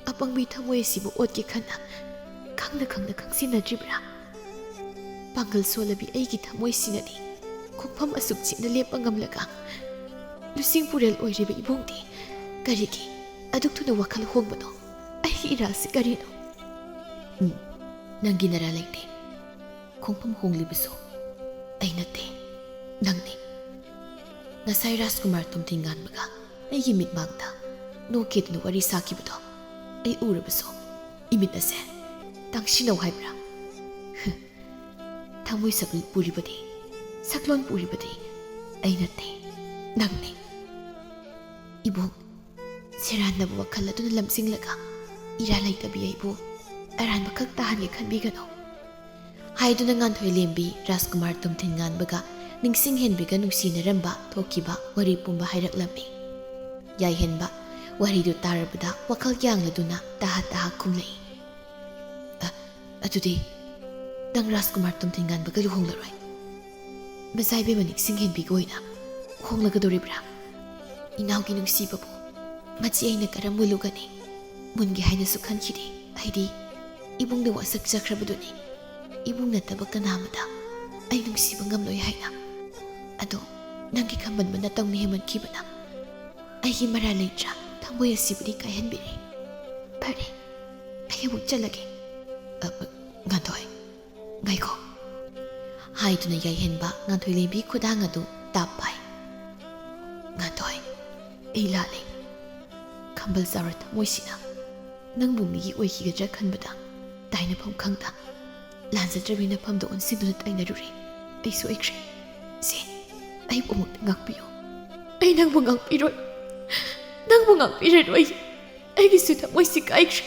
ꯑꯄꯪꯕꯤ ꯊꯃꯣꯏ ꯑꯁꯤꯕꯨ ꯑꯣꯠꯀꯦ ꯈꯟꯅ ꯈꯪꯅ ꯈꯪꯅ ꯈꯪꯖꯤꯟꯅꯗ꯭ꯔꯤꯕ꯭ꯔꯥ? ꯄꯥꯡꯒꯜ ꯁꯣꯜꯂꯕꯤ ꯑꯩꯒꯤ ꯊꯃꯣꯏꯁꯤꯅꯗꯤ ꯈꯣꯡꯐꯝ ꯑꯁꯨꯛ ꯆꯦꯠꯅ ꯂꯦꯞꯄ ꯉꯝꯂꯒ, ꯂꯨꯆꯤꯡ ꯄꯨꯔꯦꯜ ꯑꯣꯏꯔꯤꯕ ꯏꯕꯨꯡꯗꯤ ꯀꯔꯤꯒꯤ ꯑꯗꯨꯛ ꯊꯨꯅ ꯋꯥꯈꯜ ꯍꯣꯡꯕꯅꯣ? ꯑꯩꯒꯤ ꯏꯔꯥꯜꯁꯤ ꯀꯔꯤꯅꯣ? ꯎꯝ, ꯅꯪꯒꯤ ꯅꯔꯥ ꯂꯩꯇꯦ꯫ ꯈꯣꯡꯐꯝ ꯍꯣꯡꯂꯤꯕꯁꯨ ꯑꯩ ꯅꯠꯇꯦ, ꯅꯪꯅꯤ꯫ ꯉꯁꯥꯏ ꯔꯥꯖꯀꯨꯃꯥꯔ ꯇꯣꯝꯊꯤꯟ ꯉꯥꯟꯕꯒ ꯑꯩꯒꯤ ꯃꯤꯠꯃꯥꯡꯗ ꯅꯣꯛꯀꯦꯗꯅ ꯋꯥꯔꯤ ꯁꯥꯈꯤꯕꯗꯣ ꯑꯩ ꯎꯔꯕꯁꯨ ꯏꯃꯤꯠ ꯑꯁꯦ ꯇꯥꯡꯁꯤꯟꯅꯧ ꯍꯥꯏꯕ꯭ꯔꯥ? ꯊꯃꯣꯏ ꯁꯛꯂꯣꯟ ꯄꯨꯔꯤꯕꯗꯤ, ꯁꯛꯂꯣꯟ ꯄꯨꯔꯤꯕꯗꯤ ꯑꯩ ꯅꯠꯇꯦ, ꯅꯪꯅꯤ꯫ ꯏꯕꯨꯡ, ꯁꯦꯔꯥꯟꯅꯕ ꯋꯥꯈꯜ ꯑꯗꯨꯅ ꯂꯝꯖꯤꯡꯂꯒ ꯏꯔꯥ ꯂꯩꯇꯕꯤ ꯑꯩꯕꯨ ꯑꯔꯥꯟꯕ ꯈꯛ ꯇꯥꯍꯟꯒꯦ ꯈꯟꯕꯤꯒꯅꯨ꯫ ꯍꯥꯏꯗꯨꯅ ꯉꯥꯟꯊꯣꯏ ꯂꯦꯝꯕꯤ ꯔꯥꯖꯀꯨꯃꯥꯔ ꯇꯣꯝꯊꯤꯟ ꯉꯥꯟꯕꯒ ꯅꯤꯡꯁꯤꯡ ꯍꯦꯟꯕꯤꯒ ꯅꯨꯡꯁꯤꯅꯔꯝꯕ ꯊꯣꯛꯈꯤꯕ ꯋꯥꯔꯤ ꯄꯨꯝꯕ ꯍꯥꯏꯔꯛꯂꯝꯃꯤ꯫ ꯌꯥꯏꯍꯦꯟꯕ ꯋꯥꯔꯤꯗꯨ ꯇꯥꯔꯕꯗ ꯋꯥꯈꯜ ꯌꯥꯡꯂꯗꯨꯅ ꯇꯍꯥ ꯇꯍꯥ ꯈꯨꯝꯂꯛꯏ꯫ "ꯑ, ꯑꯗꯨꯗꯤ ꯅꯪ ꯔꯥꯖꯀꯨꯃꯥꯔ ꯇꯣꯝꯊꯤꯟ ꯉꯥꯟꯕꯒ ꯂꯨꯍꯣꯡꯂꯔꯣꯏ? ꯃꯆꯥ ꯏꯕꯦꯝꯃ ꯅꯤꯡꯁꯤꯡ ꯍꯦꯟꯕꯤꯒ ꯑꯣꯏꯅ ꯍꯣꯡꯂꯒꯗꯧꯔꯤꯕ꯭ꯔꯥ? ꯏꯅꯥꯎꯒꯤ ꯅꯨꯡꯁꯤꯕꯕꯨ ꯃꯆꯦ ꯑꯩꯅ ꯀꯔꯝ ꯃꯨꯜꯂꯨꯒꯅꯤ? ꯃꯨꯟꯒꯦ ꯍꯥꯏꯅꯁꯨ ꯈꯟꯈꯤꯗꯦ꯫ ꯑꯩꯗꯤ ꯏꯕꯨꯡꯗ ꯋꯥꯁꯛꯆꯈ꯭ꯔꯕꯗꯨꯅꯤ꯫ ꯏꯕꯨꯡ ꯅꯠꯇꯕ ꯀꯅꯥ ꯑꯃꯗ ꯑꯩ ꯅꯨꯡꯁꯤꯕ ꯉꯝꯂꯣꯏ ꯍꯥꯏꯅ꯫ ꯑꯗꯣ ꯅꯪꯒꯤ ꯈꯝꯕꯟꯕ ꯅꯇꯧꯅ ꯍꯦꯟꯃꯟꯈꯤꯕꯅ ꯑꯩꯒꯤ ꯃꯔꯥꯜ ꯂꯩꯇ꯭ꯔꯥ ꯊꯃꯣꯏ ꯑꯁꯤꯕꯨꯗꯤ ꯀꯥꯏꯍꯟꯕꯤꯔꯦ꯫ ꯐꯔꯦ, ꯑꯩ ꯑꯃꯨꯛ ꯆꯠꯂꯒꯦ꯫ "ꯑ, ꯑ, ꯉꯥꯟꯊꯣꯏ, ꯉꯥꯏꯈꯣ!" ꯍꯥꯏꯗꯨꯅ ꯌꯥꯏꯍꯦꯟꯕ ꯉꯥꯟꯊꯣꯏ ꯂꯦꯝꯕꯤ ꯈꯨꯗꯥꯡ ꯑꯗꯨ ꯇꯥꯞ ꯄꯥꯏ꯫ "ꯉꯥꯟꯊꯣꯏ, ꯑꯩ ꯂꯥꯜꯂꯦ꯫ ꯈꯝꯕꯜ ꯆꯥꯎꯔ ꯊꯃꯣꯏꯁꯤꯅ ꯅꯪꯕꯨ ꯃꯤꯒꯤ ꯑꯣꯏꯈꯤꯒꯗ꯭ꯔꯥ ꯈꯟꯕꯗ ꯇꯥꯏꯅꯐꯝ ꯈꯪꯗ ꯂꯥꯟꯖꯗ꯭ꯔꯕꯤ ꯅꯐꯝꯗ ꯑꯣꯟꯁꯤꯟꯗꯨꯅ ꯇꯥꯏꯅꯔꯨꯔꯦ꯫ ꯑꯩ ꯁꯣꯏꯈ꯭ꯔꯦ꯫ ꯁꯦ, ꯑꯩꯕꯨ ꯑꯃꯨꯛꯇ ꯉꯥꯛꯄꯤꯌꯨ꯫ ꯑꯩ ꯅꯪꯕꯨ ꯉꯥꯛꯄꯤꯔꯣꯏ꯫ ꯅꯪꯕꯨ ꯉꯥꯛꯄꯤꯔꯔꯣꯏ꯫ ꯑꯩꯒꯤꯁꯨ ꯊꯃꯣꯏꯁꯤ ꯀꯥꯏꯈ꯭ꯔꯦ꯫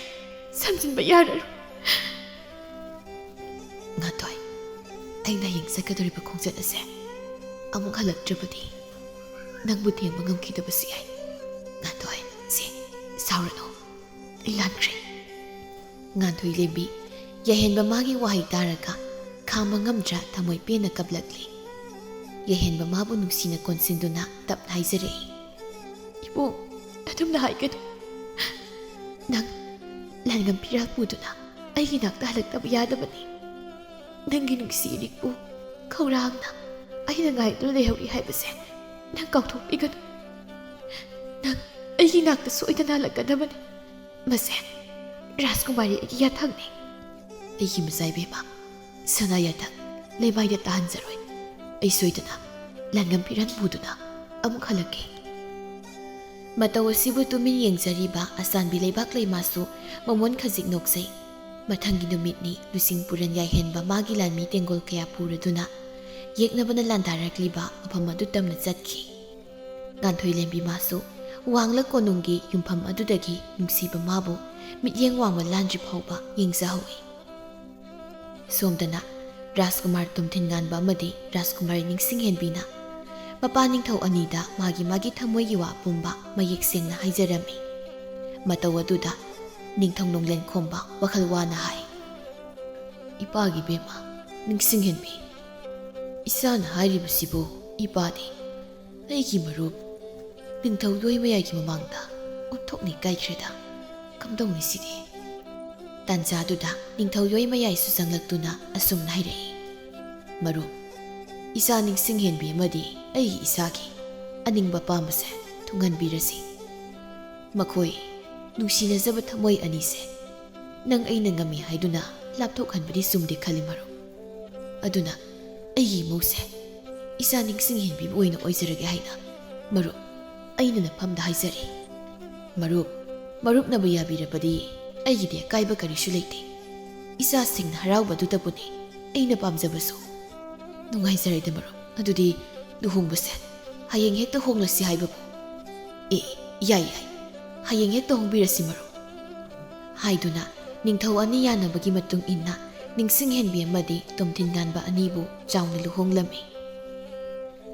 ꯁꯝꯖꯤꯟꯕ ꯌꯥꯔꯔꯣꯏ꯫" "ꯉꯥꯟꯊꯣꯏ, ꯑꯩꯅ ꯍꯌꯦꯡ ꯆꯠꯀꯗꯧꯔꯤꯕ ꯈꯣꯡꯆꯠ ꯑꯁꯦ ꯑꯃꯨꯛ ꯍꯜꯂꯛꯇ꯭ꯔꯕꯗꯤ ꯅꯪꯕꯨ ꯊꯦꯡꯕ ꯉꯝꯈꯤꯗꯕꯁꯨ ꯌꯥꯏ꯫ ꯉꯥꯟꯊꯣꯏ, ꯁꯦ, ꯁꯥꯎꯔꯅꯨ꯫ ꯑꯩ ꯂꯥꯟꯈ꯭ꯔꯦ꯫" ꯉꯥꯟꯊꯣꯏ ꯂꯦꯝꯕꯤ ꯌꯥꯏꯍꯦꯟꯕ ꯃꯥꯒꯤ ꯋꯥꯍꯩ ꯇꯥꯔꯒ ꯈꯥꯡꯕ ꯉꯝꯗ꯭ꯔ ꯊꯃꯣꯏ ꯄꯦꯟꯅ ꯀꯞꯂꯛꯂꯤ꯫ ꯌꯥꯏꯍꯦꯟꯕ ꯃꯥꯕꯨ ꯅꯨꯡꯁꯤꯅ ꯀꯣꯟꯁꯤꯟꯗꯨꯅ ꯇꯞꯅ ꯍꯥꯏꯖꯔꯛꯏ꯫ "ꯏꯕꯨꯡ, ꯑꯗꯨꯝꯅ ꯍꯥꯏꯒꯅꯨ꯫ ꯅꯪ ꯂꯥꯟꯉꯝ ꯐꯤꯔꯥꯜ ꯄꯨꯗꯨꯅ ꯑꯩꯒꯤ ꯅꯥꯛꯇ ꯍꯜꯂꯛꯇꯕ ꯌꯥꯗꯕꯅꯤ꯫ ꯅꯪꯒꯤ ꯅꯨꯡꯁꯤ ꯏꯔꯤꯛꯄꯨ ꯈꯧꯔꯥꯡꯅ ꯑꯩꯅ ꯉꯥꯏꯗꯨꯅ ꯂꯩꯍꯧꯔꯤ ꯍꯥꯏꯕꯁꯦ ꯅꯪ ꯀꯥꯎꯊꯣꯛꯄꯤꯒꯅꯨ꯫ ꯅꯪ ꯑꯩꯒꯤ ꯅꯥꯛꯇ ꯁꯣꯏꯗꯅ ꯍꯜꯂꯛꯀꯗꯕꯅꯤ꯫ ꯃꯁꯦ ꯔꯥꯖꯀꯨꯃꯥꯔꯤ ꯑꯩꯒꯤ ꯌꯥꯊꯪꯅꯤ꯫" "ꯑꯩꯒꯤ ꯃꯆꯥ ꯏꯕꯦꯝꯃ, ꯁꯅꯥ ꯌꯥꯊꯪ ꯂꯩꯃꯥꯏꯗ ꯇꯥꯍꯟꯖꯔꯣꯏ꯫ ꯑꯩ ꯁꯣꯏꯗꯅ ꯂꯥꯟꯉꯝ ꯐꯤꯔꯥꯜ ꯄꯨꯗꯨꯅ ꯑꯃꯨꯛ ꯍꯜꯂꯛꯀꯦ꯫" ꯃꯇꯧ ꯑꯁꯤꯕꯨ ꯇꯨꯃꯤꯟ ꯌꯦꯡꯖꯔꯤꯕ ꯑꯆꯥꯟꯕꯤ ꯂꯩꯕꯥꯛ ꯂꯩꯃꯥꯁꯨ ꯃꯃꯣꯟ ꯈꯖꯤꯛ ꯅꯣꯛꯆꯩ꯫ ꯃꯊꯪꯒꯤ ꯅꯨꯃꯤꯠꯅꯤ ꯂꯨꯆꯤꯡ ꯄꯨꯔꯦꯜ ꯌꯥꯏꯍꯦꯟꯕ ꯃꯥꯒꯤ ꯂꯥꯟꯃꯤ ꯇꯦꯡꯒꯣꯜ ꯀꯌꯥ ꯄꯨꯔꯗꯨꯅ ꯌꯦꯛꯅꯕꯅ ꯂꯥꯟꯗꯥꯔꯛꯂꯤꯕ ꯃꯐꯝ ꯑꯗꯨ ꯇꯝꯅ ꯆꯠꯈꯤ꯫ ꯉꯥꯟꯊꯣꯏ ꯂꯦꯝꯕꯤ ꯃꯥꯁꯨ ꯋꯥꯡꯂ ꯀꯣꯅꯨꯡꯒꯤ ꯌꯨꯝꯐꯝ ꯑꯗꯨꯗꯒꯤ ꯅꯨꯡꯁꯤꯕ ꯃꯥꯕꯨ ꯃꯤꯠꯌꯦꯡ ꯋꯥꯡꯃ ꯂꯥꯟꯗ꯭ꯔꯤ ꯐꯥꯎꯕ ꯌꯦꯡꯖꯍꯧꯏ꯫ ꯁꯣꯝꯗꯅ ꯔꯥꯖꯀꯨꯃꯥꯔ ꯇꯣꯝꯊꯤꯟꯉꯥꯟꯕ ꯑꯃꯗꯤ ꯔꯥꯖꯀꯨꯃꯥꯔꯤ ꯅꯤꯡꯁꯤꯡꯍꯦꯟꯕꯤꯅ ꯃꯄꯥ ꯅꯤꯡꯊꯧ ꯑꯅꯤꯗ ꯃꯥꯒꯤ ꯃꯥꯒꯤ ꯊꯃꯣꯏꯒꯤ ꯋꯥ ꯄꯨꯝꯕ ꯃꯌꯦꯛ ꯁꯦꯡꯅ ꯍꯥꯏꯖꯔꯝꯃꯤ꯫ ꯃꯇꯧ ꯑꯗꯨꯗ ꯅꯤꯡꯊꯧ ꯅꯣꯡꯂꯦꯟ ꯈꯣꯝꯕ ꯋꯥꯈꯜ ꯋꯥꯅ ꯍꯥꯏ, "ꯏꯄꯥꯒꯤ ꯕꯦꯝꯃ, ꯅꯤꯡꯁꯤꯡꯍꯦꯟꯕꯤ, ꯏꯆꯥꯅ ꯍꯥꯏꯔꯤꯕꯁꯤꯕꯨ ꯏꯄꯥꯗꯤ ꯑꯩꯒꯤ ꯃꯔꯨꯞ ꯅꯤꯡꯊꯧ ꯌꯣꯏ ꯃꯌꯥꯏꯒꯤ ꯃꯃꯥꯡꯗ ꯑꯣꯟꯊꯣꯛꯅ ꯏꯀꯥꯏꯈ꯭ꯔꯦꯗ꯫ ꯀꯝꯗꯧꯅꯤ ꯁꯤꯗꯤ?" ꯇꯥꯟꯖꯥꯗꯨꯗ ꯅꯤꯡꯊꯧ ꯌꯣꯏ ꯃꯌꯥꯏꯁꯨ ꯆꯪꯂꯛꯇꯨꯅ ꯑꯁꯨꯝꯅ ꯍꯥꯏꯔꯛꯏ, "ꯃꯔꯨꯞ, ꯏꯆꯥ ꯅꯤꯡꯁꯤꯡꯍꯦꯟꯕꯤ ꯑꯃꯗꯤ ꯑꯩꯒꯤ ꯏꯆꯥꯒꯤ ꯑꯅꯤꯡꯕ ꯑꯄꯥꯝꯕꯁꯦ ꯊꯨꯡꯍꯟꯕꯤꯔꯁꯤ꯫ ꯃꯈꯣꯏ ꯅꯨꯡꯁꯤꯅꯖꯕ ꯊꯃꯣꯏ ꯑꯅꯤꯁꯦ ꯅꯪ ꯑꯩꯅ ꯉꯝꯃꯤ ꯍꯥꯏꯗꯨꯅ ꯂꯥꯞꯊꯣꯛꯍꯟꯕꯗꯤ ꯆꯨꯝꯗꯦ ꯈꯜꯂꯤ ꯃꯔꯨꯞ꯫ ꯑꯗꯨꯅ ꯑꯩꯒꯤ ꯏꯃꯧꯁꯦ ꯏꯆꯥ ꯅꯤꯡꯁꯤꯡꯍꯦꯟꯕꯤꯕ ꯑꯣꯏꯅ ꯑꯣꯏꯖꯔꯒꯦ ꯍꯥꯏꯅ ꯃꯔꯨꯞ ꯑꯩꯅ ꯅꯐꯝꯗ ꯍꯥꯏꯖꯔꯤ꯫ ꯃꯔꯨꯞ, ꯃꯔꯨꯞꯅꯕꯨ ꯌꯥꯕꯤꯔꯕꯗꯤ ꯑꯩꯒꯤꯗꯤ ꯑꯀꯥꯏꯕ ꯀꯔꯤꯁꯨ ꯂꯩꯇꯦ꯫ ꯏꯆꯥꯁꯤꯡꯅ ꯍꯔꯥꯎꯕꯗꯨꯗꯕꯨꯅꯤ ꯑꯩꯅ ꯄꯥꯝꯖꯕꯁꯨ꯫" "ꯅꯨꯡꯉꯥꯏꯖꯔꯦꯗ ꯃꯔꯨꯞ, ꯑꯗꯨꯗꯤ ꯂꯨꯍꯣꯡꯕꯁꯦ ꯍꯌꯦꯡ ꯍꯦꯛꯇ ꯍꯣꯡꯂꯁꯤ ꯍꯥꯏꯕꯕꯨ?" "ꯑꯦ, ꯌꯥꯏ ꯌꯥꯏ, ꯍꯌꯦꯡ ꯍꯦꯛꯇ ꯍꯣꯡꯕꯤꯔꯁꯤ ꯃꯔꯨꯞ꯫" ꯍꯥꯏꯗꯨꯅ ꯅꯤꯡꯊꯧ ꯑꯅꯤ ꯌꯥꯅꯕꯒꯤ ꯃꯇꯨꯡ ꯏꯟꯅ ꯅꯤꯡꯁꯤꯡꯍꯦꯟꯕꯤ ꯑꯃꯗꯤ ꯇꯣꯝꯊꯤꯟꯉꯥꯟꯕ ꯑꯅꯤꯕꯨ ꯆꯥꯎꯅ ꯂꯨꯍꯣꯡꯂꯝꯃꯤ꯫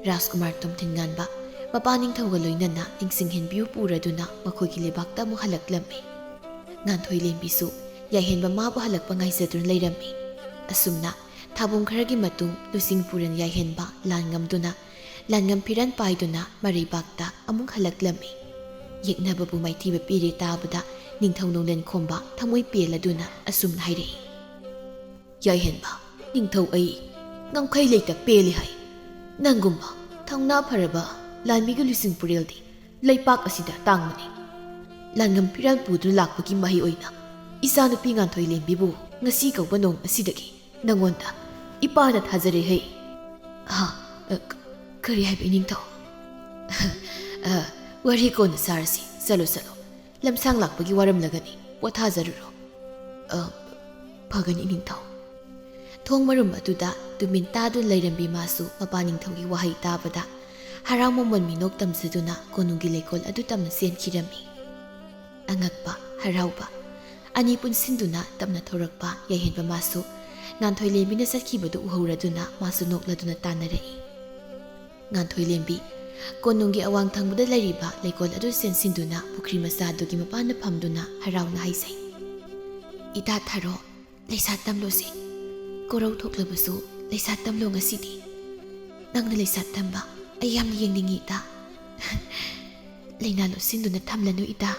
ꯔꯥꯖꯀꯨꯃꯥꯔ ꯇꯣꯝꯊꯤꯟꯉꯥꯟꯕ ꯃꯄꯥ ꯅꯤꯡꯊꯧꯒ ꯂꯣꯏꯅꯅ ꯅꯤꯡꯁꯤꯡꯍꯦꯟꯕꯤꯕꯨ ꯄꯨꯔꯗꯨꯅ ꯃꯈꯣꯏꯒꯤ ꯂꯩꯕꯥꯛꯇ ꯑꯃꯨꯛ ꯍꯜꯂꯛꯂꯝꯃꯤ꯫ ꯉꯥꯟꯊꯣꯏ ꯂꯦꯝꯕꯤꯁꯨ ꯌꯥꯏꯍꯦꯟꯕ ꯃꯥꯕꯨ ꯍꯜꯂꯛꯄ ꯉꯥꯏꯖꯗꯨꯅ ꯂꯩꯔꯝꯃꯤ꯫ ꯑꯁꯨꯝꯅ ꯊꯥꯕꯨꯡ ꯈꯔꯒꯤ ꯃꯇꯨꯡ ꯂꯨꯆꯤꯡꯄꯨꯔꯦꯜ ꯌꯥꯏꯍꯦꯟꯕ ꯂꯥꯟ ꯉꯝꯗꯨꯅ, ꯂꯥꯟꯉꯝ ꯐꯤꯔꯥꯟ ꯄꯥꯏꯗꯨꯅ ꯃꯔꯩꯕꯥꯛꯇ ꯑꯃꯨꯛ ꯍꯜꯂꯛꯂꯝꯃꯤ꯫ ꯌꯦꯛꯅꯕꯕꯨ ꯃꯥꯏꯊꯤꯕ ꯄꯤꯔꯦ ꯇꯥꯕꯗ ꯅꯤꯡꯊꯧ ꯅꯣꯡꯂꯦꯟ ꯈꯣꯝꯕ ꯊꯃꯣꯏ ꯄꯦꯜꯂꯗꯨꯅ ꯑꯁꯨꯝꯅ ꯍꯥꯏꯔꯛꯏ, "ꯌꯥꯏꯍꯦꯟꯕ, ꯅꯤꯡꯊꯧ ꯑꯩ ꯉꯝꯈꯩ ꯂꯩꯇ ꯄꯦꯜꯂꯤ ꯍꯥꯏ꯫ ꯅꯪꯒꯨꯝꯕ ꯊꯧꯅꯥ ꯐꯔꯕ ꯂꯥꯟꯃꯤꯒꯤ ꯂꯨꯆꯤꯡꯄꯨꯔꯦꯜꯗꯤ ꯂꯩꯄꯥꯛ ꯑꯁꯤꯗ ꯇꯥꯡꯕꯅꯤ꯫ ꯂꯥꯟꯉꯝ ꯐꯤꯔꯥꯟ ꯄꯨꯗꯨꯅ ꯂꯥꯛꯄꯒꯤ ꯃꯍꯩ ꯑꯣꯏꯅ ꯏꯆꯥꯅꯨꯄꯤ ꯉꯥꯟꯊꯣꯏ ꯂꯦꯝꯕꯤꯕꯨ ꯉꯁꯤ ꯀꯧꯕ ꯅꯣꯡ ꯑꯁꯤꯗꯒꯤ ꯅꯉꯣꯟꯗ ꯏꯄꯥꯅ ꯊꯥꯖꯔꯦ ꯍꯩ꯫" "ꯍꯥ? ꯑ, ꯀ-, ꯀꯔꯤ ꯍꯥꯏꯕ ꯏꯅꯤꯡꯊꯧ?" "ꯑ, ꯋꯥꯔꯤ ꯀꯣꯟꯅ ꯁꯥꯔꯁꯤ꯫ ꯆꯠꯂꯣ, ꯆꯠꯂꯣ꯫ ꯂꯝꯁꯥꯡ ꯂꯥꯛꯄꯒꯤ ꯋꯥꯔꯝꯂꯒꯅꯤ꯫ ꯄꯣꯊꯥꯖꯔꯨꯔꯣ꯫" "ꯑ, ꯐꯒꯅꯤ ꯏꯅꯤꯡꯊꯧ꯫" ꯊꯣꯡ ꯃꯔꯨꯝ ꯑꯗꯨꯗ ꯇꯨꯃꯤꯟ ꯇꯥꯗꯨꯅ ꯂꯩꯔꯝꯕꯤ ꯃꯥꯁꯨ ꯃꯄꯥ ꯅꯤꯡꯊꯧꯒꯤ ꯋꯥꯍꯩ ꯇꯥꯕꯗ ꯍꯔꯥꯎ ꯃꯃꯜ ꯃꯤꯅꯣꯛ ꯇꯝꯖꯗꯨꯅ ꯀꯣꯅꯨꯡꯒꯤ ꯂꯩꯀꯣꯜ ꯑꯗꯨ ꯇꯝꯅ ꯆꯦꯟꯈꯤꯔꯝꯃꯤ꯫ ꯑꯉꯛꯄ, ꯍꯔꯥꯎꯕ ꯑꯅꯤ ꯄꯨꯟꯁꯤꯟꯗꯨꯅ ꯇꯞꯅ ꯊꯧꯔꯛꯄ ꯌꯥꯏꯍꯦꯟꯕ ꯃꯥꯁꯨ ꯉꯥꯟꯊꯣꯏꯂꯦꯝꯕꯤꯅ ꯆꯠꯈꯤꯕꯗꯨ ꯎꯍꯧꯔꯗꯨꯅ ꯃꯥꯁꯨ ꯅꯣꯛꯂꯗꯨꯅ ꯇꯥꯟꯅꯔꯛꯏ꯫ ꯉꯥꯟꯊꯣꯏꯂꯦꯝꯕꯤ, ꯀꯣꯅꯨꯡꯒꯤ ꯑꯋꯥꯡ ꯊꯪꯕꯗ ꯂꯩꯔꯤꯕ ꯂꯩꯀꯣꯜ ꯑꯗꯨ ꯆꯦꯟꯁꯤꯟꯗꯨꯅ ꯄꯨꯈ꯭ꯔꯤ ꯃꯆꯥꯗꯨꯒꯤ ꯃꯄꯥꯟꯗ ꯐꯝꯗꯨꯅ ꯍꯔꯥꯎꯅ ꯍꯥꯏꯖꯩ꯫ "ꯏꯇꯥ ꯊꯥꯔꯣ, ꯂꯩꯁꯥ ꯇꯝꯂꯣꯁꯦ꯫ ꯀꯣꯔꯧ ꯊꯣꯛꯂꯕꯁꯨ ꯂꯩꯁꯥ ꯇꯝꯂꯣ ꯉꯁꯤꯗꯤ꯫ ꯅꯪꯅ ꯂꯩꯁꯥ ꯇꯝꯕ ꯑꯩ ꯌꯥꯝꯅ ꯌꯦꯡꯅꯤꯡꯉꯤ ꯏꯇꯥ꯫ ꯂꯩꯅꯥ ꯂꯣꯠꯁꯤꯟꯗꯨꯅ ꯊꯝꯂꯅꯨ ꯏꯇꯥ"꯫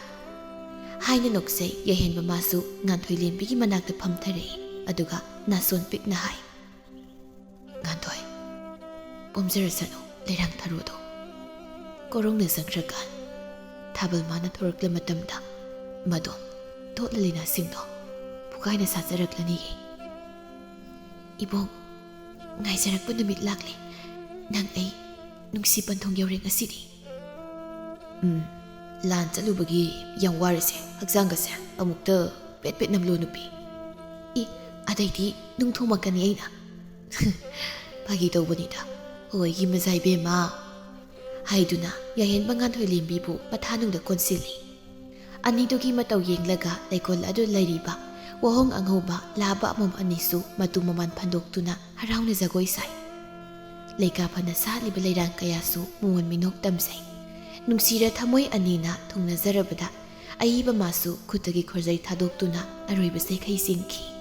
ꯍꯥꯏꯅ ꯅꯣꯛꯆꯩ ꯌꯥꯍꯦꯟꯕ ꯃꯥꯁꯨ ꯉꯥꯟꯊꯣꯏꯂꯦꯝꯕꯤꯒꯤ ꯃꯅꯥꯛꯇ ꯐꯝꯊꯔꯛꯏ, ꯑꯗꯨꯒ ꯅꯥꯁꯣꯟ ꯄꯤꯛꯅ ꯍꯥꯏ, "ꯉꯥꯟꯊꯣꯏ, ꯄꯣꯝꯖꯔꯁꯅꯨ ꯂꯩꯔꯥꯡ ꯊꯔꯣꯗꯣ꯫ ꯀꯣꯔꯧꯅ ꯆꯪꯈ꯭ꯔꯀꯥꯟ ꯊꯥꯕꯜ ꯃꯥꯅ ꯊꯣꯔꯛꯂ ꯃꯇꯝꯗ ꯃꯗꯣ ꯇꯣꯠꯂ ꯂꯩꯅꯥꯁꯤꯡꯗꯣ ꯐꯨꯒꯥꯏꯅ ꯁꯥꯖꯔꯛꯂꯅꯤꯌꯦ꯫ ꯏꯕꯣꯡ, ꯉꯥꯏꯖꯔꯛꯄ ꯅꯨꯃꯤꯠ ꯂꯥꯛꯂꯦ꯫ ꯅꯪ ꯑꯩ ꯅꯨꯡꯁꯤ ꯄꯟꯊꯨꯡ ꯌꯧꯔꯦ ꯉꯁꯤꯗꯤ"꯫ "ꯎꯝ, ꯂꯥꯟ ꯆꯠꯂꯨꯕꯒꯤ ꯌꯥꯝ ꯋꯥꯔꯁꯦ, ꯍꯛꯆꯥꯡꯒꯁꯦ ꯑꯃꯨꯛꯇ ꯄꯦꯠ ꯄꯦꯠ ꯅꯝꯂꯣ ꯅꯨꯄꯤ꯫ ꯏ, ꯑꯗꯩꯗꯤ ꯅꯨꯡ ꯊꯣꯝꯃꯛꯀꯅꯤ ꯑꯩꯅ"꯫ "ꯐꯥꯒꯤ ꯇꯧꯕꯅꯤꯗ, ꯍꯣꯏꯒꯤ ꯃꯖꯥ ꯏꯕꯦꯝꯃ"꯫ ꯍꯥꯏꯗꯨꯅ ꯌꯥꯍꯦꯟꯕ ꯉꯥꯟꯊꯣꯏꯂꯦꯝꯕꯤꯕꯨ ꯃꯊꯥꯅꯨꯡꯗ ꯀꯣꯟꯁꯤꯜꯂꯤ꯫ ꯑꯅꯤꯗꯨꯒꯤ ꯃꯇꯧ ꯌꯦꯡꯂꯒ ꯂꯩꯀꯣꯜ ꯑꯗꯨ ꯂꯩꯔꯤꯕ ꯋꯥꯍꯣꯡ ꯑꯉꯧꯕ ꯂꯥꯕ ꯑꯃꯣꯝ ꯑꯅꯤꯁꯨ ꯃꯇꯨ ꯃꯃꯥꯟ ꯐꯟꯗꯣꯛꯇꯨꯅ ꯍꯔꯥꯎꯅ ꯖꯒꯣꯏ ꯁꯥꯏ꯫ ꯂꯩꯀꯥ ꯐꯅ ꯁꯥꯠꯂꯤꯕ ꯂꯩꯔꯥꯡ ꯀꯌꯥꯁꯨ ꯃꯣꯃꯣꯟ ꯃꯤꯅꯣꯛ ꯇꯝꯖꯩ꯫ ꯅꯨꯡꯁꯤꯔ ꯊꯃꯣꯏ ꯑꯅꯤꯅ ꯊꯨꯡꯅꯖꯔꯕꯗ ꯑꯏꯕ ꯃꯥꯁꯨ ꯈꯨꯠꯇꯒꯤ ꯈꯣꯔꯖꯩ ꯊꯥꯗꯣꯛꯇꯨꯅ ꯑꯔꯣꯏꯕ ꯁꯩꯈꯩ ꯆꯤꯡꯈꯤ꯫